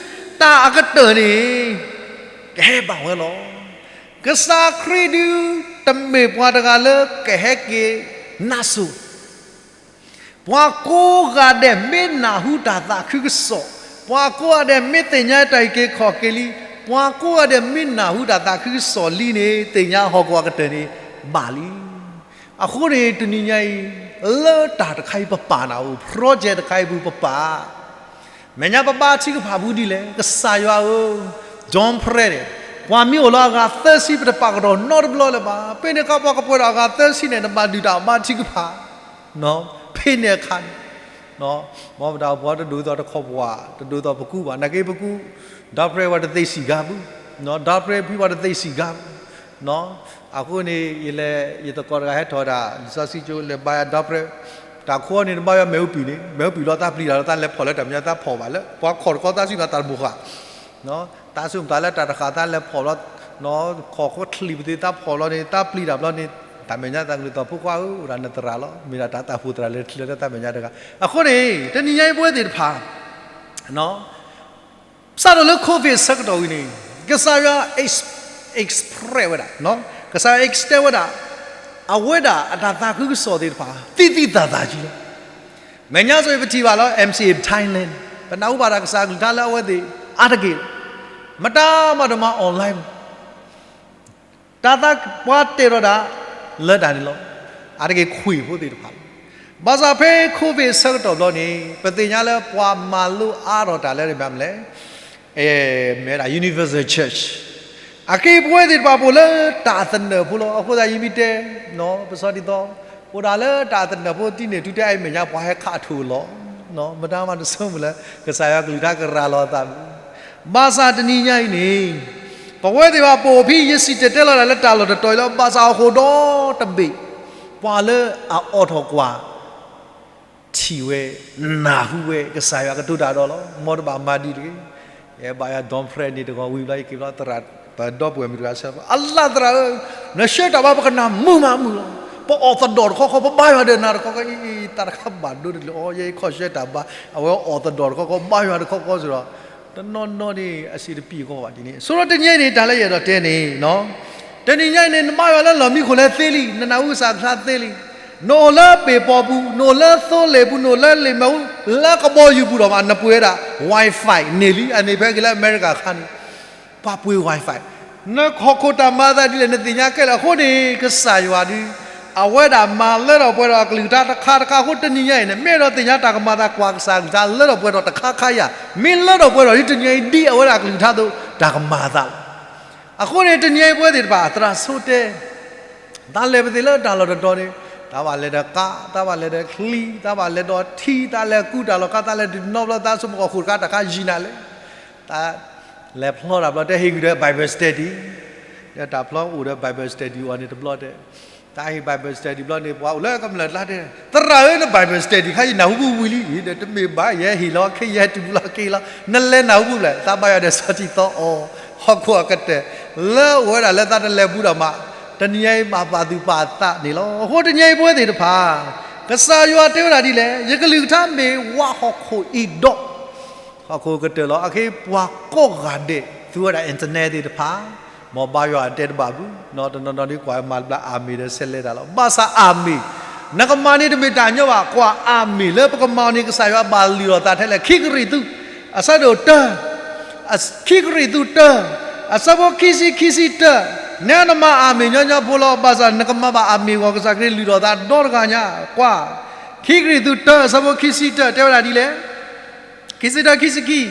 တၢ်အကတၢၢ်န့ၣ် ကဟဲဘၣ်ဝဲလီၤ. ကစၢ်ခရံာ်ဒုး တမ့ၢ်ပှၤတဂၤလၢကဟဲက့ၤနါစိၤ ပှၤကိးဂၤဒဲးမ့ၢ်နၢ်ဟူတၢ်သးခုကစီၣ်, ပှၤကိးဂၤဒဲးမ့ၢ်သ့ၣ်ညါတၢ်အုၣ်က့ၤခီၣ်က့ၤလံ, ပှၤကိးဂၤဒဲးမ့ၢ်နၢ်ဟူတၢ်သးခုကစီၣ်လံန့ၣ် သ့ၣ်ညါဟီၣ်ခိၣ်အကတၢၢ်န့ၣ် ဘၣ်လံ. အဃိန့ၣ် တနံၤညါအံၤ လၢတၢ်တခါအံၤပပာ်နၤအိၣ်, project တခါအံၤပူၤပပာ် မဲာ်ညါပဘါထုကဖၣ်ပူၤဒ်လဲၣ်, ကစၢ်ယွၤဧၢ, ဒိးဖရဲန့ၣ်, ပှၤမ့ၢ်အိၣ်လၢအဂၤသၢဆံ ပတပာ်ကဒီးနီတဘျီလၢၤဘၣ်. ဖဲန့ၣ်အခါ ပှၤကပှဲၤဒီးအဂၤသၢဆံန့ၣ် နဘၣ်ဒုၣ်တၢ်ဘါထုကဖၣ်, ဖဲန့ၣ်အခါန့ၣ်, မ်ပတၢ်အိၣ်ဖှိၣ်တဒိးသိးတခီပှၤ, တဒိးသိးပကူဘၣ်, နာ်က့ပကူ, ဒီးဖရဲပှၤတသ့စံၣ်ဂၤပူၤ, ဒီးဖရဲဖံပှၤတသ့စံၣ်ဂၤပူၤ, အဃိန့ၣ် ယလဲၤ ယသကိးတဂၤဟဲထီၣ်ဒၣ် လံာ်စီဆှံကၠိလဲၤဘါယွၤဒီးဖရဲ, တၢ်ခိန့ၣ် နဘါယွၤမ့ၣ်အူပံာ်န့ၣ်, မ့ၣ်အူပံာ်လီၤသးပျံၤတၢ်လီၤ သးလဲၤဖီၣ်လၢတၢ်မဲာ်ညါသးဖီၣ်ဘၣ်လၢ ပှၤခီၣ်တခီသးစံးဘၣ်တၢ်တဘိဃာ်, သးစူၢ်မတၤလၢတၢ်တဃာ်သးလဲၤဖီၣ်လီၤ, ခီၣ်ခိၣ်ချံးပသ့သးဖီၣ်လီၤန့ၣ် သးပျံၤတၢ်ဘျီန့ၣ်, တၢ်မဲာ်ညါသးကလုၢ်သီဖိခွါဧၢ, အိၣ်ဒၣ်နသရၣ်လီၤ, မ့ၢ်ဒၣ်တၢ်သးပူၤသရၣ်လဲၤချံးလၢတၢ်မဲာ်ညါတဂၤ. အဃိန့ၣ် တနံၤညါအံၤပဝဲသ့ၣ်တဖၣ် စးထီၣ်လၢ COVID ဆၢကတီၢ်ဝံၤန့ၣ် ကစၢ်ယွၤ express ဝဲဒၣ်, ကစၢ်ယွၤ extend ဝဲဒၣ် အဝဲဒၣ်အတၢ်သးခုကစီၣ်သ့ၣ်တဖၣ် သံသံသးသးကံလီၤ. မဲာ်ညါစိၤအံၤပထံၣ်ဘၣ်လၢ MCA Thailand ပနၢ်ဟူဘၣ်တၢ်ကစၢ်ကလုၢ်ကထါလၢအဝဲသ့ၣ်အါတက့ၢ်လီၤ. မတၤမၤတမၤ online တၢ်သးပှၤတဲာ်ထီၣ်တၢ်လၢတၢ်န့ၣ်လီၤ. အါတက့ၢ်ခွံၣ်ဖိသ့ၣ်တဖၣ်လီၤ. ဘၣ်ဆၣ်ဖဲ COVID ဆၢကတီၢ်ဘျီန့ၣ် ပသ့ၣ်ညါလၢပှၤမၤလိအါထီၣ်တၢ်လၢမနုၤလဲၣ်, မ့ၢ်ဝဲဒၣ် Universal Church အက့ၢ်ပဝဲသ့ၣ်တဖၣ်ပအိၣ်လၢတၢ်သနၢၣ်ဖိလီၤ. အဃိသတးယမ့ၢ်တဲ ပစီတံသီ အိၣ်ဒၣ်လၢတၢ်သနၢၣ်ဖိ တံန့ၢ်ထူတဲအံၤမဲာ်ညါ ပှၤဟဲခးအထိၣ်လီၤ. မတၤမၤတဆိကမိၣ်လၢ ကစၢ်ယွၤကလုၢ်ကထါကရၤလီၤအသးဘၣ်. ဘၣ်ဆၣ်တနံၤညါအံၤန့ၣ် ပဝဲသ့ၣ်တဖၣ်ပအိၣ်ဖဲ ယစံၣ်တဲၤတဲလီၤတၢ်လၢတၢ်လီၢ်တတီၤအံၤလီၤ. ဘၣ်ဆၣ်ဟီၣ်ခိၣ်ဒီတဘ့ၣ် ပှၤလၢအအိးထီၣ်ကွၢ် ထံၣ်ဝဲ, နၢ်ဟူဝဲ ကစၢ်ယွၤကတိၤတၢ်ဒီးလီၤ. မ်တဘၣ်မၤဒ်တဂ့ၤ. ယဘါယွၤဒီဖရဲန့ၣ်တဂီၤဝံၤဘျီ ယက့ၤဘျီသရၣ် ပဒီပုၢ်ဝဲၢ်မုၣ်တဂၤဆၢ, အလၢသရၣ်ဧၢ, နဆှၢတၢ်ဘါ ပကနၢ်မုာ်မးမုာ်လီၤ. ပအိးသဒိၣ်တခီခီ ပဘါယွၤဒီးနၤတခီခီ, အံၤ တၢ်တခါဘၣ်ဒိတလၢ အီၤ ယဲယခီၣ်ဆှၢတၢ်ဘါ အဝဲအိးသဒိၣ်တခီခီ ဘါယွၤတခီခီစ့ၢ်ဒီး တနီၤနီၤန့ၣ် အစံးတပံၤကီဘၣ်ဒ်န့ၣ်. ဆိဒီးတနံၤအံၤန့ၣ် တၢ်လၢယအဲၣ်ဒိးတဲန့ၣ် တနံၤညါအံၤန့ၣ် နဘါယွၤလၢလီၢ်မံခိၣ်လၢသ့လံ, နနၢ်ဟူကစၢ်ကလုၢ်ကထါသ့လံ, နအိၣ်လၢပ့ၢ်ပီၢ်ပူၤ, နအိၣ်လၢသိလ့ၣ်ပူၤ, နအိၣ်လၢလ့ၣ်မ့ၣ်အူ, လၢကဘီယူၤပူၤဒီးမး နပှ့ၤဝဲဒၣ် Wi-Fi န့ၢ်လံ. အန့ၣ်ဖဲက့ၤလၢအမဲရကၤအခါန့ၣ် ပှၤပှ့ၤ Wi-Fi, နဟီၣ်ခိၣ်တၢ်မၤအသးဒ်လဲၣ် နသ့ၣ်ညါခဲလၢာ်. အဃိန့ၣ် ကစၢ်ယွၤဒုး အဝဲဒၣ်မၤလၢထီၣ်ပှဲၤထီၣ်အကလုၢ်ကထါတခါတခါအဃိ တနံၤညါအံၤန့ၣ် မ့ၢ်အဲၣ်ဒိးသ့ၣ်ညါတၢ်ကမၤအသး ကွၢ်ကစၢ်ကလုၢ်ကထါလၢထီၣ်ပှဲၤထီၣ်တခါခါယၤ, မ့ၢ်လၢထီၣ်ပှဲၤထီၣ်ဒ်တနံၤညါအံၤ ဒ်အဝဲဒၣ်ကလုၢ်ကထါအသိး တၢ်ကမၤအသးလီၤ. အဃိန့ၣ် တနံၤညါအံၤပဝဲသ့ၣ်တဖၣ် သရၣ်ဆိတဲ တၢ်လဲၤပသ့ၣ်လၢတၢ်လီၢ်တတီၤန့ၣ် တၢ်ဘၣ်လဲၤဒီးကါ, တၢ်ဘၣ်လဲၤဒီးချံ, တၢ်ဘၣ်လဲၤဒီးထံ, တၢ်လဲၤကူတၢ်လီၤကါ, တၢ်လဲၤဒုးနီတဘျီ တၢ်ဆိကမိၣ်ကီၢ်ဃိၣ်တခါ တၢ်ခါယံာ်နၤလဲၣ်. တၢ်လဲၤဖျီတၢ်ဘျီ တဲဟ့ၣ်ဂံၢ်ဒီး Bible study, ဒီးတၢ်ဖျီအိၣ်ဒီး Bible study အီၤန့ၣ်တဘျီတဲ တၢ်ဟ့ၣ် Bible study ဘျီန့ၣ် ပှၤအိၣ်လၢကမျၢၢ်ကျါတဲ သရၣ်ဧၢ န Bible study ခါယနၢ်ဟူပူၤဝံၤလံ, ဒီးတမ့ၢ်ဘၣ် ယဟဲဟ့ၣ်လီၤခဲ ယဟဲတုၤပူၤလီၤက့ၤလီၤ, နလဲၤနၢ်ဟူပူၤဖျဲၣ် သးဘါယွၤဒီးစီၤတံၢ်သီအီၤ ဟီၣ်ခိၣ်အကတၢၢ် လၢအိၣ်ဝဲဒၣ်လၢသးတလဲၤဘူးဒီးမး တနံၤညါအံၤဘၣ်ပာ်သူၣ်ပာ်သးန့ၣ်လီၤ. အဃိတနံၤညါအံၤပဝဲသ့ၣ်တဖၣ် ကစၢ်ယွၤတဲဝဲဒၣ်ဒ်လဲၣ်, ယကလုၢ်ကထါမ့ၢ်ဝးဟီၣ်ခိၣ်အံၤဒီး ဟီၣ်ခိၣ်ကတၢၢ်လီၤ. အခဲအံၤပှၤကိးဂၤဒဲး သူဝဲဒၣ် internet သ့ၣ်တဖၣ် မ်ဘါယွၤအတဲတဘၣ်ဘၣ်, တနီၤနီၤဒ်ကွၢ်မၤတဘျီ အၤမ့ၣ်ဒီးဆဲးလဲၤတၢ်လီၤ. ဘၣ်ဆၣ်အၤမ့ၣ် နကမၤန့ၣ်တမ့ၢ်တၢ်ညီဘၣ်, ကွၢ်အၤမ့ၣ်လၢပကမၤအီၤန့ၣ် ကစၢ်ယွၤဘၣ်လုၢ်ထီၣ်သးထဲလဲၣ်. ခံကရံၣ်သူး အဆၢဒိၣ်တၢ ခံကရံၣ်သူးတၢ အဆၢဖိခံဆံ ခံဆံတၢ, နနမၤအၤမ့ၣ်ညီညီဖိလီၤ. ဘၣ်ဆၣ်နကမၤဘၣ်အၤမ့ၣ်အဂီၢ် ကစၢ်ခရံာ်လုၢ်ထီၣ်သးဒီတဂၤညါ. ကွၢ် ခံကရံၣ်သူးတၢ အဆၢဖိခံဆံတၢ တဲဝဲဒၣ်ဒ်လဲၣ် ခံဆံတၢ ခံဆံခံ,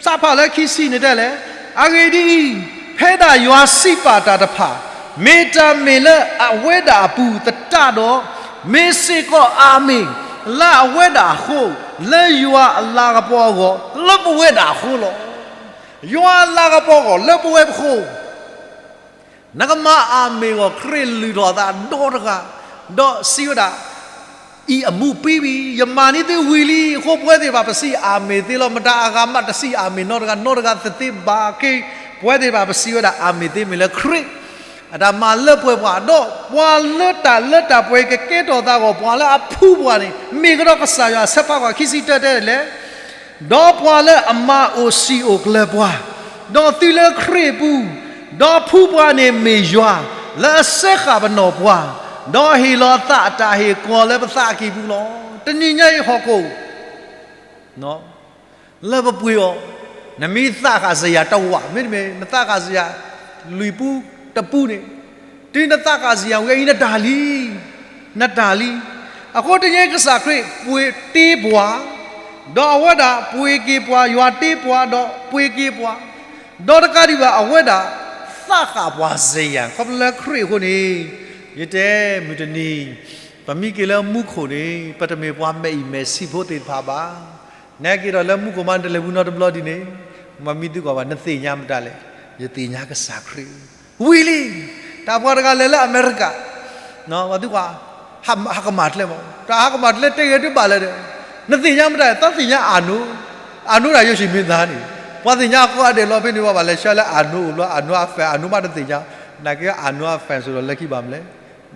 စးဖးလၢခံဆံန့ၣ်တဲလဲၣ်, အဂ့ၢ်ဒ်အံၤ, ဖဲဒၣ်ယွၤစံးပာ်တၢ်တဖၣ် မ့ၢ်တၢ်မ့ၢ်လၢအဝဲဒၣ်အပူၤသတးဒီး, မ့ၢ်စ့ၢ်ကီးအၤမ့ၣ် လၢအဝဲဒၣ်အဃိ, လၢယွၤအလၤကပီၤအဂီၢ် လၢပဝဲဒၣ်အဃိလီၤ. ယွၤအလၤကပီၤအဂီၢ်လၢပဝဲပဃိ နကမၤအၤမ့ၣ်အဂီၢ် ခရံာ်လုၢ်ထီၣ်သးဒီတဂၤ, ဒီးစံးဝဲဒၣ်, အံၤအမူးပံပံ, ယမၤန့ၢ်သုဝံၤလံ. အဃိပဝဲသ့ၣ်တဖၣ်ပစံးအၤမ့ၣ်သ့လီၤ. မတၤအဂၤမးတစံးအၤမ့ၣ်နီတဂၤ, နီတဂၤသ့ဘၣ်က့, ပဝဲသ့ၣ်တဖၣ်ပစံးဝဲဒၣ်အၤမ့ၣ်သ့မ့ၢ်လၢခရံာ် အတၢ်မၤလၢပှဲၤပှၤ, ဒီးပှၤလၢတၢ်လၢတၢ်ပှဲၤကကဲထီၣ်သးအဂီၢ်, ပှၤလၢအဖှူပှၤန့ၣ် မ့ၢ်ကဒီးကစၢ်ယွၤ. အဆၢဖးကွၢ်ခံဆံတၢတဲဒ်လဲၣ်, ဒီးပှၤလၢအမၤအိၣ်စံာ်အိၣ်ကျၢၤပှၤ, ဒီးသုလၢခရံာ်အပူၤ, ဒီးဖှူပှၤန့ၣ်မ့ၢ်ယွၤ, လၢအစၢဃာ်ပနီၣ်ပှၤ, ဒီးဟ့ၣ်လီၤသးအတၢ်ဟ့ၣ်ကီၤလၢပသးကံၢ်ပူၤလီၤ. တနံၤညါအံၤဟီၣ်ခိၣ် လၢပပှ့ၤအီၤ, နမ့ၢ်သးဃာ်စ့ၢ်ယၤတဝာ်, မ့တမ့ၢ် နသးဃာ်စ့ၢ်ယၤလွံၢ်ပူတပူန့ၣ်, တုၤနသးဃာ်စ့ၢ်ယၤဝဲအံၤ နတၢ်လံ, နတၢ်လံ. အဃိတနံၤအံၤကစၢ်ခရံာ်ပှ့ၤတ့ပှၤ, ဒီးအဝဲဒၣ်ပှ့ၤက့ၤပှၤ, ယွၤတ့ပှၤဒီးပှ့ၤက့ၤပှၤ, ဒီးတကးဒံးဘၣ် အဝဲဒၣ်သးဃာ်ပှၤစ့ၢ်ယၤ. ခီဖျိလၢခရံာ်အဃိန့ၣ်, ယတဲမုၢ်တနံၤ ပမ့ၢ်က့ၤလၢမူခိၣ်န့ၣ် ပတမ့ၢ်ပှၤမဲာ်အံၤမဲာ်ဆံးဖိသ့ၣ်တဖၣ်ဘၣ်. နဟဲက့ၤဒီးလၢမူခိၣ်မး နတလဲၤဘူးနီတဘျီဒ်န့ၣ်, မ့မ့ၢ်သုကွၢ်ဘၣ် နသ့ၣ်ညါမတၤလဲၣ်. ယသ့ၣ်ညါကစၢ်ခရံာ်, ဝံၤလံ. တၢ်ပှၤတဂၤလဲၤလၢအမဲရကၤ, သုကွၢ်, ဟးကမၣ်ကျဲမး, တၢ်ဟးကမၣ်ကျဲတဲဂဲၤတဘၣ်လၢၤဒီး, နသ့ၣ်ညါမတၤလဲၣ်. သးသ့ၣ်ညါအနိ, အနိဒၣ်ယိၤၡ့ၣ်မ့ၢ်သါန့ၣ်, ပှၤသ့ၣ်ညါအဃိအဒဲးလီၤဖဲန့ၣ် ဘၣ်လဲၤဆှၢလၢအနိအိၣ်ဘျီ အနိအfan, အနိမးတသ့ၣ်ညါ, နာ်က့အနိအfanစ့ၢ်ဒီးလၢခံဘၣ်မနုၤလဲၣ်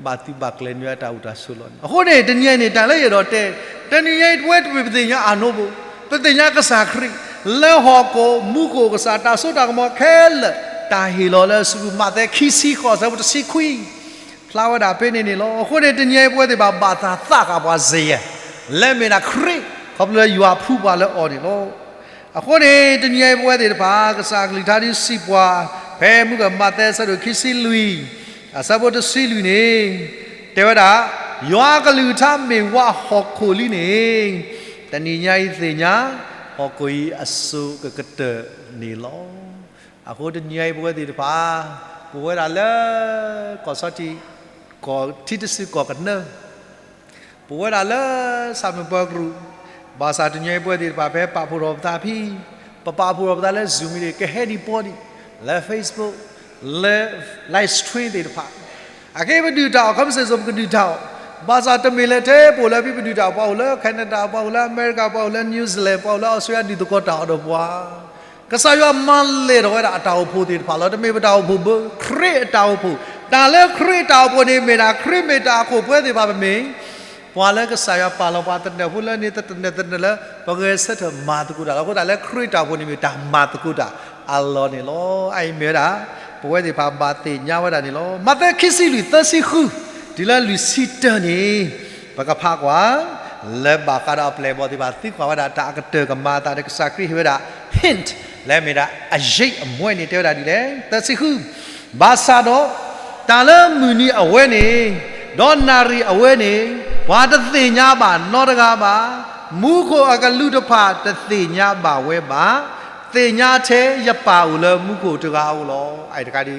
ဘၣ်သုးဘၣ်ကျဲၤန့ၢ်အတၢ်အိၣ်တၢ်ဆိးလီၤန့ၣ်. အဃိန့ၣ် တနံၤအံၤန့ၣ် တၢ်လၢယအဲၣ်ဒိးတဲ, တနံၤအံၤပဝဲတမ့ၢ်ပသ့ၣ်ညါအနိဘၣ်, ပသ့ၣ်ညါကစၢ်ခရံာ်, လၢဟီၣ်ခိၣ်မူခိၣ်ကစၢ်တၢ်စိတၢ်ကမီၤခဲလၢာ်, တၢ်ဟ့ၣ်လီၤလၢအစုပူၤ, မးသဲခံဆံဃိး အဆၢဖိတဆံခွံ ဖျါဝဲဒၣ်ဖဲန့ၣ်န့ၣ်လီၤ. အဃိန့ၣ် တနံၤအံၤပဝဲသ့ၣ်တဖၣ်ဘၣ်သးသးဃာ်ပှၤစ့ၢ်ယဲၢ်, လၢမ့ၢ်ဒၣ်ခရံာ်, ခီဖျိလၢယွၤဖှူပှၤလၢအီၤန့ၣ်လီၤ. အဃိန့ၣ် တနံၤအံၤပဝဲသ့ၣ်တဖၣ် ကစၢ်အကလုၢ်ကထါဒုးစံးပှၤ, ဖဲမုၢ်ကမၤသဲအဆၢဒိၣ်ခံဆံလွံၢ်, အဆၢဖိတဆံလွံၢ်န့ၣ်, တဲဝဲဒၣ်, ယွၤအကလုၢ်ကထါမ့ၢ်ဝးဟီၣ်ခိၣ်လံန့ၣ်, တနံၤညါအံၤသ့ၣ်ညါ, ဟီၣ်ခိၣ်အံၤအစိၤကကတၢၢ်န့ၣ်လီၤ. အဃိတနံၤအံၤပဝဲသ့ၣ်တဖၣ်, ပဝဲဒၣ်လၢ ကီၢ်ဆီထံး, ကီၢ်ထံတစုကီၢ်ကနၢ ပဝဲဒၣ်လၢ ဆၣ်မုၢ်ပၢၤကရူၢ်, ဘၣ်ဆၣ်တနံၤအံၤပဝဲသ့ၣ်တဖၣ်ဖဲပာ်ဖှိၣ်ထီၣ်ပသးဖဲ, ပပာ်ဖှိၣ်ထီၣ်ပသးလၢ Zoom န့ၣ် ကဟဲဒံးပီဒံး, လၢ Facebook, လၢ live stream သ့ၣ်တဖၣ်, အခဲအံၤပဒုၣ်တၢ်အီၣ် ခီမ့ၢ်စ့ၢ်စိၤပကဒုၣ်တၢ်အီၣ်, ဘၣ်ဆၣ်တမ့ၢ်လၢထဲပအိၣ်လၢဖဲပဒုၣ်တၢ်အီၣ် ပှၤအိၣ်လၢ Canada, ပှၤအိၣ်လၢအမဲရကၤ, ပှၤအိၣ်လၢ New Zealand, ပှၤအိၣ်လၢအီစထြ့လယါ ဒုးသကိးတၢ်အီၣ်ဒီးပှၤ ကစၢ်ယွၤမၤလဲၢ်ထီၣ်ဝဲဒၣ်အတၢ်အိၣ်ဖှိၣ်သ့ၣ်တဖၣ်လီၤ. တမ့ၢ်ပတၢ်အိၣ်ဖှိၣ်ဘၣ်, ခရံာ်အတၢ်အိၣ်ဖှိၣ်, တၢ်လၢခရံာ်အတၢ်အိၣ်ဖှိၣ်န့ၣ်မ့ၢ်ဒၣ် ခရံာ်မ့ၢ်တၢ်အခိၣ် ပဝဲသ့ၣ်တဖၣ်ပမ့ၢ် ပှၤလၢကစၢ်ယွၤပာ်လီၤပှၤသနၢၣ်ဖိလၢန့ၣ် သနၢၣ်သနၢၣ်လၢ ပဂဲၤဆၢထၢၣ်မၤသကိးတၢ်လီၤ. အဃိသတးလၢခရံာ်အတၢ်အိၣ်ဖှိၣ်န့ၣ်မ့ၢ်တၢ်မၤသကိးတၢ်အလီၢ်န့ၣ်လီၤ. အအံၤမ့ၢ်ဝဲဒၣ် ပဝဲသ့ၣ်တဖၣ်ဘၣ်သ့ၣ်ညါဝဲဒၣ်န့ၣ်လီၤ. မးသဲခံဆံလွံၢ် သၢဆံဃု တုၤလၢလွံၢ်ဆံတၢန့ၣ် ပကဖးကွၢ် လၢဘၣ်ဃးဒီးအပျဲၢ်အဘီၣ်သ့ၣ်တဖၣ် သံကွၢ်ဝဲဒၣ်တၢ်အကတၢၢ်ကမၤအသးဒီး ကစၢ်ခရံာ်ဟ့ၣ်ဝဲဒၣ် hint လၢမ့ၢ်ဒၣ်အရိပ်အမွဲန့ၣ် တဲဝဲဒၣ်ဒ်လဲၣ်. သၢဆံဃု, ဘၣ်ဆၣ်ဒီး တၢ်လၢမုၢ်နံၤအဝဲန့ၣ်, ဒီးနၣ်ရံၣ်အဝဲန့ၣ်, ပှၤတသ့ၣ်ညါဘၣ်နီတဂၤဘၣ်, မူခိၣ်အကလူးတဖၣ်တသ့ၣ်ညါဘၣ်ဝဲဘၣ်, သ့ၣ်ညါထဲယပၢ်အိၣ်လၢမူခိၣ်တဂၤဧိၤလီၤ. အအံၤတခါဒ်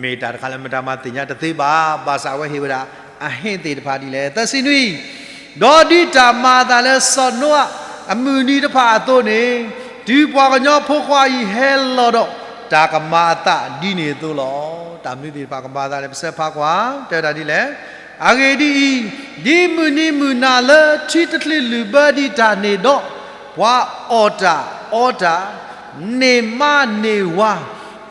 မ့ၢ်တၢ်တခါလၢမတၤမၤသ့ၣ်ညါတသ့ဘၣ်. ဘၣ်ဆၣ်အဝဲဟ့ၣ်ဝဲဒၣ် အ hint သ့ၣ်တဖၣ်ဒ်လဲၣ်. သၢဆံနွံ, ဒီးဒ်တၢ်မၤအသးလၢစီၤနိအၣ်အမုၢ်နံၤတဖၣ်အသိးန့ၣ်, တုၤပှၤကညီဖိခွါအံၤဟဲလီၤဒီး, တၢ်ကမၤအသးဒ်န့ၣ်အသိးလီၤ. တၢ်မနုၤသ့ၣ်တဖၣ်ကမၤအသးလဲၣ်. ပဆၢဖးကွၢ် တဲဝဲဒၣ်ဒ်လဲၣ်. အဂ့ၢ်ဒ်အံၤ, ဒ်မုၢ်နံၤမုၢ်နၤလၢထံတချုးလုာ်ဘၢဒံးတၢ်န့ၣ်ဒီး, ပှၤအီၣ်တၢ်အီတၢ်, န့ၢ်မါန့ၢ်ဝၤ,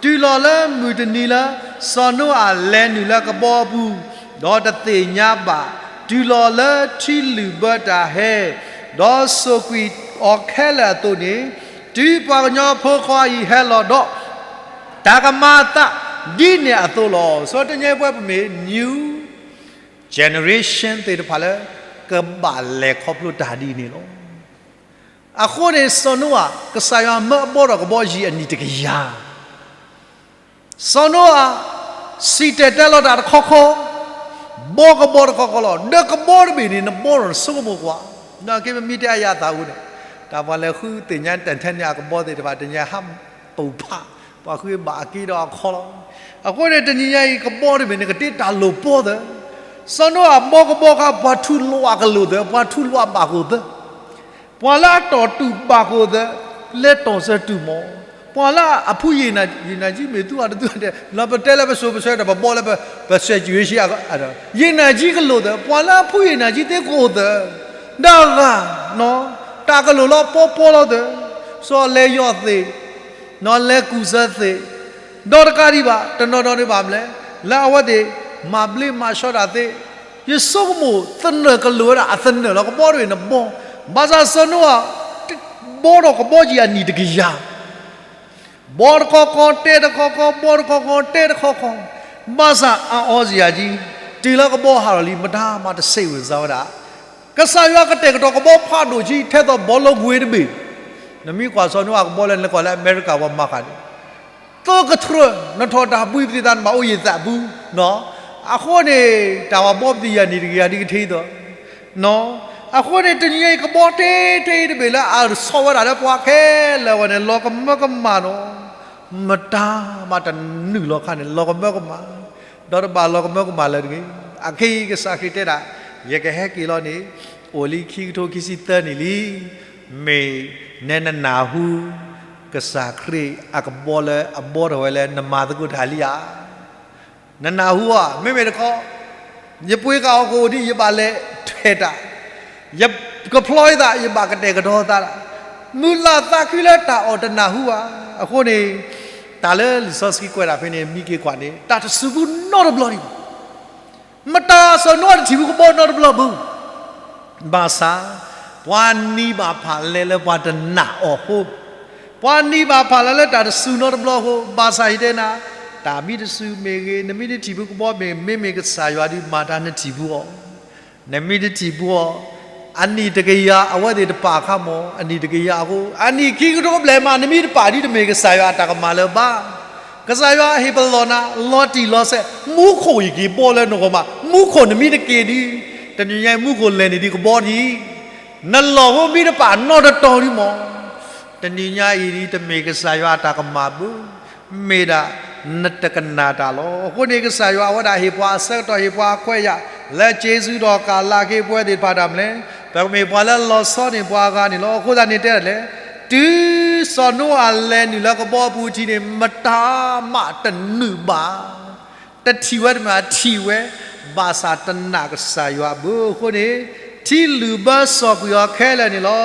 တုၤလီၤလၢမုၢ်တနံၤလၢ စီၤနိအၣ်လဲၤနုာ်လၢကဘီအပူၤ, ဒီးတသ့ၣ်ညါဘၣ်, တုၤလီၤလၢထံလုာ်ဘၢတၢ်ဟဲ, ဒီးစိာ်ကွံာ်အီၤခဲလၢာ်အသိးန့ၣ်, တုၤပှၤကညီဖိခွါအံၤဟဲလီၤဒီး, တၢ်ကမၤအသးဒ်န့ၣ်အသိးလီၤ. စီၤတညဲပဝဲပမ့ၢ် new generation သ့ၣ်တဖၣ်လၢ ကဘၣ်လဲၤခီဖျိတၢ်ဒ်န့ၣ်လီၤ. အဃိန့ၣ် စီၤနိအၣ် ကစၢ်ယွၤမၢအဘီထီၣ်ကဘီယံာ်အနံၣ်တကယၤ စီၤနိအၣ် စံၣ်တဲၤတဲလီၤတၢ်တခီခီ, ဘီကဘီတခီခီလီၤ. ဒီးကဘီတဘ့ၣ်န့ၣ် နဘီထီၣ်နဆိကမိၣ်ကွၢ်, နာ်က့ပမ့ၢ်တဲအယၤသးဝဲန့ၣ်, တၢ်ပှၤလဲၤဃုသ့ၣ်ညါတၢ်ထဲန့ၣ် အကဘီသ့ၣ်တဖၣ် တညါဟးပူၤဖး, ပှၤဃုဘၣ်အက့ဒီးအခီလီၤ. အဃိန့ၣ် တနံၤညါအံၤ ကဘီတဘ့ၣ်န့ၣ် ကတ့တၢ်လိာ်ပီသၢ, စီၤနိအၣ်ဘီကဘီခါ ပှၤထူးလီၤအကလိာ်သၢ, ပှၤထူးလီၤအဘၣ်ကိၣ်သၢ ပှၤလၢအတီၢ်တူာ်ဘၣ်ကိၣ်သၢ, လဲၤတီၢ်စၢၤတူၢ်မီၢ်, ပှၤလၢအဖှူယံာ်နၢ်ယံာ်မ့ၢ်သူအတသူအတဲ, လီၤပတဲလၢပစိၤပဆၢဒီး ပဘီလၢပ, ပစဲးကၠူၤဝဲဆံ, ယံာ်နၢ်ယံာ်ကလိာ်သၢ, ပှၤလၢအဖှူယံာ်နၢ်ယံာ်သ့ကအိၣ်သၢ, ဒၣ်ဂၤ, တၢ်ကလိာ်လီၤပီပီလီၤသၢ, စီၤလဲၤယီၢ်သ့ၣ်, လဲၤကူၣ်စၢၤသ့ၣ်, ဒီးတကးဒံးဘၣ် တနီၤနီၤဒံးဘၣ်မလဲၣ် လၢအဝဲသ့ၣ်မၤဘျ့မၤဆှီတၢ်သ့, ယဆိကမိၣ်သနၢၣ်ကလိာ်ဝဲဒၣ်အသနၢၣ်လီၤ ကဘီတဘ့ၣ်န့ၣ်ဘီ, ဘၣ်ဆၣ်စီၤနိအၤ ဘီထီၣ်ကဘီကံၢ်အနံၣ်တကယၤ ဘီတခီခီတဲတခီခီ ဘီတခီခီတဲတခီခီ, ဘၣ်ဆၣ်အအီစယၤကံ, တုၤလၢကဘီဟးထီၣ်လံ မတၤမးတစဲးဝဲစါဝဲဒၣ်, ကစၢ်ယွၤကတဲာ်ကတီၤကဘီဖးဒိၣ်ကံ ထဲသိးဘီလၢကွ့တဘ့ၣ်, နမ့ၢ်ကွၢ်စီၤနိအၤကဘီလၢနလဲၤကွၢ်လၢအမဲရကၤပှၤမၤဃာ်န့ၣ်, သၢကထြၢ နထီၣ်တၢ်ဘှံးပသံးသး နဘၣ်အိၣ်ယသးပူၤ, အဃိန့ၣ် တၢ်ဝၤဘီပသံးယၤန့ၣ်တဂ့ၤ ယၤဒ်ကထံသိး အဃိန့ၣ် တနံၤအံၤ ကဘီတဲထဲအံၤတဘ့ၣ်လၢအဆီဝဲဒၣ်လၢပှၤခဲလၢာ်ဝဲန့ၣ် လီၤကမၢကမၣ်နီၤ, မတၤမးတနုာ်လီၤခါန့ၣ် လီၤကမၢကမၣ်, ဒီးတဘၣ်လီၤကမၢကမၣ်လၢၤတဂ့ၤ. အခဲအံၤကစၢ်ခရံာ်တဲဒၣ် ယကဟဲက့ၤလီၤန့ၣ် အိၣ်လံခံကထိခံဆံသၢနံၣ်လံ, မ့ၢ်နဲနနၢ်ဟူ ကစၢ်ခရံာ်အကဘီလၢအဘီထီၣ်ဝဲလၢနမၤသကိးတၢ်လံဧါ နနၢ်ဟူဧါ, မ့မ့ၢ်တခီ ယပှ့ၤဃာ်ဟီၣ်ခိၣ်ဒ်ယဘၣ်လဲၤထွဲတၢ်, ယကဖျီယသး ယဘၣ်ကတဲာ်ကတီၤသး, မုၢ်လၢ်သးခုလၢတၢ်အီၣ်တနၢ်ဟူဧါ. အဃိန့ၣ် တၢ်လၢလံာ်စီဆှံကွဲးဒၣ်ဖဲန့ၣ် မံက့ၤကွၢ်န့ၣ် တၢ်တစူးဘူးနီတဘျီဒံးဘၣ် မတၤစီၤနိအၤတထံၣ်ဘူးကဘီနီတဘျီဘၣ်. ဘၣ်ဆၣ် ပှၤနံၤဘၣ်ဖးလဲၢ်လၢပှၤတနာ်အီၤအဃိ, ပှၤနံၤဘၣ်ဖးလဲၢ်လၢတၢ်တစူးနီတဘျီအဃိ, ဘၣ်ဆၣ်ယတဲနၤ, တၢ်မ့ၢ်တစူးမ့ၢ်ဂ့ၤ, နမ့ၢ်တထံၣ်ဘူးကဘီမ့ၢ်ဂ့ၤ, မ့မ့ၢ်ကစၢ်ယွၤဒုးမၤတၢ်နထံၣ်ဘူးအီၤ, နမ့ၢ်တထံၣ်ဘူးအီၤ, အနံၣ်တကယၤအဝဲသ့ၣ်တပာ်အခါမး, အနံၣ်တကယၤအဃိ, အနံၣ်ခံကထိဘျဲၣ်မး နမ့ၢ်တပာ်ဒ်တမ့ၢ်ကစၢ်ယွၤအတၢ်ကမၣ်လၢၤဘၣ်. ကစၢ်ယွၤဟ့ၣ်ပလီၢ်နၤ လီၤတံၢ်လီၤဆဲး, မူခိၣ်ယက့ၤဘီလၢနဂီၢ်မး, မူခိၣ်နမ့ၢ်တက့ၤဒုး, တနံၤညါအံၤ မူခိၣ်လဲၤန့ၢ်ဒံးကဘီဒံး, နလီၢ်ဖိမ့ၢ်တပာ်နီတတီၤဒံးမး, တနံၤညါအံၤဒ်တမ့ၢ်ကစၢ်ယွၤအတၢ်ကမၣ်ဘၣ်, မ့ၢ်ဒၣ်နတကနၣ်တၢ်လီၤ. အဃိန့ၣ် ကစၢ်ယွၤအဝဲဒၣ်ဟ့ၣ်ပှၤအဆၢကတီၢ် ဟ့ၣ်ပှၤအခွဲးယာ် လၢက့ၤဆူဒီးကၤလးက့ၤပဝဲသ့ၣ်တဖၣ်တၢ်မနုၤလဲၣ်, ပကမ့ၢ်ပှၤလၢလီၤဆီန့ၢ်ပှၤအဂၤန့ၣ်လီၤ. အဃိသတးန့ၣ်တဲဒ်လဲၣ်, တုၤစီၤနိအၤလဲၤနုာ်လၢကဘီအပူၤထံးန့ၣ် မတၤမးတနုာ်ဘၣ် တထံၣ်ဝဲတမ့ၢ် ထံၣ်ဝဲ, ဘၣ်ဆၣ်တနာ်ကစၢ်ယွၤဘၣ်အဃိန့ၣ်, ထံလုၣ်ဘၢစီၣ်ကွံာ်အီၤခဲလၢာ်န့ၣ်လီၤ.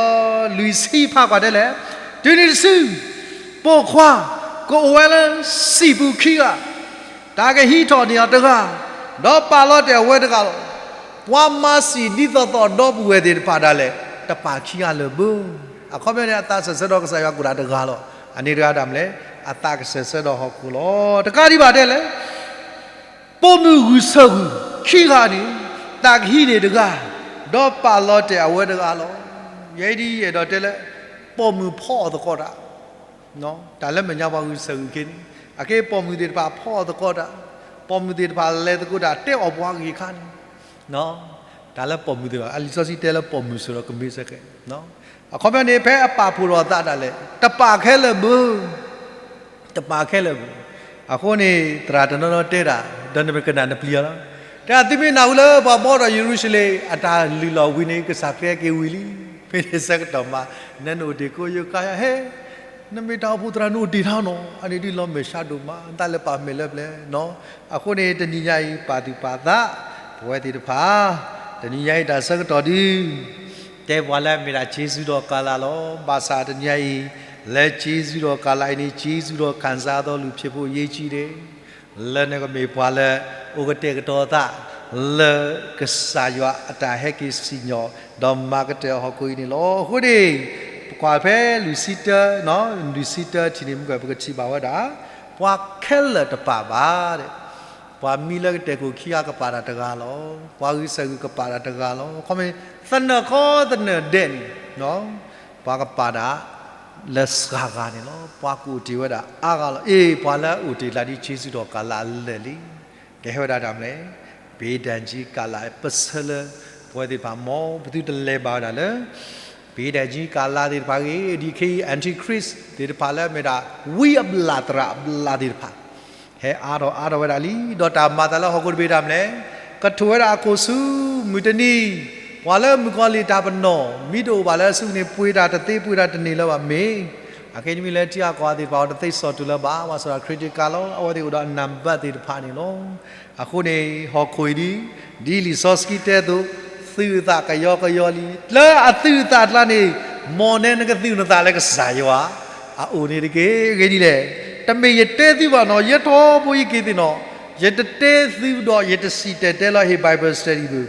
လွံၢ်ဆံဖးကွၢ်တဲလဲၣ်, တုၤနုၤတစု, ပိာ်ခွါ, ကအိၣ်ဝဲလၢစံာ်ပူၤခံဂၤ, တၢ်ကဟံးထီၣ်န့ၢ်အီၤတဂၤ, ဒီးပာ်လီၤတဲာ်အဝဲတဂၤလီၤ. ပှၤမၤစံာ်ဒ်သိးသိးဒီပုၢ်ဝဲၢ်သ့ၣ်တဖၣ်ဒၣ်လဲာ် တပာ်ခံဂၤလၢၤဘၣ်. အခီပညီန့ၣ် အသးစၢၤဆၢဒီးကစၢ်ယွၤကိၣ်တၢ်တဂၤလီၤ. အန့ၣ်တဂၤဒၣ်မနုၤလဲၣ်, အသးကစၢၤဆၢဒီးဟီၣ်ခိၣ်လီၤ. တကးဒံးဘၣ်တဲလဲၣ်, ပိာ်မုၣ်ဂုာ်ဆၢၣ်ဂုာ်ခံဂၤန့ၣ်, တၢ်ကဟံးန့ၢ်တဂၤ, ဒီးပာ်လီၤတဲာ်အဝဲတဂၤလီၤ. ယဲဒ်ယအဲၣ်ဒိးတဲလၢ ပိာ်မုၣ်ဖီအီၣ်သကိးတၢ် တၢ်လၢမဲာ်ညါပှၤဂုာ်ဆၢၣ်ဂုာ်က့ၤန့ၣ်, အက့ပိာ်မုၣ်သ့ၣ်တဖၣ်ဖီအီၣ်သကိးတၢ်, ပိာ်မုၣ်သ့ၣ်တဖၣ်လဲၤသကိးတၢ် တဲအီၣ်ပှၤဂ့ၢ်ခါန့ၣ်, တၢ်လၢပိာ်မုၣ်သ့ၣ်တဖၣ် အလံာ်စီဆှံတဲလၢပိာ်မုၣ်စ့ၢ်ကီးကမ့ၢ်စ့ၢ်ကီး, အခီပညီန့ၣ် ဖဲအပာ်ဖှိၣ်ထီၣ်အသးဒၣ်လဲာ် တပာ်ခဲလၢာ်ဘၣ် တပာ်ခဲလၢာ်ဘၣ်. အဃိန့ၣ် သရၣ်တနီၤနီၤတဲဒၣ်, ဒီးနမ့ၢ်ကနၣ်နပျံၤအီၤလီၤ. တဲဒၣ်သုမ့ၢ်နၢ်ဟူလၢပှၤဘီထီၣ်ယရူၤၡလ့ၣ် အတၢ်လုၢ်လီၢ်ဝံၤန့ၣ် ကစၢ်ခရံာ်က့ၤဝံၤလံ. ဖဲန့ၣ်ဆၢကတီၢ်မး နနအိၣ်တ့ၢ်ကိးယုၢ်ကါယၤဟဲ, နမ့ၢ်တၢ်အိၣ်ဖှိၣ်သရၣ်နအိၣ်တ့ၢ်တၢ်နီၤ, အန့ၣ်ဒ်လီၤမဲာ်ဆှးဒိၣ်မး နသးလဲၤပာ်မဲာ်လၢပျဲၢ်နီၤ. အဃိန့ၣ် တနံၤညါအံၤ ပာ်သူၣ်ပာ်သး ပဝဲသ့ၣ်တဖၣ်, တနံၤညါအံၤတၢ်ဆၢကတီၢ်ဒုး တဲပှၤလၢအမ့ၢ်ဒၣ်က့ၤဆူဒီးကၤလးလီၤ. ဘၣ်ဆၣ်တနံၤညါအံၤ လၢက့ၤဆူဒီးကၤလးအံၤန့ၣ် က့ၤဆူဒီး ခံစားသောလူဖြစ်ဖို့ အရေးကြီးတယ်, လၢနကမ့ၢ်ပှၤလၢ အိၣ်ကတဲာ်ကတီၤသး လၢကစၢ်ယွၤအတၢ်ဟဲက့ၤစံၣ်ညီၣ် ဒီးမၤကတၢၢ်ဟီၣ်ခိၣ်အံၤန့ၣ်လီၤ. အဃိန့ၣ် ပကွၢ်ဖဲလွံၢ်ဆံတၢ, လွံၢ်ဆံတၢထံၣ်န့ၣ်မ့ၢ်က ပကထံၣ်ဘၣ်ဝဲဒၣ် ပှၤခဲလၢာ်တပာ်ဘၣ် ပှၤမံလၢကတဲာ်ခိၣ်ခံဂၤကပာ်တၢ်တဂၤလီၤ. ပှၤဂုာ်ဆၢၣ်ဂုာ်ကပာ်တၢ်တဂၤလီၤ. ခီမ့ၢ်သနၢၣ်ခီသနၢၣ်ဒဲးန့ၣ် ပှၤကပာ်တၢ် လၢစှၤဂၤန့ၣ်လီၤ. ပှၤကအိၣ်တ့ၢ်ဝဲဒၣ်အါဂၤလီၤ. အ့ ပှၤလၢအအိၣ်တ့ၢ်လၢဒ်က့ၤဆူဒီးကၤလးအလၢာ်လံ. ကဟဲဝဲဒၣ်တၢ်မနုၤလဲၣ်, ဘ့းဒၣ်ကံကၤလး ပဆၢလၢ ပဝဲသ့ၣ်တဖၣ်မ့ၢ် ပသုတလဲၤဘၣ်ဝဲဒၣ်လၢ ဘ့းဒၣ်ကံကၤလးသ့ၣ်တဖၣ်ဂ့ၤ, ဒ်ခဲအံၤ Antichrist သ့ၣ်တဖၣ်လၢအမ့ၢ်ဒၣ် ဝံအဘျၣ်သရၣ်အဘျၣ်သ့ၣ်တဖၣ် ဟဲအါထီၣ်အါထီၣ်ဝဲဒၣ်လံ. ဒီးတၢ်မၤသးလၢဟီၣ်ခိၣ်တဘ့ၣ်တၢ်မနုၤလဲၣ်, ကထိၣ်ဝဲဒၣ်အခိၣ်ဆူမုၢ်တနံၤ, ပှၤလၢမုၣ်ကီၤလံၢ်တၢ်ပနီၣ် မ့ၢ်တအိၣ်ဘၣ်လၢအစုန့ၣ် ပှ့ၤတၢ်တသ့ပှ့ၤတၢ်တန့ၢ်လၢၤဘၣ်မ့ၢ်, အခဲအံၤမ့ၢ်လၢထံဂၤကီၢ်ဂၤသ့ၣ်တဖၣ်အံၤ တသ့စီၣ်တုၤလၢၤဘၣ်, ဘၣ်ဆၣ်ဒီး critical လီၤ, အဝဲသ့ၣ်အိၣ်ဒီးနံပါတ်သ့ၣ်တဖၣ်န့ၣ်လီၤ. အဃိန့ၣ် ဟီၣ်ခိၣ်အံၤဒ် ဒ်လံာ်စီဆှံတဲအသိး သုးအသးကယီကယီလံ. လၢအသုးအသးအကျါန့ၣ် မ်နကသုးနသးလၢကစၢ်ယွၤအအိၣ်န့ၣ်တက့ၢ်. အဂ့ၢ်ဒ်လဲၣ်, တမ့ၢ်ယတဲသုဘၣ်နီၤ, ယဲထီဘိယက့ၤသ့ၣ်နီၣ်, ယတတဲသုဒီးယတစံၣ်တဲၤတဲလီၤဟ့ၣ် Bible study ဘၣ်.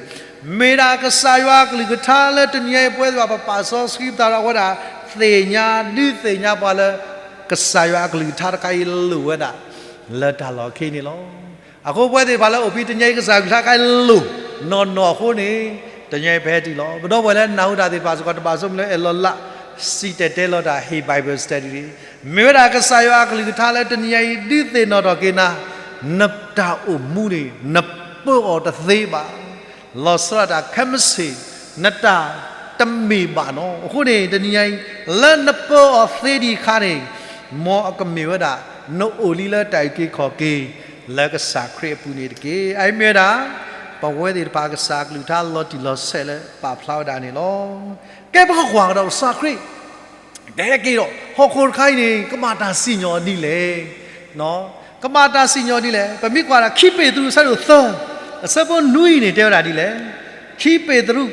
မ့ၢ်ဒၣ်ကစၢ်ယွၤအကလုၢ်ကထါလၢတနံၤညါအံၤ ပဝဲသ့ၣ်တဖၣ်ပပာ်စီဆှံပသးဒီးအဝဲဒၣ် သ့ၣ်ညါဒုးသ့ၣ်ညါပှၤလၢ ကစၢ်ယွၤအကလုၢ်ကထါတခါအံၤလိၣ်ဝဲဒၣ် လၢတၢ်လီၢ်ခံန့ၣ်လီၤ. အဃိပဝဲသ့ၣ်တဖၣ်လၢအိၣ်ဖဲတနံၤညါအံၤ ကစၢ်အကလုၢ်ကထါတခါအံၤလိၣ်နီၢ်နီၢ်အဃိန့ၣ် တနံၤညါအံၤပဟဲတုၤလီၤ. ပဒီပုၢ်ဝဲၢ်လၢနၢ်ဟူတၢ်သ့ၣ်တဖၣ်စ့ၢ်ကီး တဘၣ်ဆိကမိၣ်လၢအဲၣ်လီၤလး စံၣ်တဲၤတဲလီၤတၢ်ဟ့ၣ် Bible study မ့ၢ်ဝဲဒၣ်ကစၢ်ယွၤအကလုၢ်ကထါလၢတနံၤညါအံၤ ဒုးသ့ၣ်နီၣ်ထီၣ်က့ၤနၤ နတၢ်အိၣ်မူန့ၣ် နပၢအီၤတသ့ဘၣ်. လီၤဆီဒၣ်တၢ်ခဲမုၢ်ဆ့ၣ် နတၢ်တမ့ၢ်ဘၣ်နီၤ. အဃိန့ၣ် တနံၤညါအံၤ လၢနပၢအီၤသ့ဒံးအခါန့ၣ် မ်အကမ့ၢ်ဝဲဒၣ် နအိၣ်လံလၢတၢ်အုၣ်က့ၤခီၣ်က့ၤ လၢကစၢ်ခရံာ်အပူၤန့ၣ်တက့ၢ်. အအံၤမ့ၢ်ဝဲဒၣ် ပဝဲသ့ၣ်တဖၣ်ကစၢ်အကလုၢ်ကထါလီၤတံၢ်လီၤဆဲးလၢပာ်ဖျါဝဲဒၣ်န့ၣ်လီၤ. ကဲပကကွၢ်ကဒီးကစၢ်ခရံာ် ကဟဲက့ၤဒီး ဟီၣ်ခိၣ်တခါအံၤန့ၣ် ကဘၣ်တၢ်စံၣ်ညီၣ်ဒ်လဲၣ် ကဘၣ်တၢ်စံၣ်ညီၣ်ဒ်လဲၣ်. ပမ့ၢ်ကွၢ်ဒၣ်ခံပ့းတရူးအဆၢဒိၣ်သၢ အဆၢဖိနွံန့ၣ် တဲဝဲဒၣ်ဒ်လဲၣ်. ခံပ့းတရူး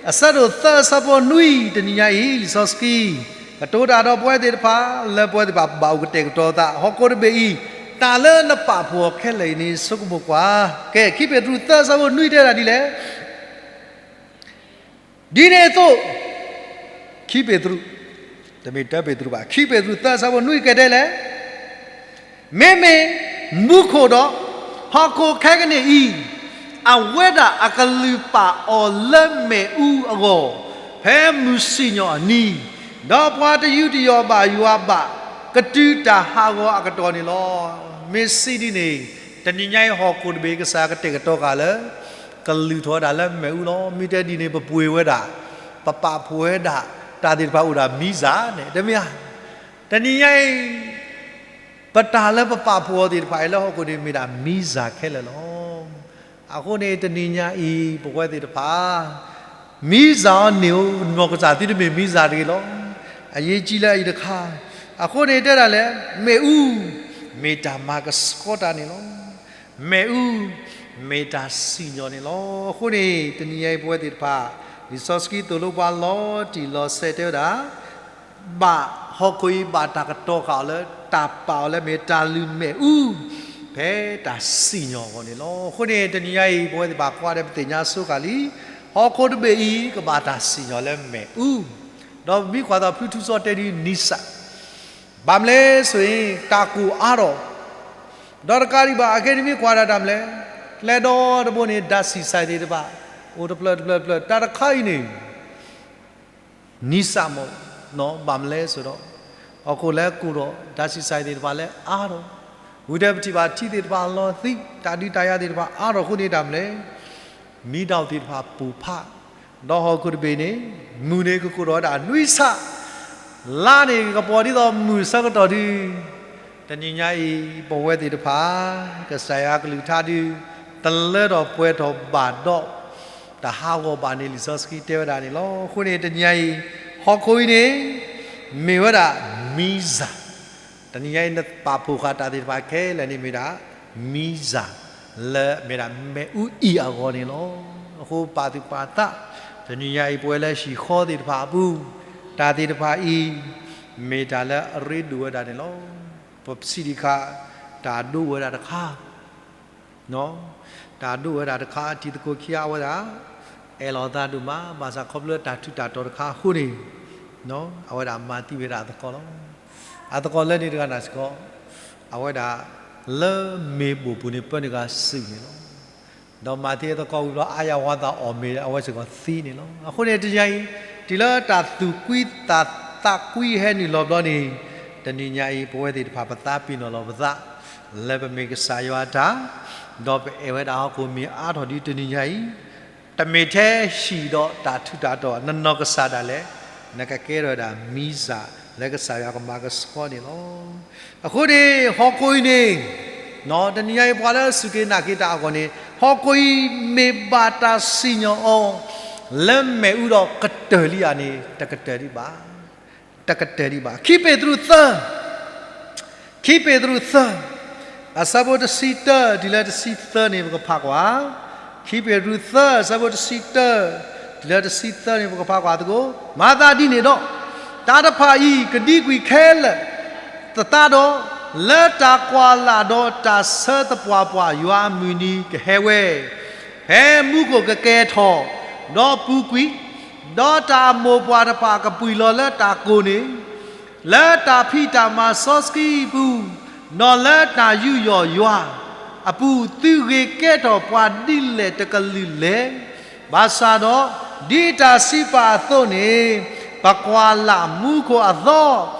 အဆၢဒိၣ်သၢအဆၢဖိနွံ တနံၤညါအံၤ လံာ်စီဆှံ ကတိၤတၢ်ဒီးပဝဲသ့ၣ်တဖၣ် လၢပဝဲသ့ၣ်တဖၣ်ဘၣ်အိၣ်ကတဲာ်ကတီၤသး ဟီၣ်ခိၣ်တဘ့ၣ်အံၤ တၢ်လၢနပာ်ဖှိၣ်အီၤခဲလၢာ်အံၤန့ၣ် ဆိကမိၣ်ကွၢ်. ကဲ ခံပ့းတရူးသၢအဆၢဖိနွံတဲဝဲဒၣ်ဒ်လဲၣ်. ဒ်န့ၣ်အသိး ခံပ့းတရူး တမ့ၢ်တၢပ့းတရူးဘၣ် ခံပ့းတရူးသၢအဆၢဖိနွံကတဲလဲၣ်. မ့မ့ၢ်မူခိၣ်ဒီး ဟီၣ်ခိၣ်ခဲကနံၣ်အံၤ အဝဲဒၣ်အကလုၢ်ပာ်အီၤလၢမ့ၣ်အူအဂီၢ် ဖဲမုၢ်စံၣ်ညီၣ်အနံၤ, ဒီးပှၤတယူးတယီၣ်ဘၣ်ယွၤဘၣ် ကတုၤတၢ်ဟးဂီၤအကတီၢ်န့ၣ်လီၤ. မ့ၢ်စံးဒ်န့ၣ် တနံၤညါအံၤဟီၣ်ခိၣ်တဘ့ၣ်ကစၢ်ကတဲာ်ကတီၤဃာ်လၢ ကလုၢ်ထီၣ်ဝဲဒၣ်လၢမ့ၣ်အူလီၤ. မ့ၢ်တဲဒ်န့ၣ် ပပှ့ၤဝဲဒၣ် ပပာ်ဖှိၣ်ဝဲဒၣ် တၢ်သ့ၣ်တဖၣ်အိၣ်ဒၣ်မံစၢ်န့ၣ် တမ့ၢ်ဧါ. တနံၤညါအံၤ ပတၢ်လၢပပာ်ဖှိၣ်အီၤသ့ၣ်တဖၣ်အံၤလၢဟီၣ်ခိၣ်န့ၣ် မ့ၢ်ဒၣ်မံစၢ်ခဲလၢာ်လီၤ. အဃိန့ၣ် တနံၤညါအံၤ ပဝဲသ့ၣ်တဖၣ် မံစၢ်အီၤန့ၣ်ဧိၤ နီၢ်ကစၢ်သုတမ့ၢ်မံစၢ်တဂ့ၤလီၤ. အရေးကြီးလၢအံၤတခါ အဃိန့ၣ်တဲဒၣ်လဲၣ် မ့ၣ်အူ မ့ၢ်တၢ်မၤကဆှီတၢ်န့ၣ်လီၤ. မ့ၣ်အူ မ့ၢ်တၢ်စံၣ်ညီၣ်န့ၣ်လီၤ. အဃိန့ၣ် တနံၤညါအံၤ ပဝဲသ့ၣ်တဖၣ် လံာ်စီဆှံသိၣ်လိပှၤလီၤတံၢ်လီၤဆဲးတဲဝဲဒၣ် ဘၣ်ဟီၣ်ခိၣ်အံၤဘၣ်တၢ်ကတီၤဃာ်အီၤလၢ တၢ်ပာ်အီၤလၢမ့ၢ်တၢ်လုၢ်မ့ၣ်အူ ဖဲတၢ်စံၣ်ညီၣ်အဂီၢ်န့ၣ်လီၤ. အဃိန့ၣ် တနံၤညါအံၤ ပဝဲသ့ၣ်တဖၣ်ကွၢ်ဒီးပသ့ၣ်ညါဆိဃာ်လံ ဟီၣ်ခိၣ်တဘ့ၣ်အံၤ ကဘၣ်တၢ်စံၣ်ညီၣ်လၢမ့ၣ်အူ, ဒီးပမ့ၢ်ကွၢ်သိးဖုထူစီတဲဒ်နံၣ်စၢ် ဘၣ်မနုၤလဲၣ်ဆိၣ်အံၤ တၢ်ကိၢ်အါထီၣ်, ဒီးတကးဒံးဘၣ် အခဲအံၤမ့ၢ်ကွၢ်ဒၣ်တၢ်မနုၤလဲၣ်, ကျဲဒီတဘိန့ၣ် ဓာတ်ဆီဆိုင်သ့ၣ်တဖၣ် အိၣ်တဖျၢၣ်တဖျၢၣ်တဖျၢၣ် တၢ်တခါအံၤန့ၣ် နံၣ်စၢ်မး, ဘၣ်မနုၤလဲၣ်ဆိၣ်ဒီး ဟီၣ်ခိၣ်လဲၤကိၢ်ဒီး ဓာတ်ဆီဆိုင်သ့ၣ်တဖၣ်လဲၤအါထီၣ်, ဝံၤဒီးပထံၣ်ဘၣ်ထံသ့ၣ်တဖၣ်လီၤသံ, တၢ်ဒုးတၢ်ယၤသ့ၣ်တဖၣ်အါထီၣ်အဃိန့ၣ် တၢ်မနုၤလဲၣ် မီးတောင်သ့ၣ်တဖၣ်ပိၢ်ဖး, ဒီးဟီၣ်ခိၣ်တဘ့ၣ်န့ၣ် မုၢ်န့ၣ်ကကိၢ်ဒီးဝဲဒၣ်နွံဆၣ်, လါန့ၣ်ကပီၤဒ်သိးမုၢ်ဆၢကတီၢ်ဒုး, တနံၤညါအံၤ ပဝဲသ့ၣ်တဖၣ် ကစၢ်ယွၤကလုၢ်ကထါဒုး တလၢထီၣ်ပှဲၤထီၣ်ဘၣ်ဒီး တၢ်ဟးဂီၤဘၣ်န့ၣ် လံာ်စီဆှံတဲဝဲဒၣ်န့ၣ်လီၤ. အဃိန့ၣ် တနံၤညါအံၤ ဟီၣ်ခိၣ်အံၤန့ၣ် မ့ၢ်ဝဲဒၣ်မံစၢ် တနံၤညါအံၤ နပာ်ဖှိၣ်ဃာ်တၢ်သ့ၣ်တဖၣ်ခဲလၢာ်န့ၣ်မ့ၢ်ဒၣ် မံစၢ်လၢမ့ၢ်ဒၣ်မ့ၣ်အူအံၤအဂီၢ်န့ၣ်လီၤ. အဃိပာ်သူၣ်ပာ်သး တနံၤညါအံၤ ပဝဲလၢဟံၣ်ဃီသ့ၣ်တဖၣ်အပူၤ တၢ်သ့ၣ်တဖၣ်အံၤ မ့ၢ်တၢ်လၢအရ့ဒိၣ်ဝဲဒၣ်န့ၣ်လီၤ. ပစံးဒံးခါ တၢ်ဒိၣ်ဝဲဒၣ်တခါ တၢ်ဒိၣ်ဝဲဒၣ်တခါ တံၤသကိးခံဂၤဝဲဒၣ် အဲၣ်လိာ်သးဒိၣ်မး ဘၣ်ဆၣ်ခီဖျိတၢ်ထူးတၢ်တီၤတခါအဃိန့ၣ် အဝဲဒၣ်မၤသံဝဲဒၣ်အသကိးလီၤ. အသကိးလၢန့ၣ်တဂၤန့ၣ်စ့ၢ်ကီး အဝဲဒၣ် လၢမ့ၢ်ပိာ်ပူၤန့ၣ် ပၢနုာ်ဃာ်စုၣ်န့ၣ်လီၤ. ဒီးမၤသံအသကိးဝံၤဘျီ အါယၤဝါသးအီၣ်မ့ၤ အဝဲစ့ၢ်ကီးသံန့ၣ်လီၤ. အဃိန့ၣ် တနံၤညါအံၤ တုၤလၢတၢ်သူၣ်ကွံသးသးကွံဟဲနုာ်လီၤဘျီန့ၣ် တနံၤညါအံၤ ပဝဲသ့ၣ်တဖၣ်ပသးပ့ၤနီၣ်လီၤပသး လၢပမ့ၢ်ကစၢ်ယွၤအတၢ် ဒီးပအဲၣ်ဝဲဒၣ်ဟီၣ်ခိၣ်မ့ၢ်အါထီၣ်ဒ်တနံၤညါအံၤ တမ့ၢ်ထဲဟံၣ်ဒီးတၢ်ထူးတၢ်တီၤ နနီၢ်ကစၢ်ဒၣ်လဲာ် နကကဲထီၣ်ဝဲဒၣ်မံစၢ်လၢကစၢ်ယွၤကမၤကဆှီန့ၣ်လီၤ. အဃိန့ၣ် ဟီၣ်ခိၣ်အံၤန့ၣ် တနံၤညါအံၤပှၤလၢအစူၢ်က့ၤနာ်က့ၤတၢ်အဂီၢ်န့ၣ် ဟီၣ်ခိၣ်အံၤမ့ၢ်ဘၣ်တၢ်စံၣ်ညီၣ်အီၤ လၢမ့ၣ်အူဒီးကတၢၢ်လံဧါန့ၣ် တကတၢၢ်ဒံးဘၣ်. တကတၢၢ်ဒံးဘၣ်. ခံပ့းတရူးသၢ ခံပ့းတရူးသၢ အဆၢဖိတဆံတၢ တုၤလၢတဆံသၢန့ၣ် ပကဖးကွၢ်. ခံပ့းတရူးသၢ အဆၢဖိတဆံတၢ တုၤလၢတဆံသၢန့ၣ် ပကဖးကွၢ်သကိး, မၤသးဒ်န့ၣ်ဒီး တၢ်တဖၣ်အံၤ ကဒံကွံာ်ခဲလၢာ်သသးဒီး လၢတၢ်ကွၢ်လၢ်ဒီးတၢ်ဆၢသပှၢ်ပှၢ် ယွၤအမုၢ်နံၤကဟဲဝဲ, ဖဲမူခိၣ်ကကဲထီၣ်, ဒီးပူၤကွံာ်, ဒီးတၢ်အမိၢ်ပှၢ်တဖၣ်ကပှံာ်လီၤလၢတၢ်ကိၢ်န့ၣ်, လၢတၢ်ဖံးတၢ်မၤစီဆှံအပူၤ, ဒီးလၢတၢ်ယူးယီၣ်ယွၤအပူၤ, သုဂ့ၤကဲထီၣ်ပှၤဒ်လဲၣ်တကလုာ်လဲၣ်. ဘၣ်ဆၣ်ဒီး, ဒ်တၢ်စံးပာ်အသိးန့ၣ်, ပကွၢ်လၢ်မူခိၣ်အသီ,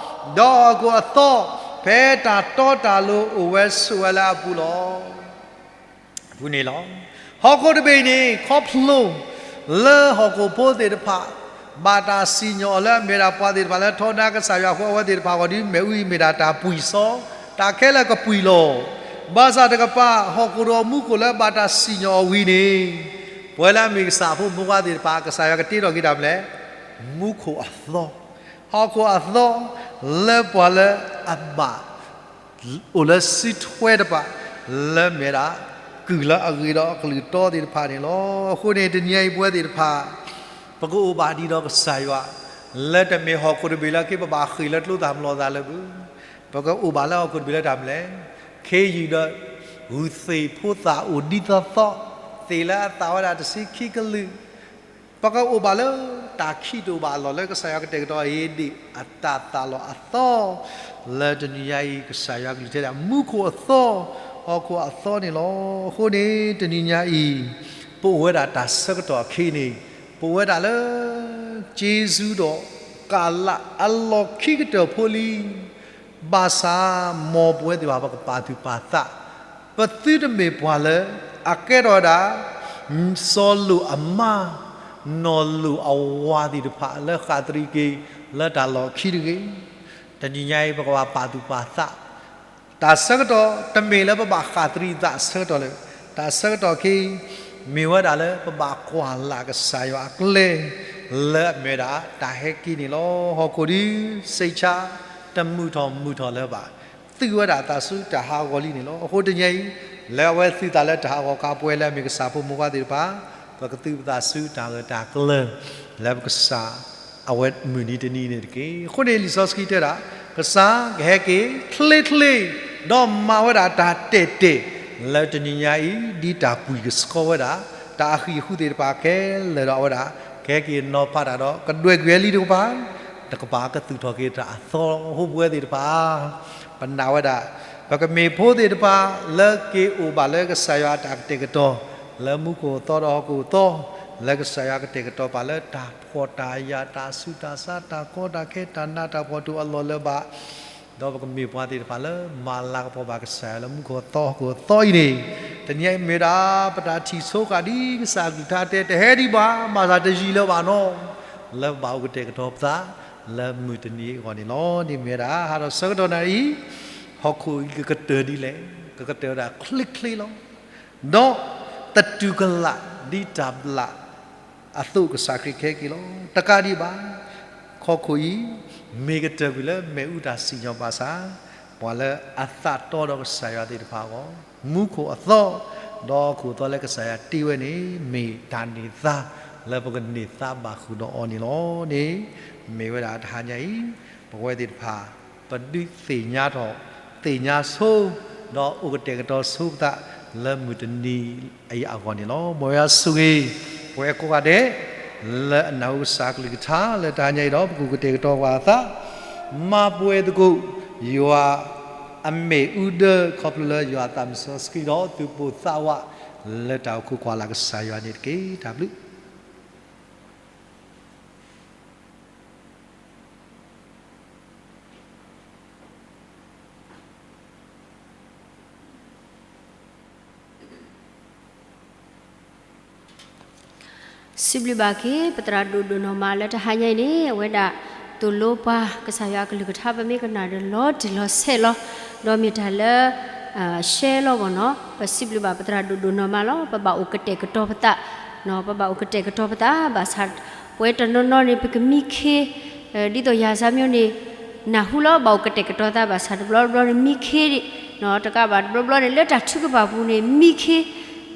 ဒီးဟီၣ်ခိၣ်အသီ, ဖဲတၢ်တီတၢ်လိၤအိၣ်ဝဲဆိးဝဲလၢအပူၤလီၤ. အပူၤန့ၣ်လီၤ. ဟီၣ်ခိၣ်တဘ့ၣ်အံၤန့ၣ် ခီဖျိလၢဟီၣ်ခိၣ်ဖိသ့ၣ်တဖၣ် ဘၣ်တၢ်စံၣ်ညီၣ်အီၤလၢအမ့ၢ်ဒၣ်ပှၤသ့ၣ်တဖၣ်လၢထီဒါကစၢ်ယွၤအဃိ အဝဲသ့ၣ်တဖၣ်အဂီၢ်ဒီး မ့ၣ်အူအံၤမ့ၢ်ဒၣ်တၢ်ပှံာ်စီ, တၢ်ခဲလၢာ်ကပှံာ်လီၤ. ဘၣ်ဆၣ်တကပၤ ဟီၣ်ခိၣ်ဒီးမူခိၣ်လၢဘၣ်တၢ်စံၣ်ညီၣ်အီၤဝံၤန့ၣ်, ပဝဲလၢအမ့ၢ်ကစၢ်အဖိမုၣ်ဖိခွါသ့ၣ်တဖၣ် ကစၢ်ယွၤကတ့ထီၣ်က့ၤတၢ်မနုၤလဲၣ်, မူခိၣ်အသီ, ဟီၣ်ခိၣ်အသီ, လၢပှၤလၢအဘၣ် အိၣ်လၢစုထွဲတဖၣ် လၢမ့ၢ်ဝဲဒၣ် ကုၢ်လၢအဂ့ၤဒီးအကလုၢ်တီသ့ၣ်တဖၣ်န့ၣ်လီၤ. အဃိန့ၣ် တနံၤအံၤပဝဲသ့ၣ်တဖၣ် ပကအိၣ်ဘၣ်ဒ်သိးကစၢ်ယွၤ, လၢတမ့ၢ်ဟီၣ်ခိၣ်တဘ့ၣ်လၢက့ၤပဘၣ်ဃ့ၢ်လၢကျိသၣ်မျိာ်သၣ်လၢၤဘၣ်. ပကအိၣ်ဘၣ်လၢဟီၣ်ခိၣ်တဘ့ၣ်လၢတၢ်မနုၤလဲၣ်, ခ့ယုၢ်ဒီး ဂုၢ်သ့ၣ်ဖိသၣ်အိၣ်ဒ်သိးသိး, သ့ၣ်လၢအသၣ်ဝဲဒၣ်တဆံခံကလုာ်, ပကအိၣ်ဘၣ်လၢတၢ်ခံးတအိၣ်ဘၣ်အလီၢ်လၢကစၢ်ယွၤကတဲာ်ကတီၤအံၤဒံး အတၢ်သၣ်လီၤအသီ, လၢတနံၤညါအံၤ ကစၢ်ယွၤကလုၢ်ကထါဒၣ် မူခိၣ်အသီ, ဟီၣ်ခိၣ်အသီန့ၣ်လီၤ. အဃိန့ၣ် တနံၤညါအံၤ ပအိၣ်ဝဲဒၣ်တၢ်ဆၢကတီၢ်အခံန့ၣ်, ပအိၣ်ဝဲဒၣ်လၢ က့ၤဆူဒီး ကလးအလီၢ်ခံကတၢၢ်ဖိလံ ဘၣ်ဆၣ် မ်ပဝဲသ့ၣ်တဖၣ် ပကပာ်သူၣ်ပာ်သး, ပသုတမ့ၢ်ပှၤလၢ အကဲထီၣ်ဝဲဒၣ် စီၤလိာ်အမါ, နီၢ်လိာ်အဝၤသ့ၣ်တဖၣ် လၢဃၣ်သရံးက့ၤ လၢတၢ်လီၢ်ခံတဂ့ၤ. တနံၤညါအံၤ ပကဘၣ်ပာ်သူၣ်ပာ်သး, တၢ်ဆၢကတီၢ် တမ့ၢ်လၢပဘၣ်ဃၣ်သရံးသးဆၢကတီၢ်လၢၤ, တၢ်ဆၢကတီၢ်ခံ မ့ၢ်ဝဲဒၣ်လၢပဘၣ်ကွၢ်လၢ်ကစၢ်ယွၤအကျဲ လၢအမ့ၢ်ဝဲဒၣ် တၢ်ဟဲက့ၤန့ၣ်လီၤ. ဟီၣ်ခိၣ်ဒီး စံးဆါ တမုာ်ထီၣ်မုာ်ထီၣ်လၢၤဘၣ်, သုဝဲဒၣ်သးဆူတၢ်ဟးဂီၤလံန့ၣ်လီၤ. အဃိတနံၤအံၤ လၢအဝဲသုသးလၢတၢ်ဟးဂီၤအခါ ပဝဲလၢအမ့ၢ်ကစၢ်ဖိမုၣ်ဖိခွါသ့ၣ်တဖၣ် ပကသူၣ်ပသးဆူတၢ်ဂၢၢ်တၢ်ကျၢၤ လၢပကစၢ် အဝဲမုၢ်နံၤတနံၤန့ၣ်တက့ၢ်. အဃိန့ၣ် လံာ်စီဆှံတဲဒၣ်, ကစၢ်ကဟဲက့ၤ ချ့ချ့, ဒီးမၤဝဲဒၣ်တၢ်တဲာ်တဲာ် လၢတနံၤညါအံၤ ဒ်တၢ်ပှံၢ်ကဆှီဝဲဒၣ် တၢ်အဃံၢ်အဃုသ့ၣ်တဖၣ်ခဲလၢာ်ဒီးအဝဲဒၣ် ကဟဲက့ၤနီၤဖးတၢ်ဒီး ကဒွဲၣ်ကွံာ်ဝဲလံတကပၤ, တကပၤကသူၣ်ထီၣ်က့ၤတၢ်အသီ ဟီၣ်ခိၣ်ဖိဝဲသ့ၣ်တဖၣ် ပနာ်ဝဲဒၣ် ပကမ့ၢ်ဖိသ့ၣ်တဖၣ် လၢက့ၤအိၣ်ဘၣ်လၢကစၢ်ယွၤအတၢ်ကတဲာ်ကတီၤ လၢမူခိၣ်အသီဒီးဟီၣ်ခိၣ်အသီ, လၢကစၢ်ယွၤကတဲာ်ကတီၤပာ်လၢတၢ်ဖှီၣ်တၢ်ယာ် တၢ်ဆူးတၢ်ဆါ တၢ်ကီတၢ်ခဲ တၢ်နးတၢ်ဖှီၣ်တအိၣ်အလီၢ်လၢၤဘၣ်, ဒီးပကမ့ၢ်ပှၤသ့ၣ်တဖၣ်လၢမၤလၤကပီၤဘၣ်ကစၢ်ယွၤလၢမူခိၣ်အသီဟီၣ်ခိၣ်အသီအံၤန့ၣ်, တနံၤအံၤမ့ၢ်ဒၣ် ပတၢ်ထံၣ်ဆိဃာ်ဒ်ကစၢ်အကလုၢ်ကထါတဲ တဟဲဒံးဘၣ် ဘၣ်ဆၣ်တယံာ်လၢၤဘၣ်နီၤ လၢပဘၣ်အိၣ်ကတဲာ်ကတီၤပသး လၢမုၢ်တနံၤအဂီၢ်န့ၣ်လီၤ. ဒ်မ့ၢ်ဝဲဒၣ် ဟးထီၣ်ဆၢကတီၢ်နၣ်ရံၣ် ဟီၣ်ခိၣ်အံၤကကတၢၢ်ဒ်လဲၣ်, ကကတၢၢ်ဝဲဒၣ်ချ့ချ့လီၤ. ဒီးသတူၢ်ကလာ်ဒ်တၢ်ဘျၣ်အသိးကစၢ်ခရံာ်ကဟဲက့ၤလီၤ. တကးဒံးဘၣ် ဟီၣ်ခိၣ်အံၤ မ့ၢ်ကတၢၢ်ကွံာ်လၢမ့ၣ်အူတၢ်စံၣ်ညီၣ်ဘၣ်ဆၣ်, ပှၤလၢအသးတီဒီးကစၢ်ယွၤသ့ၣ်တဖၣ်အဂီၢ်, မူခိၣ်အသီ, ဒီးဟီၣ်ခိၣ်အသီလၢကစၢ်ယွၤတ့ဝဲန့ၣ် မ့ၢ်တၢ်န့ၢ်သါ လၢပကန့ၢ်သါဘၣ်ဃုာ်ဒီးအီၤန့ၣ်လီၤန့ၣ်, မ့ၢ်ဝဲဒၣ်တဟါညါအံၤ ပဝဲသ့ၣ်တဖၣ် ပဒုးသ့ၣ်ညါထီၣ် သ့ၣ်ညါဆိ, ဒီးအိၣ်ကတဲာ်ကတီၤဆိပသး လၢမုၢ်တနံၤအံၤအဂီၢ်န့ၣ်လီၤ. မ်ယွၤဆိၣ်ဂ့ၤ ပဝဲကိးဂၤဒဲး လၢအနၢ်ဟူကစၢ်ကလုၢ်ကထါ လၢတဟါညါအံၤဒီး ပကအိၣ်ကတဲာ်ကတီၤပှၤအသး, မၤပှဲၤသကိး ယွၤအမ့ၣ်အူဒၢ ခီဖျိလၢယွၤအသးစီဆှံဒီး သုးပိၢ်သးဝး လၢတၢ်အိၣ်ခိးကွၢ်လၢ်ကစၢ်ယွၤန့ၣ်တက့ၢ်. တၢ်ဘျုး စံးဘျုးဘၣ်က့ၤ ပသရၣ်ဒိၣ်ဒိၣ်နီၢ်မးလၢတဟါညါအံၤန့ၣ် အဝဲဒၣ်သိၣ်လိပှၤကစၢ်ယွၤအကလုၢ်ကထါ ပမ့ၢ်ကနၣ်ဒီးလီၤတံၢ်လီၤဆဲးလီၤ. ဒီးမ့ၢ်တၢ်လၢ ရှဲလီၤဘၣ်နီၤ, ပစံးဘျုးဘၣ်ပသရၣ်ဒိၣ်ဒိၣ်နီၢ်မးလီၤ. ပဘၣ်အိၣ်ကတဲာ်ကတီၤပသး, ပဘၣ်အိၣ်ကတဲာ်ကတီၤပသး ဘၣ်ဆၣ် ပဝဲတနီၤနီၤန့ၣ် ပကမံခ့ ဒ်သိးယၤစၢ်မ့ၢ်န့ၣ် နၢ်ဟူလီၤ ဘၣ်အိၣ်ကတဲာ်ကတီၤသး ဘၣ်ဆၣ်တဘျီဘျီန့ၣ် မံခ့ဒံး, တကးဘၣ်တဘျီဘျီန့ၣ် လၢတၢ်ထုကဖၣ်ပူၤန့ၣ် မံခ့,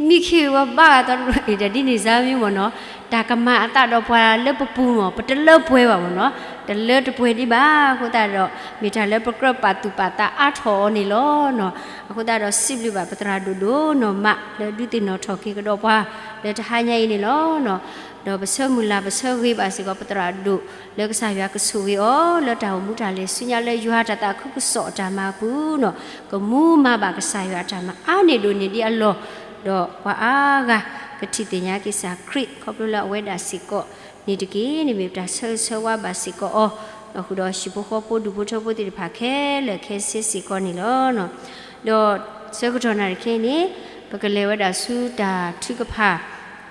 မံခ့ဝဲဘၣ်ဂၤသီတဘျီ အံၤဒ်န့ၣ်စၢ်မ့ၢ်မ့ၢ်နီၤ, တၢ်ကမၤအသးဒီးပှၤလၢပပူၤမ့ၢ် ပတလၢပှဲၤဘၣ်မ့ၢ်နီၤ. တလၢတပှဲၤဒံးဘၣ်. အဃိသတးဒီး မ့ၢ်တၢ်လၢပကြၢးပာ်သူၣ်ပာ်သးအါထီၣ်အီၤန့ၣ်လီၤ. အဃိသတးဒီး စံးဘျုးဘၣ်ပသရၣ်ဒိၣ်ဒိၣ်နီၢ်မး လၢဒုးသ့ၣ်နီၣ်ထီၣ်က့ၤကဒီးပှၤ လၢတဟါညါအံၤန့ၣ်လီၤ. ဒီးပဆၢမုၢ်လၢ်ပဆၢဂ့ၤဘၣ်စ့ၢ်ကီးပသရၣ်ဒိၣ် လၢကစၢ်ယွၤကဆိၣ်ဂ့ၤအီၤ လၢတၢ်အိၣ်မူတၢ်လဲၤဆူညါ လၢယွၤတၢ်သးခုကစီၣ်အတၢ်မၤအပူၤနီၢ် ကမူမၤဘၣ်ကစၢ်ယွၤအတၢ်မၤအါန့ၢ်ဒိၣ်န့ၢ်ဒံးအလီၢ်, ဒီးပှၤအါဂၤကထံၣ်သ့ၣ်ညါက့ၤကစၢ်ခရံာ် ခီဖျိလၢအဝဲဒၣ်စ့ၢ်ကီးန့ၣ်တက့ၢ်. မ့မ့ၢ်ပတၢ်ဆၢဂ့ၤဆၢဝါဘၣ်စ့ၢ်ကီးအီၤ ဒီးဃုာ်ဒီးဟံၣ်ဖိဃီဖိဒူၣ်ဖိထၢဖိသ့ၣ်တဖၣ်ခဲလၢာ်ခဲဆ့စ့ၢ်ကီးန့ၣ်လီၤ. ဒီးဆၢကတီၢ်နၣ်ရံၣ်ခဲအံၤန့ၣ် ပကလဲၤဝဲဒၣ်ဆူတၢ်ထုကဖၣ်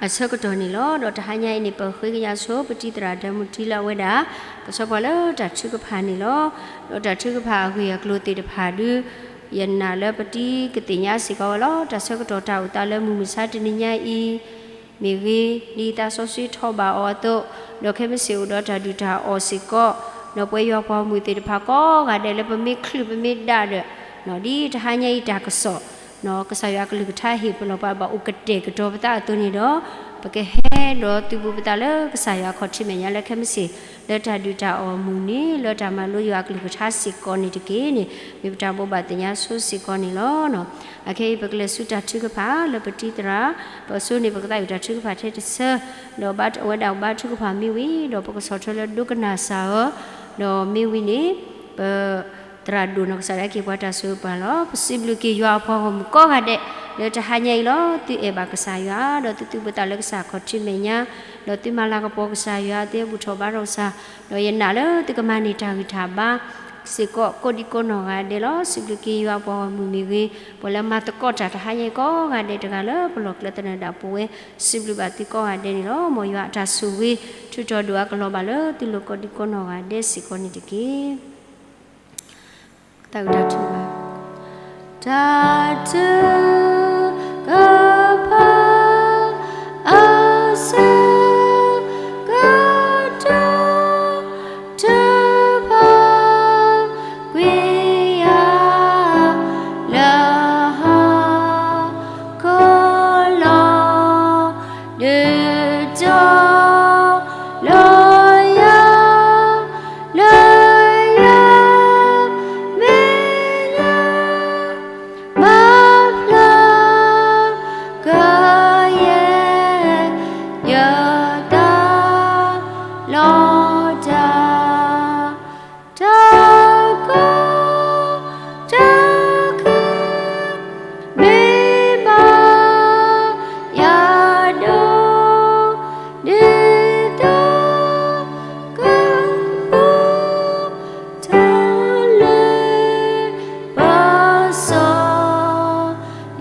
အဆၢကတီၢ်န့ၣ်လီၤ. ဒီးတဟါညါအံၤန့ၣ် ပဃ့ကညးဆိ ပတံၤသရၣ်ဒၢမူတံလၢအဝဲဒၣ် ကဆီပှၤလၢတၢ်ထုကဖၣ်န့ၣ်လီၤ. ဒီးတၢ်ထုကဖၣ်အဂ့ၢ်အကျိၤသ့ၣ်တဖၣ်ဒုး ယနာ်လၢပတံၤကသ့ၣ်ညါစ့ၢ်ကီးဝဲလီၤ. တၢ်ဆၢကတီၢ်တၢ်အိၣ်သးလၢမုၢ်မဆါတနံၤညါအံၤ မ့ၢ်ဂ့ၤ ဒ်သးစီဆှံထီၣ်ဘၣ်အီၤအသိး, ဒီးခဲမုၢ်ဆ့ၣ်အိၣ်ဒီးတၢ်ဒုၣ်တၢ်အီၣ်စ့ၢ်ကီး, ဒီးပဝဲယွၤပှၤဂီၢ်မုၢ်သ့ၣ်တဖၣ်ကိးဂၤဒဲးလၢပမ့ၢ်ချုးပမ့ၢ်ဒၣ်ဒီး ဒ်တဟါညါအံၤတၢ်ကစီၣ် ကစၢ်ယွၤအကလုၢ်ကထါဟ့ၣ်ပလီၢ်ပှၤဘၣ်အိၣ်ကတဲာ်ကတီၤပသးအသိးန့ၣ်ဒီး ပကဟဲဒီးသုးဘူးပသးလၢကစၢ်ယွၤအခီၣ်ထံးမဲာ်ညါလၢခဲမုၢ်ဆ့ၣ် လၢတၢ်ဒုၣ်တၢ်အီၣ်မုၢ်န့ၣ် လၢတၢ်မၤလိယွၤအကလုၢ်ကထါစ့ၢ်ကီးန့ၣ်တက့ၢ်န့ၣ် မ့ၢ်ပတၢ်ဘိးဘၣ်သ့ၣ်ညါဆိစ့ၢ်ကီးန့ၣ်လီၤ. အခဲအံၤပကလဲၤဆူတၢ်ထုကဖၣ်လၢပတံၤသရၣ် ပစိန့ၣ် ပကသးဝံၣ်တၢ်ထုကဖၣ်ထဲတဆၢ, ဒီးအဝဲဒၣ်ဘါထုကဖၣ်မ့ၢ်ဝံၤ ဒီးပကဆီၣ်ထွဲလၢဒိကနၣ်စၢ်အီၤ, ဒီးမ့ၢ်ဝံၤန့ၣ် ပ သရၣ်ဒိၣ်နီၢ်ကစၢ်ဒၣ်က့ၤပှၤတၢ်ဆိပာ်လီၤ. ပစံးဘျုးက့ၤယွၤအပှၤဂီၢ်မုၢ်ကိးဂၤဒဲး လၢတဟါညါအံၤလီၤ. သုအဲၣ်ဘၣ်ကစၢ်ယွၤ ဒီးသုသူၣ်ဘၣ်သးလၢကစၢ်ခီၣ်ထံးမဲာ်ညါ, ဒီးသုမၤလၤကပီၤကစၢ်ယွၤ သုဘူၣ်ထီၣ်ဘါထီၣ်ကစၢ်, ဒီးယနာ်လၢသုကမၤန့ၢ်တၢ်ဂံၢ်တၢ်ဘါ စ့ၢ်ကီးကိးဒံကိးနီၢ်ဂၤဒဲးလီၤ. စံးဘျုးက့ၤယွၤပှၤဂီၢ်မုၢ်မ့ၢ်ဂ့ၤ, ပှၤလၢမၤသကိးတၢ်တဟါညါအံၤကိးဂၤဒဲးတဂၤလၢပလီၢ်ကျဲသနၢၣ်ဒၣ်ပဝဲ, စံးဘျုးဘၣ်သုကိးဂၤဒဲးန့ၣ်လီၤ. မ်ယွၤအတၢ်ဆိၣ်ဂ့ၤ ထုးထီၣ်ဒိၣ်အကလီၤဘၣ်လၢသုလိၤကိးဒံကိးနီၢ်ဂၤဒဲးစ့ၢ်ကီးန့ၣ်တက့ၢ်. တၢ်ထုကဖၣ် အဆၢကတီၢ် ထုကဖၣ်ကွံာ်ယၤ လၢဟီၣ်ခိၣ်လီၤ ဒုးတီၤလီၤယၤ လၢယမဲာ်ညါ မၤဖျါကယဲၢ် ယသးလီၤတၢ် တၢ်ကီ တၢ်ခဲ မ့ၢ်ဘၣ်ယၤဒိၣ် ဒ်သိးကပူၤ တၢ်လၢပစီ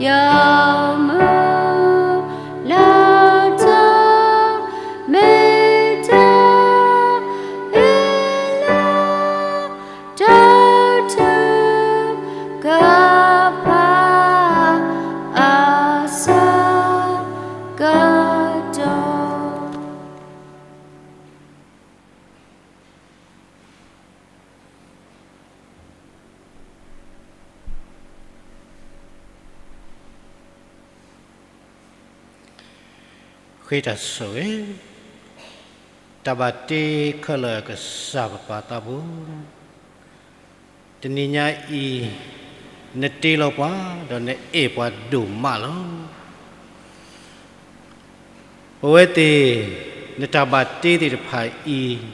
ယမုၢ်လၢ် တၢ်မ့ၢ်တၢ်အ့ၣ်လီၤ တၢ်ထုကဖၣ် အဆၢကတီၢ် ဃ့တၢ်ဆိၣ်ဂ့ၤ, တၢ်ဘၣ်တ့ခဲလၢာ်ကစၢ်ပပၢ်သးပူၤ, တနံၤညါအံၤ နတ့လီၤပှၤ ဒီးနအဲၣ်ပှၤဒိၣ်မးလီၤ. ပဝဲသ့ၣ် နတၢ်ဘၣ်တ့သ့ၣ်တဖၣ်အံၤ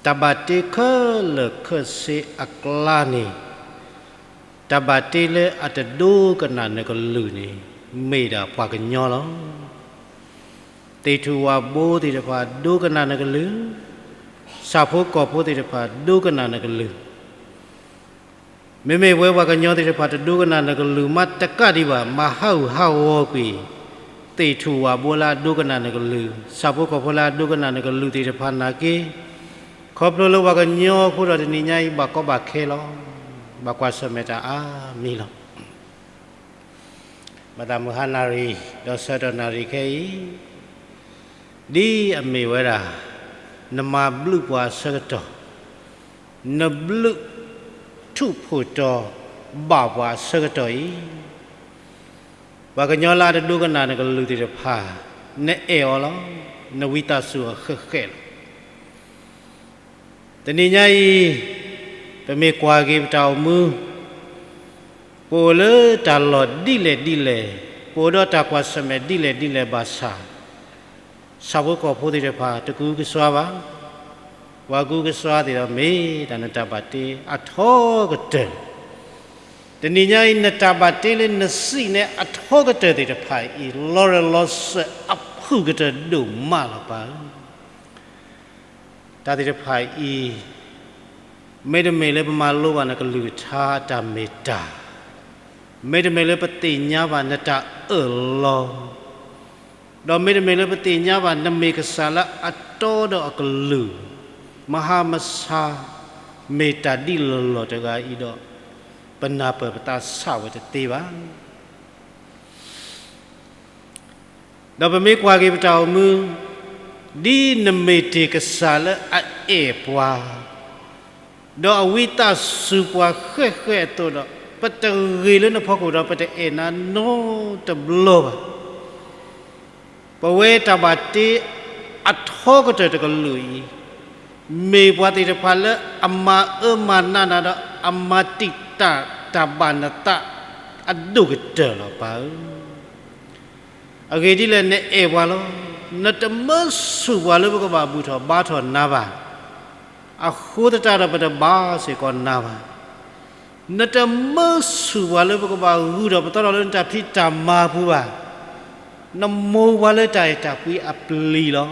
တၢ်ဘၣ်တ့ခဲလၢာ်ခဲဆ့အကျါန့ၣ် တၢ်ဘၣ်တ့လၢအတဒိကနၣ်နကလုၢ်န့ၣ် မ့ၢ်ဒၣ်ပှၤကညီလီၤ. သ့ၣ်ထူၣ်ဝၣ်ဘိသ့ၣ်တဖၣ်ဒိကနၣ်နကလုၢ်, ဆၣ်ဖိကီၢ်ဖိသ့ၣ်တဖၣ်ဒိကနၣ်နကလုၢ် မ့မ့ၢ်ပဝဲပှၤကညီသ့ၣ်တဖၣ်တဒိကနၣ်နကလုၢ်မးတကးဒံးဘၣ် မၤဟးဂူာ်ဟးဂီၤကွံာ် သ့ၣ်ထူၣ်ဝၣ်ဘိလၢအဒိကနၣ်နကလုၢ်, ဆၣ်ဖိကီၢ်ဖိလၢအဒိကနၣ်နကလုၢ်သ့ၣ်တဖၣ်နာ်က့, ခီဖျိလၢပှၤကညီအဃိဒီးတနံၤညါအံၤဘၣ်ကီဘၣ်ခဲလီၤ. ဘၣ်ကွၢ်ဆၢၣ်မဲာ်တၢ်အါမံၤလီၤ. ဘၣ်သးမုၢ်ဟါနၣ်ရံၣ် ဒီးဆၢကတီၢ်နၣ်ရံၣ်ခဲအံၤ ဒ်အမ့ၢ်ဝဲဒၣ် နမၤဘျုးပှၤအဆၢကတီၢ်, နဘျုးထူၣ်ဖှိၣ်တီၤဘၣ်ပှၤအဆၢကတီၢ်အံၤ, ပှၤကညီလၢအတဒိကနၣ်နကလုၢ်သ့ၣ်တဖၣ် နအဲၣ်အီၤလီၤ. နဝံသးစူၤအီၤဃဲးဃဲးလီၤ. တနံၤညါအံၤ, ပမ့ၢ်ကွၢ်က့ၤပတၢ်အိၣ်မူ, ပအိၣ်လၢတၢ်လီၢ်ဒ်လဲၣ်ဒ်လဲၣ်, ပအိၣ်ဒီးတၢ်ကွၢ်ဆၢၣ်မဲာ်ဒ်လဲၣ်ဒ်လဲၣ်ဘၣ်ဆၣ်, ဆၣ်ဖိကီၢ်ဖိသ့ၣ်တဖၣ် တကူကစွါဘၣ်. ပှၤကူကစွါသ့ၣ်ဒီးမ့ၢ်တၢ်နတၢ်ဘၣ်တ့အထီကတၢၢ်. တနံၤညါအံၤ နတၢ်ဘၣ်တ့လၢနစံးန့ၣ်အထီကတၢၢ်သ့ၣ်တဖၣ်အံၤ လီၤရၢၢ်လီၤစၢၤအဖုၣ်ကတၢၢ်ဒိၣ်မးလီၤပၢ်ဧၢ. တၢ်သ့ၣ်တဖၣ်အံၤ, မ့တမ့ၢ်လၢပမၤလိဘၣ်နကလုၢ်ကထါတၢ်မ့ၢ်တၢ်, မ့တမ့ၢ်လၢပသ့ၣ်ညါဘၣ်နတၢ်အၢၣ်လီၤ, ဒီးမ့တမ့ၢ်လၢပသ့ၣ်ညါဘၣ်နမ့ၢ်ကစၢ်လၢအတီဒီးအကလုၢ်, မဟါမဆါ, မ့ၢ်တၢ်ဒ်လီၢ်လီၢ်တဂၤအံၤဒီး, ပနၢ်ပၢၢ်ပသးဆးဝဲတသ့ဘၣ်. ဒီးပမ့ၢ်ကွၢ်က့ၤပတၢ်အိၣ်မူ, ဒ်နမ့ၢ်တ့ၢ်ကစၢ်လၢအအဲၣ်ပှၤ, ဒီးအဝံသးစူၤပှၤဃဲးဃဲးအသိးဒီး, ပတဂ့ၤလၢနဖီခိၣ်ဒီး ပတအဲၣ်နၤနီတဘျီဘၣ်. ပဝဲတၢ်ဘၣ်တ့အထီကတၢၢ်တကလုာ်အံၤ, မ့ၢ်ပှၤသ့ၣ်တဖၣ်လၢအမၤအၢမၤနးနၤဒီးအမၤတံာ်တာ်တၢ်ဘၣ်နသးအဒိၣ်ကတၢၢ်လီၤပၢ်ဧၢ. အဂ့ၢ်ဒ်လဲၣ် နအဲၣ်ပှၤလီၤ. နတမၢဆူၣ်ပှၤလၢပကဘၣ်ဘူၣ်ထီၣ်ဘါထီၣ်နၤဘၣ်. အဃိသတးဒီးပတဘါစ့ၢ်ကီးနၤဘၣ်. နတမၢဆူၣ်ပှၤလၢပကဘၣ်ဂုာ်ထီၣ်ပသီထီၣ်လၢနတၢ်ဖံးတၢ်မၤပူၤဘၣ်. နမိၢ်ပှၤလၢတၢ်အဲၣ်တၢ်ကွံအပျံၤလီၤ.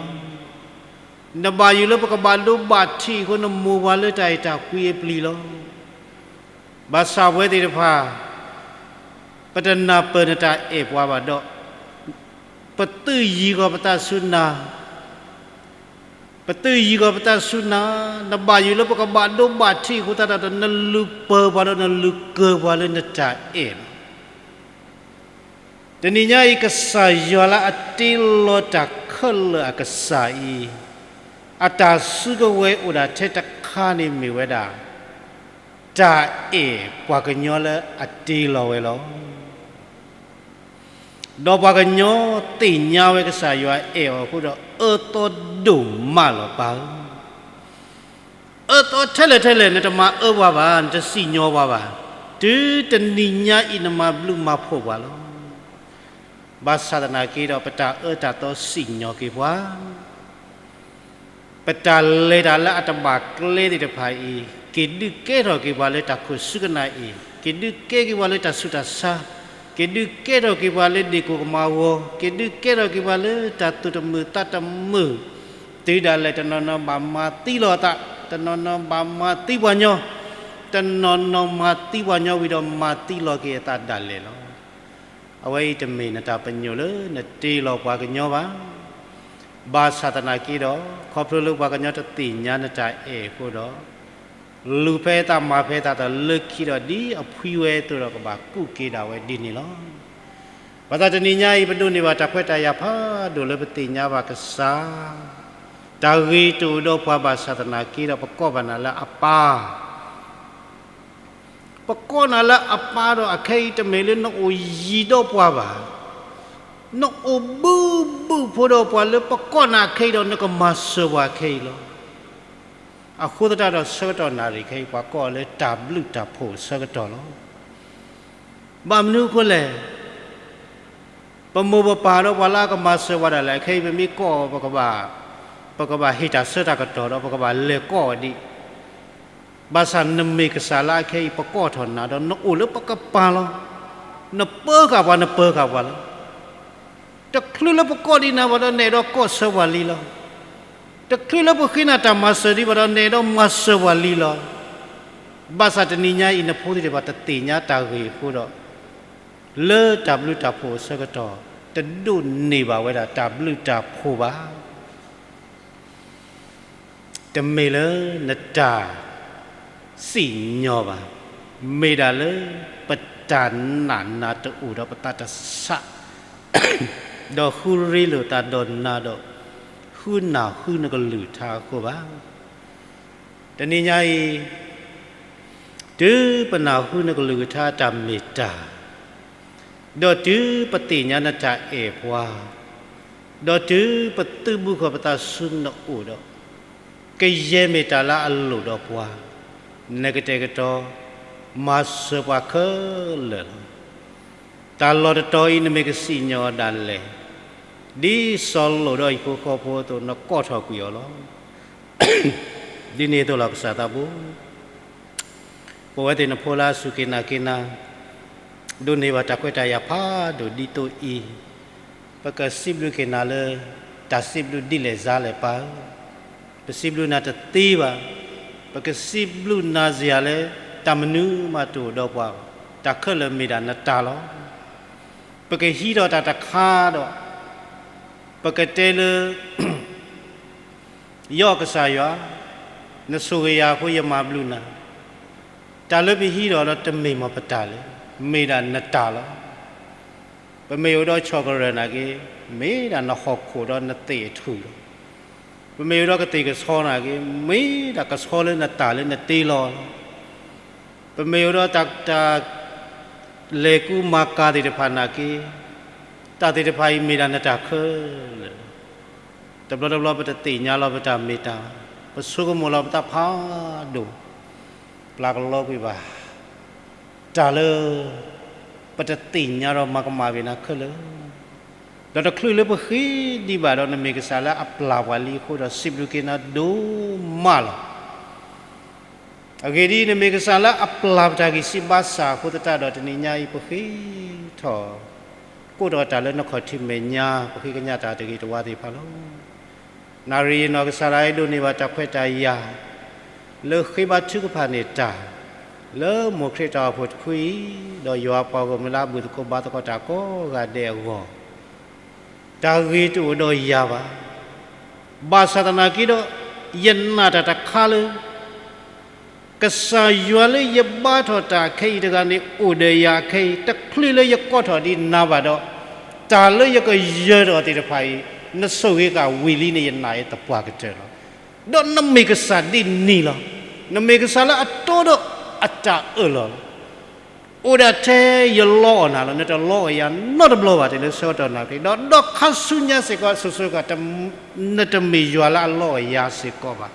နဘၣ်ယိၣ်လၢပကဘၣ်ဒိဘၣ်ထံးအဃိ နမိၢ်ပှၤလၢတၢ်အဲၣ်တၢ်ကွံအပျံၤလီၤ. ဘၣ်ဆၣ်ပဝဲသ့ၣ်တဖၣ် ပတနၢ်ပၢၢ်နတၢ်အဲၣ်ပှၤဘၣ်ဒီး, ပသုးယံၤဂီၤပသးဆူနၤ, ပသုးယံၤဂီၤပသးဆူနၤ, နဘၣ်ယိၣ်လၢပကဘၣ်ဒိဘၣ်ထံးအဃိသတးဒီး နလူၤပၢၤပှၤဒီးနလူၤကၢၤပှၤလၢနတၢ်အဲၣ်လီၤ. တနံၤညါအံၤ ကစၢ်ယွၤလၢအတ့လီၤတၢ်ခဲလၢာ်အကစၢ်အံၤ, အတၢ်စုကဝဲၤအိၣ်ဒၣ်ထဲတခါန့ၣ်မ့ၢ်ဝဲဒၣ်, တၢ်အဲၣ်ပှၤကညီလၢအတ့လီၤဝဲလီၤ. ဒီးပှၤကညီသ့ၣ်ညါဝဲကစၢ်ယွၤအဲၣ်အီၤအဃိဒီး အၢသီဒိၣ်မးလီၤပၢ်ဧၢ. အၢသီထဲလဲၣ်ထဲလဲၣ် နတမၤအၢပှၤဘၣ်, နတစံၣ်ညီၣ်ပှၤဘၣ်. တုၤတနံၤညါအံၤ နမၤဘျုးမၤဖှိၣ်ပှၤလီၤ. ဘၣ်ဆၣ်သနာ်က့ဒီး ပတၢ်အၢတၢ်သီစံၣ်ညီၣ်က့ၤပှၤ, ပတၢ်လဲၤတၢ်လၢအတဘၣ်ကျဲသ့ၣ်တဖၣ်အံၤ, က့ၤဒုးကဲထီၣ်က့ၤပှၤလၢတၢ်ခိၣ်ဆူကနၣ်အံၤ, က့ၤဒုးကဲက့ၤပှၤလၢတၢ်ဆူးတၢ်ဆါ, က့ၤဒုးကဲထီၣ်က့ၤပှၤလၢဒ့ၣ်ကိၢ်ကမၤဂီၤ, က့ၤဒုးကဲထီၣ်က့ၤပှၤလၢတၢ်သူၣ်တမုာ်သးတမုာ်, တုၤဒၣ်လဲာ်တနီၤနီၤဘၣ်မၤသံလီၤအသး, တနီၤနီၤဘၣ်မၤသံပှၤညီ, တနီၤနီၤမၤသံပှၤညီဝံၤဒီး မၤသံလီၤက့ၤအသးဒၣ်လဲာ်လီၤ. အဝဲအံၤတမ့ၢ်နတၢ်ပညိၣ်လၢနတ့လီၤပှၤကညီဘၣ်. ဘၣ်ဆၣ်သနာ်က့ဒီး, ခီဖျိလၢပှၤကညီတသ့ၣ်ညါနတၢ်အဲၣ်အဃိဒီး, လူၤဖဲအသးမၤဖဲအသးဒီး လၢခံဒီးဒ်အဖှံဝဲအသိးဒီး ကဘၣ်ကူၣ်က့ၤဒၣ်ဝဲဒ်န့ၣ်လီၤ. ဘၣ်ဆၣ်တနံၤညါအံၤ ပဒိးန့ၢ်ဘၣ်တၢ်ခွဲးတၢ်ယာ်ဖးဒိၣ်လၢပသ့ၣ်ညါဘၣ်ကစၢ်, တၢ်ဂ့ၤတအိၣ်ဒီးပှၤဘၣ်ဆၣ်သနာ်က့ဒီး ပကိးဘၣ်နၤလၢအပၢ် ပကိးနၤလၢအပၢ်ဒီး အခဲအံၤတမ့ၢ်လၢနအိၣ်ယံၤဒီးပှၤဘၣ်. နအိၣ်ဘုဘုဖိဒီးပှၤလၢပကိးနၤအခဲအံၤဒီး နကမၤစၢၤပှၤခဲအံၤလီၤ. အဃိသတးဒီး ဆၢကတီၢ်နၣ်ရံၣ်ခဲအံၤ ပှၤကိးအီၤလၢတၢ်ဘျုးတၢ်ဖှိၣ်အဆၢကတီၢ်လီၤ. ဘၣ်မနုၤအဃိလဲၣ်, ပမိၢ်ပပၢ်ဒီးပှၤလၢအကမၤစၢၤပှၤဒၣ်လဲာ် အခဲအံၤပမ့ၢ်ကိးအီၤ ပကဘၣ်, ပကဘၣ်ဟ့ၣ်တၢ်ဆၢတၢ်ကတီၢ်ဒီး ပကဘၣ်လဲၤကိးအီၤဒံး. ဘၣ်ဆၣ်နမ့ၢ်ကစၢ်လၢအခဲအံၤ ပကိးထီၣ်နၤဒီး နအိၣ်လၢပကပၤလီၤ. နပၢဃာ်ပှၤ နပၢဃာ်ပှၤလီၤ. တချုးလၢပကိးဒံးနၤဘၣ်ဒီး နအဲၣ်ဒိးကိးဆၢပှၤလံလီၤ. တချုးလၢပဃ့နၤတၢ်မၤစၢၤဒံးဘၣ်ဒီး နအဲၣ်ဒိးမၤစၢၤပှၤလံလီၤ. ဘၣ်ဆၣ်တနံၤညါအံၤ နဖိသ့ၣ်တဖၣ်တသ့ၣ်ညါတၢ်ဂ့ၢ်အဃိဒီး, လၢတၢ်ဘျုးတၢ်ဖှိၣ်အဆၢကတီၢ် တဒိးန့ၢ်ဘၣ်ဝဲဒၣ်တၢ်ဘျုးတၢ်ဖှိၣ်ဘၣ်. တမ့ၢ်လၢနတၢ်စံၣ်ညီၣ်ဘၣ်, မ့ၢ်ဒၣ်လၢပတၢ်နာ်နၤတအိၣ်ဒီးပသးတဆး, ဒီးဃုရ့လိာ်သးဒီးနၤဒီး, ဃုနၢ်ဟူနကလုၢ်ကထါအဃိဘၣ်. တနံၤညါအံၤ, တုၤပနၢ်ဟူနကလုၢ်ကထါတၢ်မ့ၢ်တၢ်, ဒီးတုၤပသ့ၣ်ညါနတၢ်အဲၣ်ပှၤ, ဒီးတုၤပသုးဘူးဃီၤပသးဆူနအိၣ်ဒီး, ကယဲၢ်မ့ၢ်တၢ်လၢအလိၣ်ဒီးပှၤ, နကတဲာ်ကတီၤ မၤစၢၤပှၤခဲလၢာ်လီၤ. တၢ်လီၢ်တတီၤအံၤ နမ့ၢ်ကစံၣ်ညီၣ်အီၤဒၣ်လဲာ်, ဒ်စီၤလိာ်ဒီးဟံၣ်ဖိဃီဖိအသိး နကိးထီၣ်ကွံာ်အီၤလီၤ. ဒ်န့ၣ်အသိးလီၤ ကစၢ်သးဘိ ပဝဲသ့ၣ်နဖိလၢအစူၢ်က့ၤနာ်က့ၤနၤ, ဒိးန့ၢ်ဘၣ်တၢ်ခွဲးတၢ်ယာ်ဖးဒိၣ်ဒ်သိးအံၤ, ပကစံးဘျုးက့ၤနၤလၢ တၢ်စံးဘျုးဒ်လဲၣ်စါလဲၣ်ပၢ်ဧၢ, ပစံးဘျုးနၤတသ့ဘၣ်. ပကစံးဘျုးနၤစ့ၢ်ကီးလၢ တၢ်မနုၤမးတအိၣ်ဒီးပှၤဘၣ်, တၢ်ခဲလၢာ်မ့ၢ်ဒၣ်နတၢ်လီၤ. ပကဟံးထီၣ်တၢ်တခါဒီး ပကတဲလၢ ယီၢ်ကစၢ်ယွၤ, နဆိၣ်ဂ့ၤယၤအဃိယမၤဘျုးနၤ, တၢ်လၢပဟံးထီၣ်ဒီးတမ့ၢ်မ့ၢ်ပတၢ်လၢၤ, မ့ၢ်ဒၣ်နတၢ်လီၤ. ပမ့ၢ်အိၣ်ဒီးဆီၣ်ကရၢၢ်နာ်က့, မ့ၢ်ဒၣ်နဟီၣ်ခိၣ်ဒီးနသ့ၣ်အထူၣ်လီၤ. ပမ့ၢ်အိၣ်ဒီးကသ့ၣ်ကဆီနာ်က့, မ့ၢ်ဒၣ်ကဆီလၢနတၢ်လၢနတ့လီၤလီၤ. ပမ့ၢ်အိၣ်ဒီးတၢ် တၢ် လဲၤကူမၤကၤသ့ၣ်တဖၣ်နာ်က့, တၢ်သ့ၣ်တဖၣ်အံၤမ့ၢ်ဒၣ်နတၢ်ခဲလၢာ်လီၤ. တဘျီတဘျီပတသ့ၣ်ညါလီၤပတၢ်မ့ၢ်တၢ်, ပဆိကမိၣ်လီၤပသးဖးဒိၣ်, ပျၢ်ကလီကွံာ်ဘၣ် တၢ်လၢ ပတသ့ၣ်ညါဒီးမၤကမၣ်ဘၣ်နၤခဲလၢာ်, ဒီးတချုးလၢပဃ့ဒံးဘၣ်ဒီး နမ့ၢ်ကစၢ်လၢအပျၢ်ပှၤလံအဃိဒီး စံးဘျုးက့ၤနၤဒိၣ်မးလီၤ. အဂ့ၢ်ဒ်အံၤ, နမ့ၢ်ကစၢ်လၢအပျၢ်ပတၢ်ဂံၢ်စၢ်ဘါစၢ်အဃိသတးဒီး တနံၤညါအံၤ ပဃ့ထီၣ် ကိးထီၣ်တၢ်လၢနခီၣ်ထံးမဲာ်ညါ ပဃ့ကညးတၢ်တဂ့ၤတဝါသ့ၣ်တဖၣ်လီၤ. နၣ်ရံၣ်အံၤ နီၢ်ကစၢ်ဒၣ်အံၤဒိးန့ၢ်ဘၣ်တၢ်ခွဲးတၢ်ယာ် လၢဃ့ဘါထုကဖၣ်န့ၢ်တၢ် လၢမိၢ်ခရံာ်တၢ်အိၣ်ဖှိၣ်တဖုအံၤ, ဒီးယွၤပှၤဂီၢ်မုၢ်လၢအဘျုးသကိးဘါသကိးတၢ်ကိးဂၤဒဲးအဂီၢ် တၢ်ဂ့ၤတအိၣ်ဒီးယၤဘၣ်. ဘၣ်ဆၣ်သနာ်က့ဒီး ယနာ်တၢ်တခါလၢ ကစၢ်ယွၤလၢယဘါထီၣ်တၢ်ခဲအံၤတဂၤန့ၣ် အိၣ်ဒီးယၤအခဲအံၤ, တချုးလၢယကိးထီၣ်ဒံးနၤဘၣ်ဒီး, တၢ်လၢယကယၢၤထီၣ်သ့ၣ်တဖၣ်အံၤ, နဆိၣ်ဂ့ၤဃာ်ဝံၤလံန့ၣ် ယနာ်အသပှၢ်ကတၢၢ်လီၤ. ဒီးနမ့ၢ်ကစၢ်ဒ်န့ၣ်လီၤ. နမ့ၢ်ကစၢ်လၢအတီဒီးအတၢ်အၢၣ်လီၤလီၤ. အိၣ်ဒၣ်ထဲယလီအီၣ်နၤလီၤ. နတလီအီၣ်ယၤနီတဘျီဘၣ် တုၤလၢဆၢကတီၢ်နၢ်က့ၤ, ဒီးဒီးခါဆူညါစ့ၢ်ကီး ဆိၣ်ဆိၣ်ကီး နတမ့ၢ်ယွၤလၢအလီအီၣ်ယၤစ့ၢ်ကီးဘၣ်.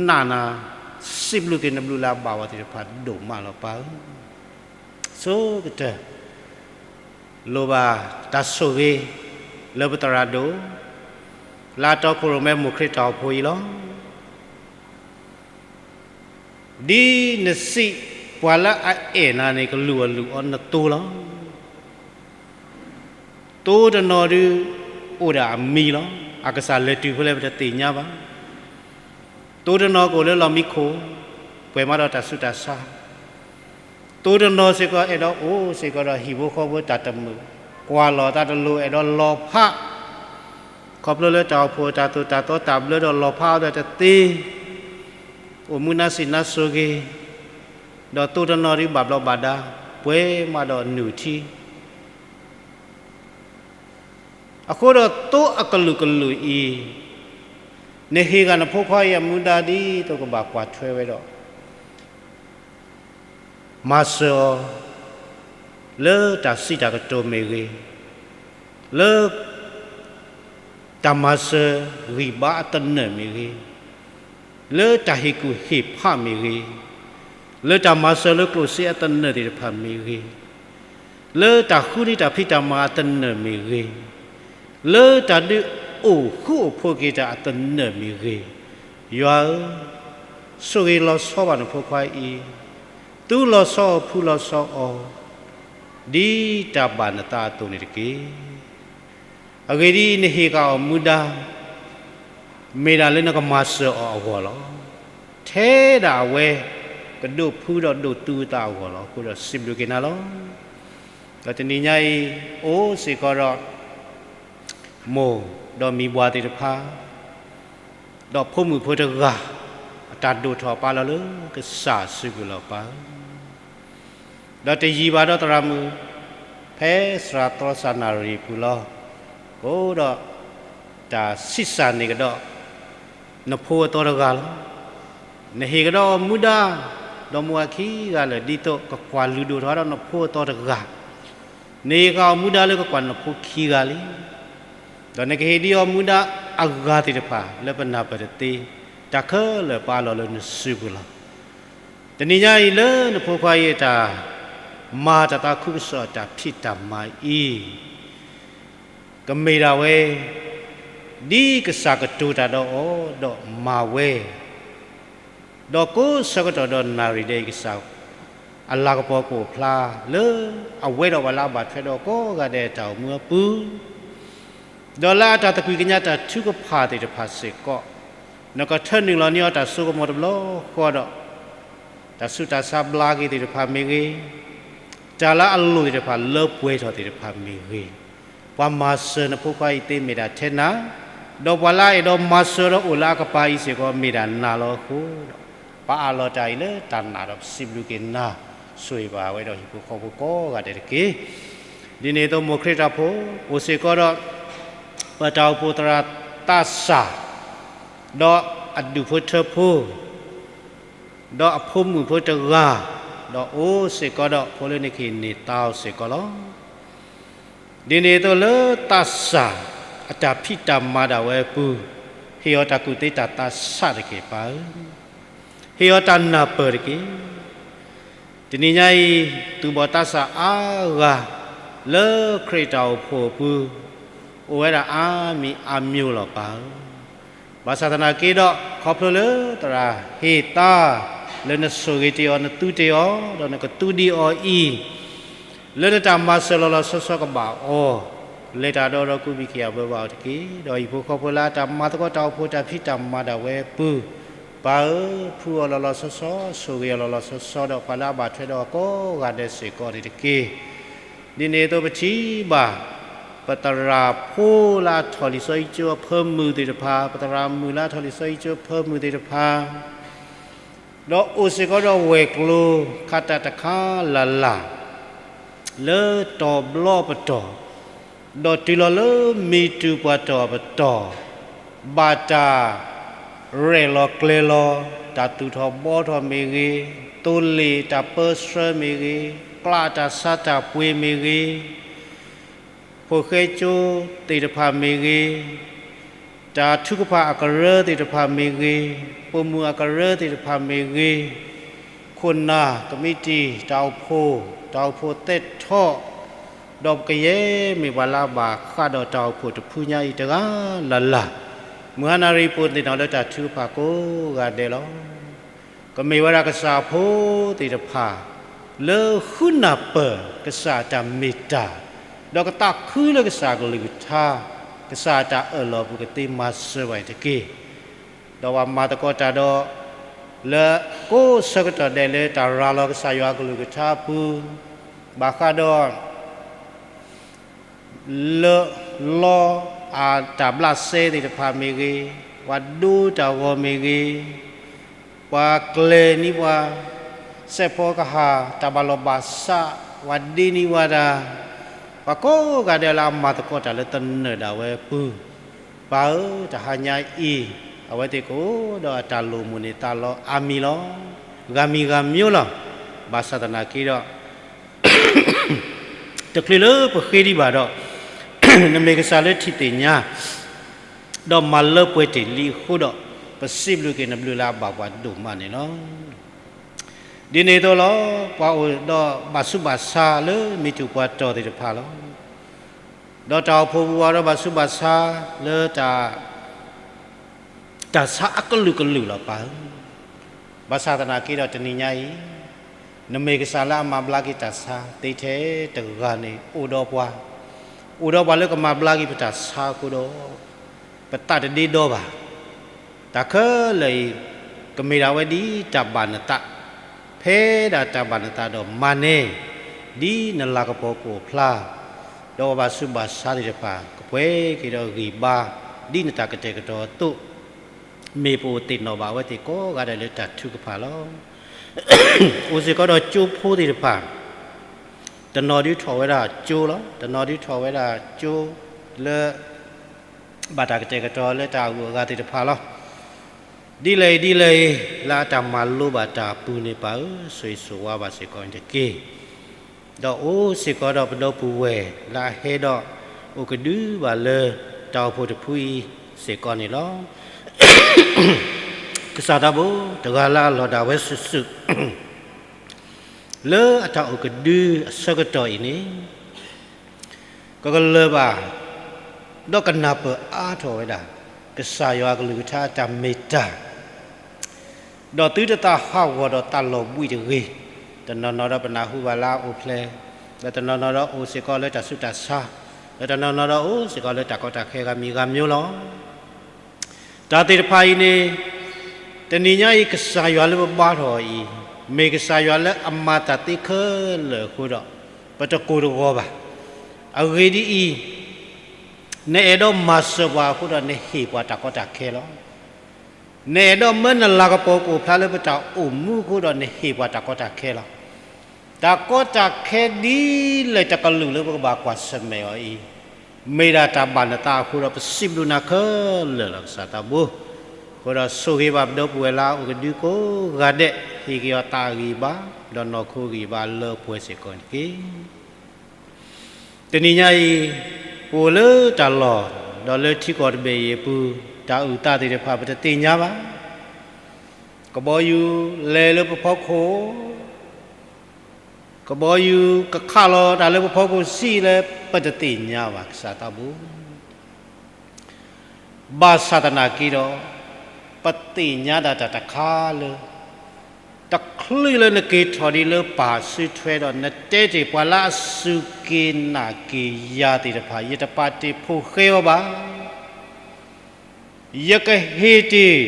နာ်နၤ, စံးဘျုးက့ၤနဘျုးလၢအဘၣ်ဝဲသ့ၣ်တဖၣ်ဒိၣ်မးလီၤပၢ်ဧၢ. ဆိကတၢၢ် လိၣ်ဘၣ်တၢ်ဆိၣ်ဂ့ၤ လၢပသရၣ်ဒိၣ် လၢအတီခိၣ်ရိၣ်မဲမိၢ်ခရံာ်တၢ်အိၣ်ဖှိၣ်အံၤလီၤ. ဒ်နစံးပှၤလၢအအဲၣ်နၤန့ၣ် ကလုၢ်အီၣ်လုၢ်အီနသိလီၤ. သိတနီၤဒုး အိၣ်ဒၣ်အမံၤလီၤ. အကစၢ်လဲၤတုၤဖဲလဲၣ်ပတသ့ၣ်ညါဘၣ်. သိတနီၤကအိၣ်လၢလီၢ်မံခိၣ် ပှဲၤမးဒီးတၢ်ဆူးတၢ်ဆါ. သိတနီၤစ့ၢ်ကီးအဲၣ်ဒိးအိၣ်စ့ၢ်ကီးဒီးဟံၣ်ဖိဃီဖိတၢ်တမုာ်, ကွၢ်လီၤသးတလိၤ အဲၣ်ဒိးလီၤဖး, ခီဖျိလၢတၢ်အိၣ်ဖှိၣ်တၢ်သိၣ်တၢ်သီတၢ်ဘျၢဒီးလီၤဖးအီၤဒီးတသ့, အိၣ်မူနါစံးနါစိၤဂ့ၤ, ဒီးသိတနီၤဒုးဘၣ်ဘျီးဘၣ်ဒါ ပှဲၤမးဒီးနုၢ်ထံ အဃိဒီးသိအကလုာ်ကလုာ်အံၤ, နဟ့ၣ်ဂၢၢ်နဖိခွါအံၤအမူဒါဒ်သိးကဘၣ်ကွၢ်ထွဲဝဲဒီး မၤစၢၤအီၤ လၢတၢ်စံးတၢ်ကတိၤမ့ၢ်ဂ့ၤ, လၢ တၢ်မၤစၢၤဂံၢ်ဘါအသနၢၣ်မ့ၢ်ဂ့ၤ, လၢတၢ်ဟ့ၣ်ကူၣ်ဟ့ၣ်ဖးမ့ၢ်ဂ့ၤ, လၢတၢ်မၤစၢၤလၢကျိၣ်စ့အသနၢၣ်သ့ၣ်တဖၣ်မ့ၢ်ဂ့ၤ, လၢတၢ်ဃုန့ၢ်တၢ်ဖံးတၢ်မၤအသနၢၣ်မ့ၢ်ဂ့ၤ, လၢတၢ်ဒုးအိၣ်ဃုအိၣ်ဖိးက့ၤတၢ်အသနၢၣ်မ့ၢ်ဂ့ၤ, ယွၤဧၢ, ဆိၣ်ဂ့ၤလီၤဆီဘၣ်နဖိခွါအံၤ, သူလီၤဆီအီၤဖှူလီၤဆီအီၤ, ဒ်တၢ်ဘၣ်နသးအသိးန့ၣ်တက့ၢ်. အဂ့ၢ်ဒ်အံၤ, နဟ့ၣ်ဃာ်အီၤမူဒါ မ့ၢ်ဒၣ်လၢနကမၤစၢၤအီၤအဂီၢ်လီၤ. ထဲဒၣ်အဝဲ ကဒိးဖှူဒီးဒိးသူအသးအဂီၢ်လီၤ. အဃိဒီးစံးဘျုးက့ၤနၤလီၤ. ဒီးတနံၤညါအံၤ အိၣ်စ့ၢ်ကီးဒီး မိၢ်ဒီးမံၤဘှၢ်သ့ၣ်တဖၣ် ဒီးဖိမုၣ်ဖိတဂၤ အတၢ်ဒိၣ်ထီၣ်ပာ်လီၤလၢကစၢ်စုပူၤလီၤပၢ်. ဒီးတယံာ်ဘၣ်ဒီးသရၣ်မုၣ် ဖဲစှၤသီစၢ်နၣ်ရံၣ်ပူၤလီၤ. ကအိၣ်ဒီးတၢ်ဆံးစၢ်န့ၢ်ကဒီး နဖိအသီတဂၤလီၤ. နဟ့ၣ်ကဒီးအီၤမူဒါ ဒီးမိၢ်အခံဂၤလၢာ် ဒ်သိးကကွၢ်လုၢ်ဒိၣ်ထီၣ်ဒီးနဖိအသီတဂၤ, နဟ့ၣ်ဃာ်အီၤမူဒါလၢကကွၢ်နဖိခံဂၤလံ. ဒီးနကဟ့ၣ်ဒံးအီၤမူဒါအဂၤသ့ၣ်တဖၣ် လၢပနၢ်ပၢၢ်တသ့ တၢ်ခဲလၢာ်ပာ်လီၤလၢနစုပူၤလီၤ. တနံၤညါအံၤလၢနဖိခွါအံၤအတၢ်မၤတၢ်သးခုကစီၣ်အတၢ်ဖံးတၢ်မၤအံၤ ကမ့ၢ်ဒၣ်ဝဲ ဒ်ကစၢ်ကတိၤတၢ်ဒီးအီၤဒီးမၤဝဲ, ဒီးကိးဆၢကတီၢ်ဒီးနၣ်ရံၣ်ဒဲးအံၤ ကစၢ်အလၤကပီၤကအိၣ်ဖျါလၢ အဝဲဒီးပှၤလၢအဘၣ်ထွဲဒီးကိးဂၤဒဲးအတၢ်အိၣ်မူအပူၤ ဒီးလၢအတၢ်သကွံာ်ကညးတၢ်ထုကဖၣ်သ့ၣ်တဖၣ်စ့ၢ်ကီး, နကထၢနုာ်လီၤန့ၢ်အီၤတၢ်စိကမီၤတဘျီဃီဒီး တၢ်ဆူးတၢ်ဆါဘျါက့ၤသ့ၣ်တဖၣ်မ့ၢ်ဂ့ၤ, တၢ်လၢအလိၣ်သ့ၣ်တဖၣ်လၢပှဲၤထီၣ်သ့ၣ်တဖၣ်မ့ၢ်ဂ့ၤ, ပှၤမၤစၢၤနဖိခွါအံၤသ့မ့ၢ်ဒၣ်ထဲနၤ, ဒီးပှၤလၢအအဲၣ်ဒိးမၤစၢၤဒီးအိၣ်လၢအကပၤအံၤစ့ၢ်ကီးမ့ၢ်ဒၣ်နၤလီၤအဃိဒီး, ပအးလီၤတၢ်အံၤလၢတၢ်နာ်ဒီးပစံးဘျုးက့ၤနၤ, ဆိၣ်ဂ့ၤဘၣ်ဝဲဒီးဟံၣ်ဖိဃီဖိကိးဂၤဒဲးတက့ၢ်. ဒ်န့ၣ်အသိးမိၢ်ခရံာ်တၢ်ဖိ အိၣ်စ့ၢ်ကီးဒီး ပတၢ်အိၣ်ဖှိၣ်သရၣ်သးစၢ် ဒီးအဒူၣ်ဖိထၢဖိ ဒီးအဖိမုၣ်ဖိတဂၤ, ဒီးအိၣ်စ့ၢ်ကီးဒီးဖိလၢနကဟ့ၣ်န့ၢ်သါအီၤစ့ၢ်ကီးလီၤ. ဒ်န့ၣ်အသိးလၢသးစၢ်အတၢ်ဖံးတၢ်မၤဒၣ်ဝဲအပူၤ, ဟ့ၣ်အီၤတၢ်ကူၣ်သ့တၢ်သးဆးတက့ၢ်ပၢ်ဧၢ, ဟ့ၣ်အီၤတၢ်နၢ်ပၢၢ်တက့ၢ်. တနံၤညါအံၤ သူၣ်ဘီၣ်သးစၢ်အါဂၤ လၢခရံာ်တၢ်အိၣ်ဖှိၣ်အပူၤ, အိၣ်ဝဲဒၣ်အါမံၤအါမံၤလီၤပၢ်ဧၢ. ဘၣ်ဆၣ်သနာ်က့ဒီး ခီဖျိလၢသရၣ်ဟ့ၣ်သါ လၢနဆိၣ်ဂ့ၤတ့ၢ်အီၤ နသူတ့ၢ်အီၤ ဒီးနကသူဒံးအီၤအံၤ, လၢနတၢ်မၤစၢၤလီၤလီၤဆီဆီကဘၣ်အီၤ, လဲၤတၢ်ဒီဒီကူဘံၣ်က့ၤအဘၢဘၣ်အီၤတက့ၢ်. ဒီးဟံၣ်ဖိဃီဖိလၢအတၢ်မၤသကိးတၢ်အိၣ်ဖှိၣ်တၢ်ဖံးတၢ်မၤဒၣ်ဝဲအပူၤ, ပၢ်ဧၢ, ဖှူအီၤလီၤလီၤဆီဆီ, ဆိၣ်ဂ့ၤအီၤလီၤလီၤဆီဆီ, ဒီးပှၤလၢအဘၣ်ထွဲဒီးအီၤကိးဂၤဒဲးစ့ၢ်ကီးန့ၣ်တက့ၢ်. ဒ်န့ၣ်အသိးပထံၣ်ဘၣ် ပသရၣ်ဖိလၢအထီၣ်လံာ်စီဆှံကၠိအဖၢမုၢ်သ့ၣ်တဖၣ်, ပသရၣ်မုၣ်လၢအထီၣ်လံာ်စီဆှံကၠိအဖၢမုၢ်သ့ၣ်တဖၣ်, ဒီးအိၣ်စ့ၢ်ကီးဒီးဝဲၤကျိၤခးတၢ်တခါလၢ်လၢ် လၢတီၤဘျီပတီၢ်, ဒီးတုၤလီၤလၢမံၤတူာ်ပှၤတီၢ်အပတီၢ်, ဘၣ်တၢ်ရဲၣ်လီၤကျဲၤလီၤ, တၢ်သူၣ်ထီၣ်ဘှီထီၣ်မ့ၢ်ဂ့ၤ, သိလ့ၣ်တၢ်ပၢဆှၢမ့ၢ်ဂ့ၤ, ကျးတၢ်ဆါတၢ်ပှ့ၤမ့ၢ်ဂ့ၤ, ဖိၣ်ဃဲကၠိသ့ၣ်တဖၣ်မ့ၢ်ဂ့ၤ, တၢ်ထုကဖၣ်အကရၢသ့ၣ်တဖၣ်မ့ၢ်ဂ့ၤ, ပိာ်မုၣ်အကရၢသ့ၣ်တဖၣ်မ့ၢ်ဂ့ၤ, ခိၣ်နၢ်ကမံးတံာ်တၢ်အိၣ်ဖှိၣ်, တၢ်အိၣ်ဖှိၣ်သဲထီၣ်, ဒီးပကယဲၢ်မ့ၢ်ပှၤလၢအဘၣ်ဃးဒီးတၢ်အိၣ်ဖှိၣ်တဖုညါအံၤတဂၤလၢ်လၢ်, မုၢ်ဟါနၣ်ရံၣ်ပူၤသ့ၣ်နီၣ်လၢတၢ်ထုကဖၣ်ကိးဂၤဒဲးလီၤ. ကမ့ၢ်ဝဲဒၣ်ကစၢ်အဖိသ့ၣ်တဖၣ် လၢဃုနၢ်ပၢၢ်ကစၢ်အတၢ်မ့ၢ်တၢ်, ဒီးကသးခုလၢကစၢ်အကလုၢ်ကထါ, ကစၢ်အတၢ်အၢၣ်လီၤအပူၤကသ့မၤစၢၤဘၣ်အံၤတက့ၢ်. ဒီးပှၤမၤသကိးတၢ်ဒီး လၢကိးဆၢကတီၢ်ဒဲးလၢတၢ်ရၤလီၤကစၢ်ယွၤအကလုၢ်ကထါအပူၤ, ဘၣ်ဃးဒီး လၢလီအတၢ်ဘျးစဲသ့ၣ်တဖၣ်မ့ၢ်ဂ့ၤ, ပှၤဒိတၢ်ဂီၤမ့ၢ်ဂ့ၤ, ပှၤကျဲၤန့ၢ်ပှၤ, စဲးဖီကဟၣ် တၢ်ဘၣ်လီၢ်ဘၣ်စး, ပှၤဒ့န့ၢ်ပှၤတၢ်, ပှၤကိးဂၤဒဲးလၢအမၤသကိးတၢ်လၢသနၢၣ်ဒၣ်ဝဲအပူၤ, ပၢ်ဧၢ, တဟါညါအံၤ အဝဲသ့ၣ်ကအိၣ်ဒီးအတၢ်လိၣ်မိၣ်န့ၢ်သးလီအါမံၤလီၤ. ဂၤမံၤဂၤမံၤလီၤ. ဘၣ်ဆၣ်သနာ်က့ဒီး တချုးလၢပဃ့ဒံးဘၣ်ဒီး နမ့ၢ်ကစၢ်လၢထံၣ်သ့ၣ်ညါ ဒီးမၤလၢပှဲၤတ့ၢ်လံအဃိဒီး ပစံးဘျုးက့ၤနဘျုးလၢအဘၣ်ပှၤဒိၣ်မးန့ၣ်လီၤ. ဒ်န့ၣ်အသိးလီၤ. ပှၤအိၣ်ဒီးဘၣ်ဆူးဘၣ်ဆါလၢမံၤတူာ်ပှၤတီၢ်သ့ၣ်တဖၣ်လီၤ. ဒီးတၢ်အိၣ်ဖှိၣ်ပူၤအိၣ်ဒီးဘၣ်ဆူးဘၣ်ဆါလၢတၢ် တၢ်ဆါအကလုာ်ကလုာ်လီၤပၢ်ဧၢ. ဘၣ်ဆၣ်သနာ်က့ဒီးတနံၤညါအံၤ နမ့ၢ်ကစၢ်လၢအမၤဘျါက့ၤတၢ်ဆါသ့ထဲတဂၤန့ၣ် အိၣ်ဒီးပှၤ, အိၣ်ဒီးပှၤလၢကမၤဘျါက့ၤပတၢ်ဆါအဃိဒီး ပသးတဒ့ဒီဘၣ်. တၢ်ခဲလၢာ်အံၤ ကမ့ၢ်ဒၣ်ဝဲဒ်တၢ်ဘၣ်နသး, ဖဲဒၣ်တၢ်ဘၣ်နသးဒီးမၤန့ၢ် ဒ်နလၤကပီၤကအိၣ်ဖျါ, ဒီးပှၤဘၣ်ဆူးဘၣ်ဆါသ့ၣ်တဖၣ် ကပှဲၤက့ၤဒီးဂံၢ်ဘါ ဒ်နတၢ်ကတဲာ်ကတီၤအသိး မ့ၢ်ပအိၣ်သ့ၣ်နီၣ်ဘၣ်အဝဲသ့ၣ်ကိးဂၤဒဲးလၢတၢ်ထုကဖၣ်လီၤ. အိၣ်စ့ၢ်ကီးဒီးကၠိဖိသ့ၣ်တဖၣ်, တနီၤဒုးထီၣ်ဝဲဒၣ်ကၠိလီၤ. တနီၤဒုးထီၣ်ဝဲဒၣ်ကၠိလၢ ဘၣ်တၢ်ကတဲာ်ကတီၤလၢတၢ်အဂုၤအဂၤသ့ၣ်တဖၣ်လီၤ. ဒ်လဲၣ်အံၤဒ်လဲၣ်အံၤ လၢအတၢ်မၤလိဘၣ်တၢ်အပူၤန့ၣ် ပၢ်ဧၢ, ဆိၣ်ဂ့ၤဆိၣ်ဝါဘၣ်စ့ၢ်ကီးန့ၣ်တက့ၢ်. ဒီးအိၣ်စ့ၢ်ကီးဒီးပဒီပုၢ်ဝဲၢ်လၢအဟဲဒီး အိၣ်ကဒုဘၣ်လၢတၢ်အိၣ်ဖှိၣ်တဖုအံၤစ့ၢ်ကီးန့ၣ်လီၤ. ကစၢ်သးဘိ တဂၤလၢ်လၢ်ဒၣ်ဝဲစုာ်စုာ် လၢအတၢ်အိၣ်ကဒုအဆၢကတီၢ်အံၤန့ၣ် ကကလၢၤဘၣ် ဒီးကနၢ်ပၢၢ်အါထီၣ်ဝဲဒၣ် ကစၢ်ယွၤအကလုၢ်ကထါအတၢ်မ့ၢ်တၢ် ဒီးသုတသးဟးဂီၤဒီးသးလီၤဘှံးတဂ့ၤ, တနီၤနီၤဒီးပနၢ်ဟူဘၣ်လၢအအိၣ်ဖျဲၣ်, ဒီးတနီၤနီၤဒီးအိၣ်စ့ၢ်ကီးလၢတၢ်ဆူးတၢ်ဆါ, ဒီးတနီၤနီၤဒီးအိၣ်စ့ၢ်ကီးလၢတၢ်ကီတၢ်ခဲဂၤမံၤဂၤမံၤလီၤ. တၢ်သ့ၣ်တဖၣ်အံၤန့ၣ် တနံၤညါအံၤ ကစၢ်ယွၤလၢပဘါထီၣ်အီၤအံၤ မ့ၢ်ကစၢ်ယွၤလၢအမၤတၢ်သ့ခဲလၢာ်အဃိဒီး ပတကိၢ်တဂီၤဘၣ်. အဂ့ၢ်ဒ်အံၤ, နအဲၣ်ဒိးမၤစၢၤပှၤအဃိဒီး နဟ့ၣ်ပှၤတၢ်ကီတၢ်ခဲလီၤ. နအဲၣ်ဒိးမၢနလၤကပီၤကအိၣ်ဖျါလၢပတၢ်အိၣ်မူအဃိဒီး နဟ့ၣ်ပှၤတၢ်ကီတၢ်ခဲလီၤ. တၢ်ကီတၢ်ခဲဒ်လဲၣ်တကလုာ်လၢပကဘၣ်ကွၢ်ဆၢၣ်မဲာ်အီၤအံၤ မ့ၢ်ဒၣ်တၢ်ဘၣ်နသးအဃိဒီး ပစံးဘျုးနၤခဲလၢာ်လီၤ ကစၢ်သးဘိ. အဃိဒီးဆိၣ်ဂ့ၤဘၣ်ပဒီပုၢ်ဝဲၢ်လၢအအိၣ်ကဒုကိးဂၤဒဲး, ဟ့ၣ်က့ၤအီၤသးအဂံၢ်ဘါ, ဒီးနီၢ်ခိအဂံၢ်ဘါလၢပှဲၤစ့ၢ်ကီးန့ၣ်တက့ၢ်. တနံၤညါအံၤ ပအိၣ်လၢတၢ်လီၢ်, ဒီးလၢထံကီၢ်တဘ့ၣ်အံၤအပူၤ, တၢ်အုၣ်သးသ့ၣ်တဖၣ်ပတသ့ၣ်ညါဘၣ်. ကဘီယူၤလဲၤလၢပဖီခိၣ်, ကဘီယူၤကခးလီၤတၢ်လၢပဖီခိၣ်ဆံးလဲၣ် ပတသ့ၣ်ညါဘၣ် ကစၢ်သးဘိ. ဘၣ်ဆၣ်သနာ်က့ဒီး ပသ့ၣ်ညါဒၣ်တၢ်တခါလၢ တချုးလၢနက့ၤထီၣ်ဒံးလၢပၢ်စုထွဲဒီး နတဲတ့ၢ်ပှၤလၢအစူၢ်က့ၤနာ်က့ၤယၤသ့ၣ်တဖၣ် ယတပာ်တ့ၢ်ဖိဃဲအီၤဘၣ်. ယကဟ့ၣ်တ့ၢ်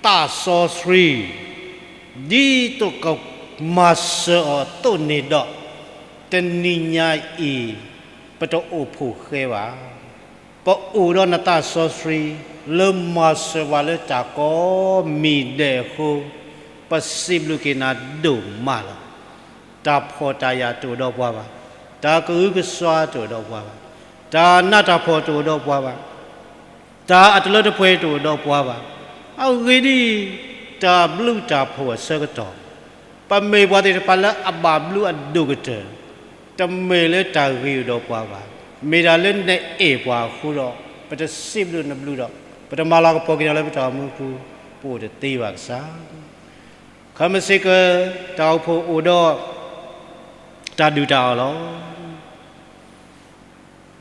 သးစီဆှံ ဒ်သိးကမၤစၢၤအီၤအသိးန့ၣ်ဒီး တနံၤညါအံၤ ပတအိၣ်ဖိဃဲဘၣ်. ပအိၣ်ဒီးနသးစီဆှံ လၢမၤစၢၤပှၤလၢတၢ်ကိးမံၤဒဲးအဃိ ပစံးဘျုးက့ၤနၤဒိၣ်မးလီၤ. တၢ်ဖှီၣ်တၢ်ယာ်တအိၣ်ဒီးပှၤဘၣ်, တၢ်ကအုကစွါတအိၣ်ဒီးပှၤဘၣ်, တၢ်နးတၢ်ဖှီၣ်တအိၣ်ဒီးပှၤဘၣ်, တၢ်အတလၢတပှဲၤတအိၣ်ဒီးပှၤဘၣ်. အဂ့ၢ်ဒ်အံၤ, တၢ်ဘျုးတၢ်ဖှိၣ်အဆၢကတီၢ်, ပမ့ၢ်ပှၤသ့ၣ်တဖၣ်လၢအဘၣ်ဘျုးအဒိၣ်ကတၢၢ်, တမ့ၢ်လၢတၢ်ဂ့ၤအိၣ်ဒီးပှၤဘၣ်, မ့ၢ်ဒၣ်လၢနအဲၣ်ပှၤအဃိဒီး ပတစံးဘျုးနဘျုးဒီး ပတမၤလၤကပီၤက့ၤနၤလၢပတၢ်အိၣ်မူပူၤ ပအိၣ်တသ့ဘၣ်ကစၢ်. ခီမ့ၢ်စ့ၢ်ကီး တၢ်အိၣ်ဖှိၣ်အိၣ်ဒီး တၢ်ဒုၣ်တၢ်အီၣ်လီ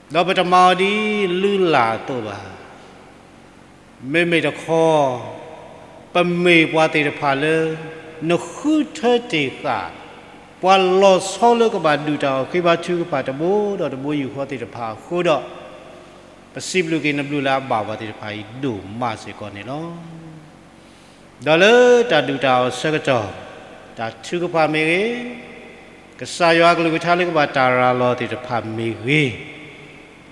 ၤ. ဒီးပတမၤအီၤဒ်လုၢ်လၢ်အသိးဘၣ်. မ့မ့ၢ်တခီ ပမ့ၢ်ပှၤသ့ၣ်တဖၣ်လၢ နဃုထၢတ့ၢ်ဃာ် ပှၤလီၤဆီလၢကဘၣ်ဒုၣ်တၢ်အီၣ်ဃ့ဘါထုကဖၣ်တဘိဒီးတဘိယူၢ်ဃီသ့ၣ်တဖၣ်အဃိဒီး ပစံးဘျုးက့ၤနဘျုးလၢအဘၣ်ပှၤသ့ၣ်တဖၣ်အံၤဒိၣ်မးစ့ၢ်ကီးန့ၣ်လီၤ. ဒီးလၢတၢ်ဒုၣ်တၢ်အီၣ်ဆၢကတီၢ်, တၢ်ထုကဖၣ်မ့ၢ်ဂ့ၤ, ကစၢ်ယွၤအကလုၢ်ကထါလၢကဘၣ်တၢ်ရၤလီၤသ့ၣ်တဖၣ်မ့ၢ်ဂ့ၤ,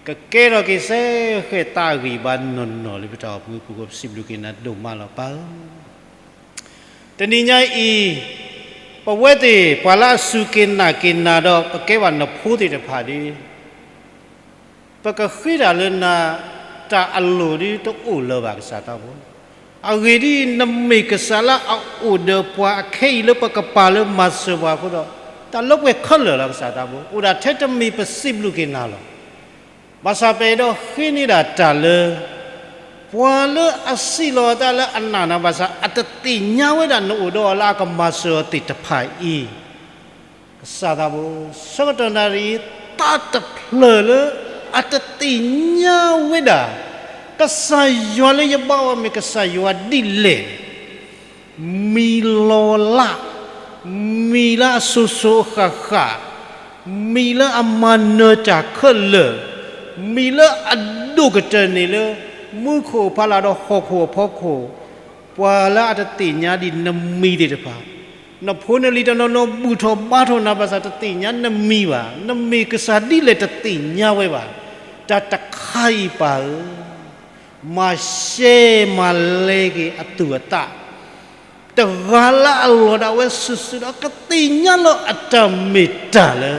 ကကဲထီၣ်က့ၤစ့ၢ်ကီးသးအဂံၢ်ဘါနီၢ်နီၢ်လၢပတၢ်အိၣ်မူပူၤ ပစံးဘျုးက့ၤနၤဒိၣ်မးလီၤပၢ်ဧၢ. တနံၤညါအံၤ, ပဝဲသ့ၣ်ပှၤလၢအစူၢ်က့ၤနာ်က့ၤနၤဒီး ပကဲဘၣ်နဖိသ့ၣ်တဖၣ်ဒီး ပကဃ့တၢ်လၢနၤ တၢ်အလိၣ်ဒ်တအိၣ်လၢၤဘၣ် ကစၢ်သးဘိ. အဂ့ၢ်ဒ်အံၤ, နမ့ၢ်ကစၢ်လၢအအိၣ်ဒီးပှၤအခဲအံၤလၢပကပာ်လၢမၤစၢၤပှၤအဃိဒီး, တၢ်လၢပှဲၤခဲလၢာ်လီၤ ကစၢ်သးဘိ. အိၣ်ဒၣ်ထဲတမံၤပစံးဘျုးက့ၤနၤလီၤ. ဘၣ်ဆၣ်ပအဲၣ်ဒိးဃ့န့ၢ်ဒၣ်တၢ်လၢ ပှၤလၢအစံးလီၤအသးလၢအနာ်နၤဘၣ်ဆၣ် အတသ့ၣ်ညါဝဲဒၣ်နအိၣ်ဒီးအီၤလၢအကမၤစၢၤအီၤသ့ၣ်တဖၣ်အံၤ ကစၢ်သးဘိ, ဆၢကတီၢ်နၣ်ရံၣ်အံၤ သးတဖျၢၣ်လၢအတသ့ၣ်ညါဝဲဒၣ် ကစၢ်ယွၤလၢယဘါအီၤမ့ၢ်ကစၢ်ယွၤဒ်လဲၣ်, မံၤလီၤလး, မံၤလၢအစိၤစိၤအဃၣ်ဃၣ်, မံၤလၢအမၤနၢၤတၢ်ခဲလၢာ်, မံၤလၢအဒိၣ်ကတၢၢ်န့ၣ်လၢ မူခိၣ်အဖီလာ်ဒီးဟီၣ်ခိၣ်အဖီခိၣ်, ပှၤလၢအတသ့ၣ်ညါဒံးနမံၤသ့ၣ်တဖၣ် နဖိနလံၤတနီၤနီၤဘူၣ်ထီၣ်ဘါထီၣ်နၤဘၣ်ဆၣ်တသ့ၣ်ညါနမံၤဘၣ်, နမ့ၢ်ကစၢ်ဒ်လဲၣ်တသ့ၣ်ညါဝဲဘၣ်. တၢ်တခါအံၤပၢ်ဧၢ, မၤရှဲမၤလဲက့ၤအသူၣ်အသး တဂၤလၢ်လၢ်ဒၣ်ဝဲစုာ်စုာ်ဒီးကသ့ၣ်ညါလၢအတၢ်မ့ၢ်တၢ်လၢ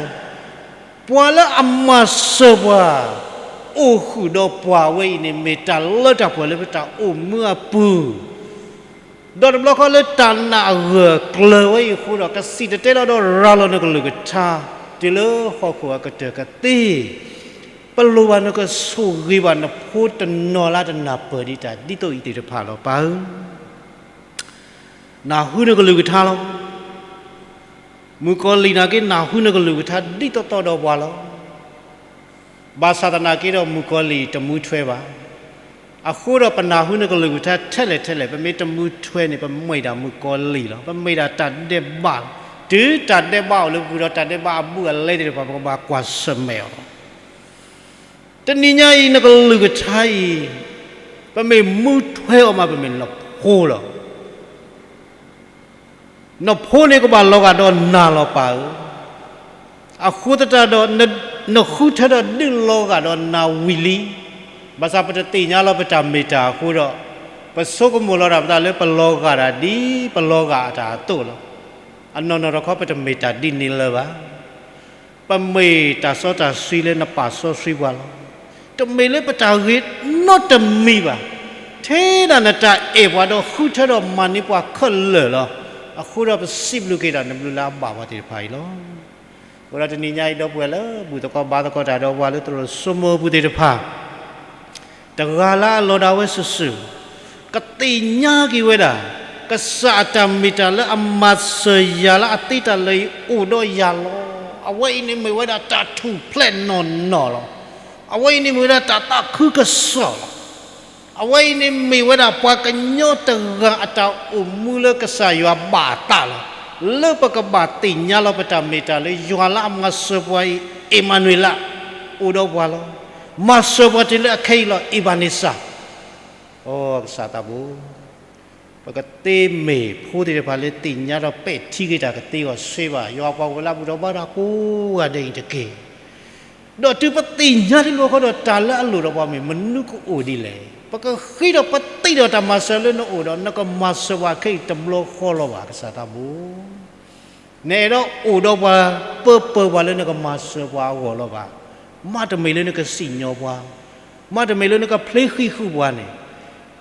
ပှၤလၢအမၤစၢၤပှၤ အိၣ်ဃုာ်ဒီးပှၤဝဲအံၤန့ၣ် မ့ၢ်တၢ်လၢတၢ်ပှဲၤလၢပတၢ်အိၣ်မူအပူၤ ဒီးတဘျီဃီလၢတၢ်နာ်အဂၢၢ်အကျၢၤဝဲအံၤအဃိဒီး ကစံၣ်တဲၤတဲလီၤဒီးရၤလီၤနကလုၢ်ကထါ တုၤလၢဟီၣ်ခိၣ်အကတၢၢ်ကသ့, ပလိၣ်ဘၣ်နကဆိၣ်ဂ့ၤဘၣ်နဖိတနီၤလၢတနၢ်ပၢၢ်ဒံးတၢ်ဒ်သိးအံၤသ့ၣ်တဖၣ်လီၤ ပၢ်ဧၢ. နၢ်ဟူနကလုၢ်ကထါလီၤ. မုၣ်ကီၤလံၢ်နာ်က့ နၢ်ဟူနကလုၢ်ကထါဒ်သိးသိးဒီးပှၤလီၤ. ဘၣ်ဆၣ်သနာ်က့ဒီးမုၣ်ကီၤလံၢ်တမူထွဲဘၣ်. အဃိဒီးပနၢ်ဟူနကလုၢ်ကထါထဲလဲၣ်ထဲလဲၣ် ပမ့ၢ်တမူထွဲန့ၣ် ပမ့ၢ်ဒၣ်မုၣ်ကီၤလံၢ်လီၤ. ပမ့ၢ်ဒၣ်တၢ်ဒဲးဘးလီၤ. တုၤတၢ်ဒဲးဘးအိၣ်လၢပပူၤဒီး တၢ်ဒဲးဘးအဘူးအလဲသ့ၣ်တဖၣ် ပကဘၣ်ကွၢ်ဆၢၣ်မဲာ်အီၤလီၤ. တနံၤညါအံၤ နကလုၢ်ကထါအံၤ ပမ့ၢ်မူထွဲအီၤမး ပမ့ၢ်နဖိလီၤ. နဖိန့ၣ်ကဘၣ်လီၤဂာ်ဒီးနၤလီၤပၢ်ဧၢ. အဃိသတးဒီး နဃုထၢဒီးဒုးလီၤဂာ်ဒီးနၤဝံၤလံ. ဘၣ်ဆၣ်ပတသ့ၣ်ညါလီၤပတၢ်မ့ၢ်တၢ်အဃိဒီး ပဆိကမိၣ်လီၤတၢ်ပသးလၢပလီၤဂာ်တၢ်ဒ်ပလီၤဂာ်အတၢ်အသိးလီၤ. အနီၢ်နီၢ်တခီပတမ့ၢ်တၢ်ဒ်န့ၣ်လၢၤဘၣ်. ပမ့ၢ်တၢ်စီတၢ်ဆှံလၢနပာ်စီဆှံပှၤလီၤ. တမ့ၢ်လၢပတၢ်ဂ့ၤနီတမံၤဘၣ်. ထဲဒၣ်နတၢ်အဲၣ်ပှၤဒီးဃုထၢဒီးမၤန့ၢ်ပှၤခဲလၢာ်လီၤ. အဃိဒီးပစံးဘျုးက့ၤတၢ်နဘျုးလၢအဘၣ်ပှၤသ့ၣ်တဖၣ်အံၤလီၤ. အဃိဒီးတနံၤညါအံၤ ဒီပုၢ်ဝဲၢ်လၢဘူၣ်သကိးဘါသကိးတၢ်ဒီးပှၤလၢသရိာ်စိမိၤအပူၤသ့ၣ်တဖၣ် တဂၤလၢအလီၤဒၣ်ဝဲစုာ်စုာ်, ကသ့ၣ်ညါက့ၤဝဲဒၣ် ကစၢ်အတၢ်မ့ၢ်တၢ်လၢအမၤစၢၤယၤလၢအသ့တၢ်လၢာ်အံၤအိၣ်ဒီးယၤလီၤ. အဝဲအံၤန့ၣ်မ့ၢ်ဝဲဒၣ်တၢ်ထူၣ်ဖျဲးနီၢ်နီၢ်လီၤ. အဝဲအံၤန့ၣ်မ့ၢ်ဝဲဒၣ်တၢ်သးခုကစီၣ်လီၤ. အဝဲအံၤန့ၣ်မ့ၢ်ဝဲဒၣ်ပှၤကညီတဂၤအတၢ်အိၣ်မူလၢကစၢ်ယွၤဘၣ်အသးလီၤ. လၢပကဘၣ်သ့ၣ်ညါလီၤပတၢ်မ့ၢ်တၢ်လၢယွၤလၢအမၤစၢၤပှၤအံၤ အ့မၤနူၤအ့လး အိၣ်ဒီးပှၤလီၤ. မၤစၢၤပှၤတုၤလၢအခဲအံၤလီၤ အ့ဘၤန့စၢ်. အိ ကစၢ်သးဘိ ပကသ့မ့ၢ်ဖိသ့ၣ်တဖၣ်လၢသ့ၣ်ညါဒီးပဲာ်ထံက့ၤတၢ်ကသ့အီၤစ့ဘၣ်. ယွၤပှၤကလုာ်လၢအဘူၣ်ထီၣ်ဘါထီၣ်ကိးဂၤဒဲးအံၤတက့ၢ်. ဒီးတုၤပသ့ၣ်ညါတလီၢ်ဃီဒီးတၢ်လၢအလိၣ်ဒီးပှၤမ့ၢ်မနုၤကအိၣ်ဒ်လဲၣ်. ပကဃ့ဒီးပသံဒီးတၢ်မၤစၢၤလၢနအိၣ်ဒီး နကမၤစၢၤပှၤခဲအံၤတဘျီဃီလီၤဘၣ် ကစၢ်သးဘိ. နအဲၣ်ဒိးအိၣ်ဒီးပှၤ ပၢပၢပှၤလၢနကမၤစၢၤပှၤအဂီၢ်လီၤဘၣ်. မ့တမ့ၢ်လၢနကစံၣ်ညီၣ်ပှၤ, မ့တမ့ၢ်လၢနကဖျ့ဃံးဃုာ်ပှၤန့ၣ်,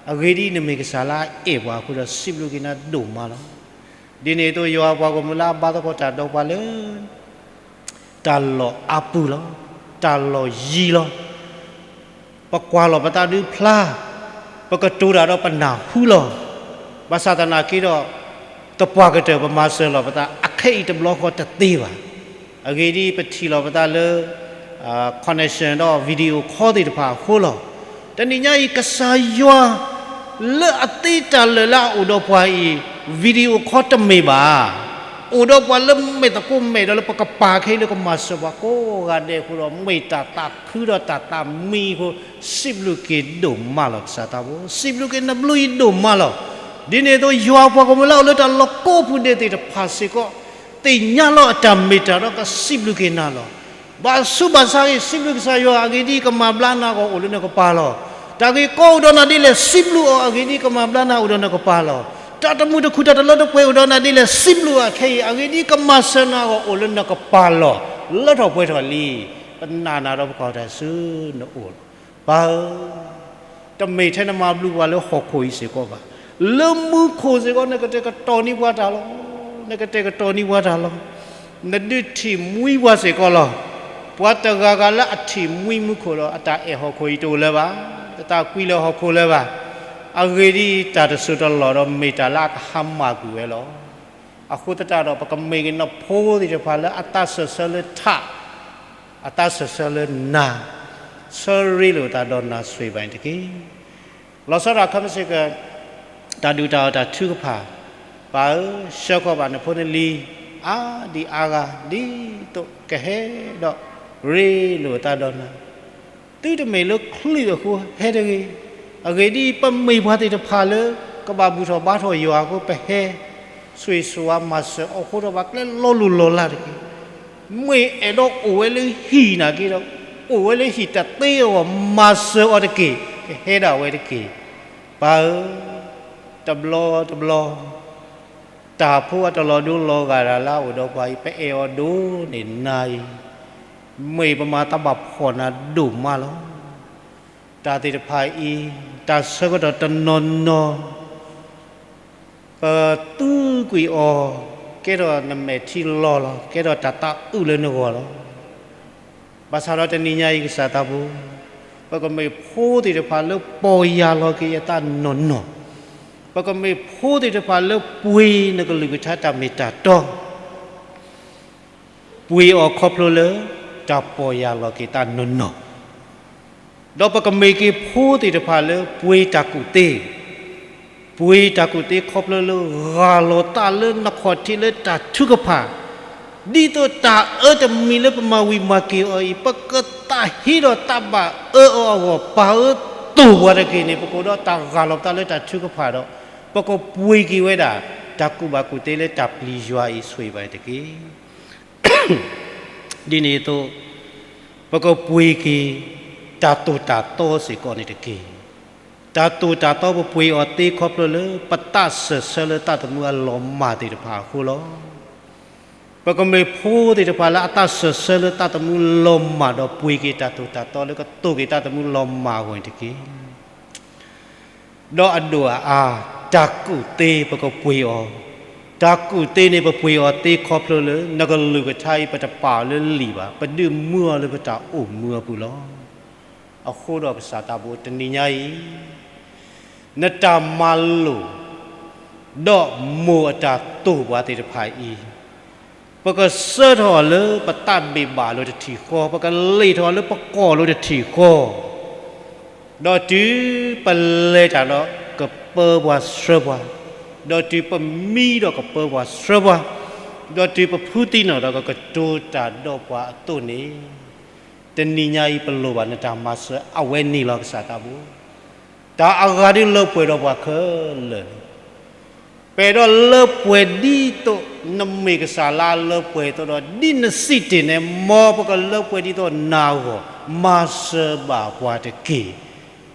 အဂ့ၢ်ဒ်အံၤ နမ့ၢ်ကစၢ်လၢအအဲၣ်ပှၤအဃိဒီး စံးဘျုးက့ၤနၤဒိၣ်မးလီၤ. ဒ်န့ၣ်အသိး ယွၤပှၤဂီၢ်မုၢ်လၢအဘါသကိးတၢ်ဒီးပှၤလၢ တၢ်လီၢ်အါပူၤလီၤ, တၢ်လီၢ်ယံၤလီၤ. ပကွၢ်လီၤပသးဒုးဖျါ, ပကတိၤတၢ်ဒီးပနၢ်ဟူလီၤ. ဘၣ်ဆၣ်သနာ်က့ဒီး သပှၢ်ကတၢၢ်ပမၤစၢၤလီၤပသး အခဲအံၤတဘျီဃီတသ့ဘၣ်. အဂ့ၢ်ဒ်အံၤ ပထံၣ်လီၤပသးလၢ connection ဒီး video call သ့ၣ်တဖၣ်အဃိလီၤ. တနံၤညါအံၤ ကစၢ်ယွၤ လၢအသ့တၢ်လၢာ်လၢအအိၣ်ဒီးပှၤအံၤ video call တမ့ၢ်ဘၣ်. အိၣ်ဒီးပှၤလၢမဲာ်သကိးမဲာ်ဒီး လၢပကပာ်ခဲအံၤလၢကမၤစၢၤပှၤကိးဂၤဒဲးအဃိဒီး မ့ၢ်တၢ်သးခုဒီးတၢ်သးမံအဃိ စံးဘျုးက့ၤဒိၣ်မးလီၤ ကစၢ်သးဘိ, စံးဘျုးက့ၤနဘျုးအံၤဒိၣ်မးလီၤ. ဒ်န့ၣ်အသိး ယွၤပှၤဂီၢ်မုၢ်လၢအအိၣ်လၢတၢ်လီၢ်ကိးပူၤဒဲးသ့ၣ်တဖၣ်စ့ၢ်ကီး သ့ၣ်ညါလီၤအတၢ်မ့ၢ်တၢ်ဒီးကစံးဘျုးက့ၤနၤလီၤ. ဘၣ်ဆူးဘၣ်ဆါအံၤ စံးဘျုးကစၢ်ယွၤ အဂ့ၢ်ဒ်အံၤကမၤဘျါနၤအဂီၢ်အိၣ်လၢနကပၤလီၤ. တၢ်ဂ့ၢ်ကီအိၣ်ဒီးနၤဒ်လဲၣ် စံးဘျုးအီၤ အဂ့ၢ်ဒ်အံၤကမၤဘျါနၤအိၣ်ဒီးနကပၤလီၤ. တၢ်တမုာ်တခုၣ်တၢ်တလၢတပှဲၤအိၣ်ဒီးနၤဒ်လဲၣ် စံးဘျုးအီၤခဲအံၤ အဂ့ၢ်ဒ်အံၤကမၤစၢၤနၤအဂီၢ်အိၣ်လၢနကပၤလီၤ. လၢထီၣ်ပှဲၤထီၣ်လံ, ပနာ်နၤဒီးပကွၢ်တၢ်ဆူနအိၣ်လီၤ. ပၢ်ဧၢ, တမ့ၢ်ထဲနမၤဘျုးပှၤလၢဟီၣ်ခိၣ်အံၤစ့ၢ်ကီးဘၣ်, လၢမူခိၣ်စ့ၢ်ကီး နကတဲာ်ကတီၤန့ၢ်ပှၤတၢ်လီၤ. နကတဲာ်ကတီၤန့ၢ်ပှၤတၢ်လီၤ. နဒုးထံၣ်မှံပှၤစ့ၢ်ကီးလီၤ. ပှၤတဂၤဂၤလၢအထံၣ်မှံမူခိၣ်ဒီး အတၢ်အဲၣ်ဟီၣ်ခိၣ်အံၤတအိၣ်လၢၤဘၣ်. တသးကွံလၢဟီၣ်ခိၣ်လၢၤဘၣ်. အဂ့ၢ်ဒ်အံၤ တၢ်တစိၢ်တလီၢ်ဒီး မ့ၢ်တၢ်လၢအကဟါမၢ်ကွံာ်ဝဲလီၤ. အဃိသတးဒီး ပကမ့ၢ်က့ၤနဖိသ့ၣ်တဖၣ်လၢအသးစၢၢ်ဆၢလၢထး, အသးစၢၢ်ဆၢလၢနၤ, ဆၢရ့လိာ်သးဒီးနၤစွ့ဘၣ်န့ၣ်တက့ၢ်. လီၤဆီဒၣ်တၢ်ခီမ့ၢ်စ့ၢ်ကီး တၢ်ဒုၣ်တၢ်အီၣ်တၢ်ထုကဖၣ်, ပၢ်ဧၢ, ဆှၢဃီၤဘၣ်နဖိနလံၤ အါဒံအါဂၤ ဒ်သိးကဟဲဒီးရ့လိာ်သးဒီးနၤ, သုတမ့ၢ်လၢချုးအဃိဟဲတဂ့ၤ. အဂ့ၢ်ဒ်အံၤ ပမ့ၢ်ပှၤသ့ၣ်တဖၣ်လၢ ကဘၣ်ဘူၣ်ထီၣ်ဘါထီၣ်ယွၤအဃိ ပဟဲ ဆိၣ်ဂ့ၤဆိၣ်ဝါမၤစၢၤအီၤအဃိဒီး ပှၤကျဲလီၤလိၢ်လီၤလးတက့ၢ်. မ့ၢ်အဲၣ်ဒိးအိၣ်ဝဲလၢဟံၣ်နာ်က့ဒီး အိၣ်ဝဲလၢဟံၣ်တသ့အဂီၢ် မၤစၢၤအီၤတက့ၢ်, ကဟဲဒၣ်ဝဲတက့ၢ်. ပၢ်ဧၢ, တဘျီတဘျီ တၢ်ဖိအတလီၤဒိလီၤဂာ်ဒၣ်လၢအအိၣ်ဒီးပှၤအံၤ ပအဲၣ်အီၤဒိၣ်န့ၢ်နၤအံၤ, မ့ၢ်ပမၤသးဘၣ်ဖှီၣ်နၤဒိၣ်မးလီၤ. တၢ်သ့ၣ်တဖၣ်အံၤ တၢ်ဆၢကတီၢ်တနီၤနီၤ ပသူကွံာ်အီၤ ကဲထီၣ်နမဲာ်ထံလီၤလီၤ, ကဲထီၣ်တၢ်သးအုးလၢနဂီၢ်လီၤ. ဘၣ်ဆၣ်ဒီးတနံၤညါအံၤ ကစၢ်သးဘိ, ပကမ့ၢ်ဖိသ့ၣ်တဖၣ်လၢပီၢ်ယၢ်လီၤက့ၤအသးနီၢ်နီၢ်, ပကမ့ၢ်ဖိသ့ၣ်တဖၣ်လၢပှ့ၤနကလုၢ်ကထါတၢ်မ့ၢ်တၢ်တီ, ပှ့ၤအီၤခီဖျိလၢ တၢ်ပီၢ်ယၢ်လီၤက့ၤသးနီၢ်နီၢ်, ဒီးပကမ့ၢ်က့ၤဖိသ့ၣ်တဖၣ်လၢပှ့ၤတၢ်ကူၣ်သ့, ပှ့ၤတၢ်ကူၣ်သ့ခီဖျိလၢဂၢ်လီၤသးလၢနခီၣ်ထံးလၢတၢ်ထုကဖၣ်, ဒ်သိးတၢ်အၢတမံၤလၢပမၤဝံၤမၤက့ၤအီၤအံၤ ပကသးဟ့ဒီးသးဘၣ်အၢအီၤအဂီၢ် ပာ်အၢသိၣ်ပှၤတက့ၢ်န့ၣ် ပကအိၣ်ဒီးတၢ်ဂၢ်လီၤပသးလၢတၢ်ထုကဖၣ်ဒီး ပကပှ့ၤက့ၤဝဲဒၣ် တၢ်ကူၣ်ဘၣ်ကူၣ်သ့လၢတၢ်ပျံၤယွၤအံၤဆိၣ်ဂ့ၤဘၣ်တက့ၢ်. ဒ်န့ၣ်အသိး ပကပှ့ၤက့ၤ တၢ်သိၣ်တၢ်သီစ့ၢ်ကီးန့ၣ်တက့ၢ်. တၢ်သိၣ်တၢ်သီပပှ့ၤအီၤသ့ခီဖျိလၢ ပသးစၢၢ်ဆၢလၢသးသမူအလီၤမၢ်သ့ၣ်တဖၣ်အဃိလီၤ. ပကမ့ၢ်ဖိသ့ၣ်တဖၣ်လၢအသးစၢၢ်ဆၢလၢသးသမူလီၤမၢ်ဒီးပှ့ၤက့ၤတၢ်သိၣ်တၢ်သီလၢကသိၣ်က့ၤသးသမူလီၤမၢ်အဂီၢ်န့ၣ်တက့ၢ်. ဒီးအဒိၣ်အအါ တၢ်ကူၣ်သ့ပကပှ့ၤအီၤ, တၢ်ကူၣ်သ့န့ၣ်ပပှ့ၤအီၤသ့ခီဖျိလၢ နကလုၢ်ကထါအံၤပတပာ်အီၤလၢလံာ်ဘၣ်, ပဒုးမူအီၤလၢပတၢ်အိၣ်မူအပူၤလီၤ. အဃိဒီးကစၢ်သးဘိတနံၤညါအံၤ နတၢ်မၤလိာ် ဒီးမိၢ်အတၢ်သိၣ်ပှၤသ့ၣ်တဖၣ်အံၤ ပကဆှၢထီၣ်အီၤလၢပသးဘ့ၣ်ဘၣ်လိၤတထံၣ်ဃီ, ပကလ့ၣ်ထီၣ်အီၤလၢပကိာ်လိၤတထံၣ်ဃီ, ဒီးတုၤပလဲၤတၢ်ဒီးကပၢပှၤဆှၢပှၤ, ဒီးတုၤပမံဒီးကပၢပှၤဆှၢပှၤ, ဒီးတုၤပဖုသံနီၣ်ဒီးကကတိၤတၢ်ဒီးပှၤအသိးန့ၣ်, တနံၤညါအံၤပလိၣ်ဘၣ်နတၢ်မၤစၢၤအဝဲန့ၣ်လီၤကစၢ်သးဘိ. တၢ်အဂၤဒုးလၢပှဲၤဒီးပှၤခဲလၢာ်န့ၣ် ပအဲၣ်ဒိးလၢပှဲၤဒ်သိး နမ့ၢ်ကစၢ်လၢအလၢပှဲၤအသိးဒီး ဒ်နစံးတ့ၢ်န့ၣ် မ်ပကလၢပှဲၤဒ်သိးနၤအဂီၢ်, မၤစၢၤဘၣ်ပှၤတက့ၢ်.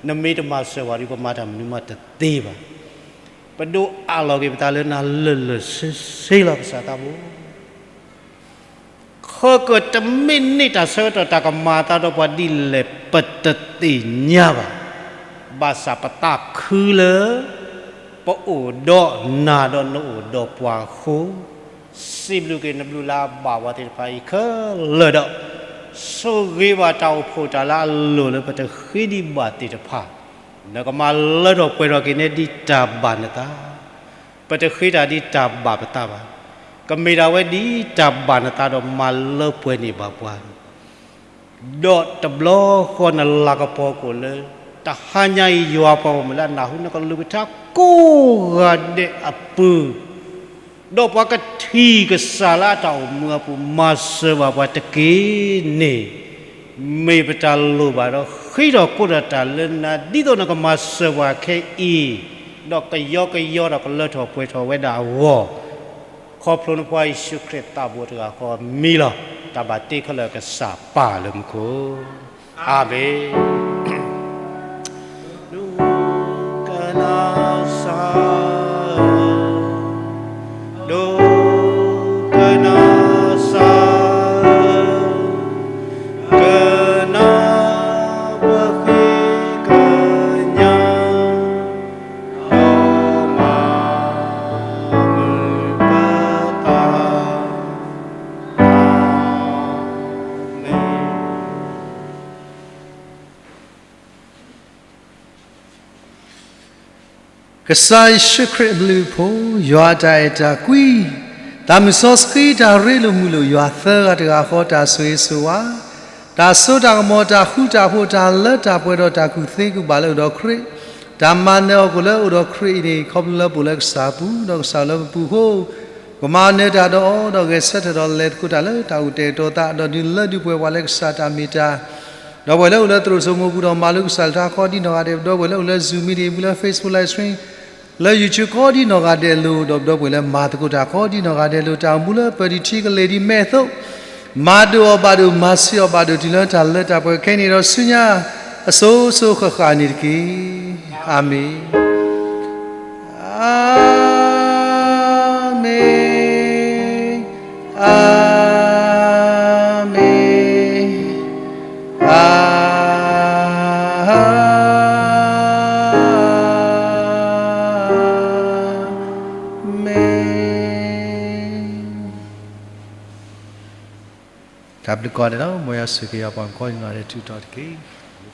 နမ့ၢ်တမၤစၢၤပှၤဒီး ပမၤတၢ်မနုၤမးတသ့ဘၣ်. ပဒိးအးလီၤက့ၤပသးလၢနၤလၢာ်လၢာ်ဆ့ဆ့လီၤကစၢ်သးဘိ. ခဲကတမ့ၢ်န့ၢ်တၢ်ဆၢကတီၢ်တၢ်ကမၤအသးဒီးပှၤဒ်လဲၣ်ပတသ့ၣ်ညါဘၣ်. ဘၣ်ဆၣ်ပသးခုလၢ ပအိၣ်ဒီးနၤဒီးနအိၣ်ဒီးပှၤအဃိ, စံးဘျုးက့ၤနဘျုးလၢအဘၣ်ပှၤသ့ၣ်တဖၣ်အံၤခဲလၢာ်ဒီး ဆိၣ်ဂ့ၤဘၣ်တၢ်အိၣ်ဖှိၣ်တၢ်လၢအလိၣ်လၢပတဃ့ဒံးဘၣ်သ့ၣ်တဖၣ်, နကမၤလၢထီၣ်ပှဲၤထီၣ်က့ၤန့ၢ်ဒ်တၢ်ဘၣ်နသး, ပတဃ့တၢ်ဒ်တၢ်ဘၣ်ပသးဘၣ်, ကမ့ၢ်ဒၣ်ဝဲဒ်တၢ်ဘၣ်နသးဒီးမၤလၢပှဲၤန့ၢ်ဘၣ်ပှၤ ဒီးတဘျီဃီနလၤကပီၤကအိၣ်လၢ တဟါညါအံၤယွၤပှၤဂီၢ်မုၢ်လၢအနၢ်ဟူနကလုၢ်ကထါကိးဂၤဒဲးအပူၤ, ဒီးပှၤကထံၣ်ကစၢ်လၢအတၢ်အိၣ်မူအပူၤ မၤစၢၤဘၣ်ပှၤတက့ၢ်န့ၣ်, မ့ၢ်ပတၢ်လိၣ်ဘၣ်ဒီးဃ့ထီၣ်ကိးထီၣ်တၢ်လၢနၤ ဒ်သိးနကမၤစၢၤပှၤခဲအံၤ, ဒီးကယီကယီဒီးကလၢထီၣ်ပှဲၤထီၣ်ဝဲဒၣ်အဂီၢ် ခီဖျိနဖိယ့ၣ်ၡူးခရံာ်သးဘိတဂၤဃီမံၤလီၤ. တၢ်ဘၣ်တ့ခဲလၢာ်ကစၢ်ပၢ်လၢမူခိၣ်, အၤမ့ၣ်. ဒိကနၣ်စၢ်ဧၢ, ဒိကနၣ်စၢ်ဧၢ, ကနၣ်ပဃ့ကညး ဒီးမၤမုာ်ပသး, အၤမ့ၣ်. ကစၢ်ယ့ၣ်ၡူးခရံာ်အဘျုးအဖှိၣ်, ယွၤအတၢ်အဲၣ်တၢ်ကွံ, သးမုၢ်စီဆှံတၢ်ရ့လိာ်မုာ်လိာ် ယွၤသၢဂၤတဂၤဃီ တၢ်ဆိၣ်ဂ့ၤဆိၣ်ဝါ, တၢ်စိတၢ်ကမီၤ တၢ်ဃူတၢ်ဖိး တၢ်လၢတၢ်ပှဲၤဒီးတၢ်ကူၣ်သ့ကူၣ်ဘၣ်လၢအိၣ်ဒီးခရံာ်, တၢ်မၤနၢၤအီၣ်ကွံာ်လၢအိၣ်ဒီးခရံာ်အံၤန့ၣ် ခီဖျိလၢပအိၣ်လၢကစၢ်အပူၤ ဒီးကစၢ်လၢပပူၤအဃိ, ကမၤနၢၤတၢ်ဒီးအီၤ ဒီးဂဲၤဆၢထၢၣ်ဒီးလဲၤသကိးတၢ်လၢတၢ်အိၣ်တဲာ်တီၤသး ဒီးဒုးလၢဒုးပှဲၤပှၤလၢကစၢ်တၢ်မ့ၢ်တၢ် ဒီပုၢ်ဝဲၢ်လၢအိၣ်လၢသရိာ်စိမိၤပူၤဒီးမၤလိကစၢ်လၢတၢ်ခီဒ်နီၢ်ဂၤဒဲး, ဒီပုၢ်ဝဲၢ်လၢအိၣ်လၢ Zoom meeting ပူၤလၢ Facebook live stream လၢ YouTube ခီဒ်နီၢ်ဂၤဒဲးလိၤ, ဒီးဒီပုၢ်ဝဲၢ်လၢမၤသကိးတၢ်ခီဒ်နီၢ်ဂၤဒဲးလိၤ, တၢ်အိၣ်မူလၢပၢၢ်ဒံးထံကလဲၤဒံးမဲာ်အသိး, မၤဒိၣ်အီၤဘၣ်ဒိၣ် မၤဆံးအီၤဘၣ်ဒိၣ် တုၤလၢတၢ်လၢတၢ်ပှဲၤခဲအံၤန့ၣ်ဒီးဆူညါ အစိၤစိၤဃၣ်ဃၣ်န့ၣ်တက့ၢ်. အၤမ့ၣ်. အၤမ့ၣ်, အၤမ့ၣ်, အၤမ့ၣ်. တၢ်ဘျုးကိးဂၤဒဲးလီၤ. မ်ယွၤဆိၣ်ဂ့ၤက့ၤပှၤကိးဂၤဒဲး ထုးထီၣ်တက့ၢ်.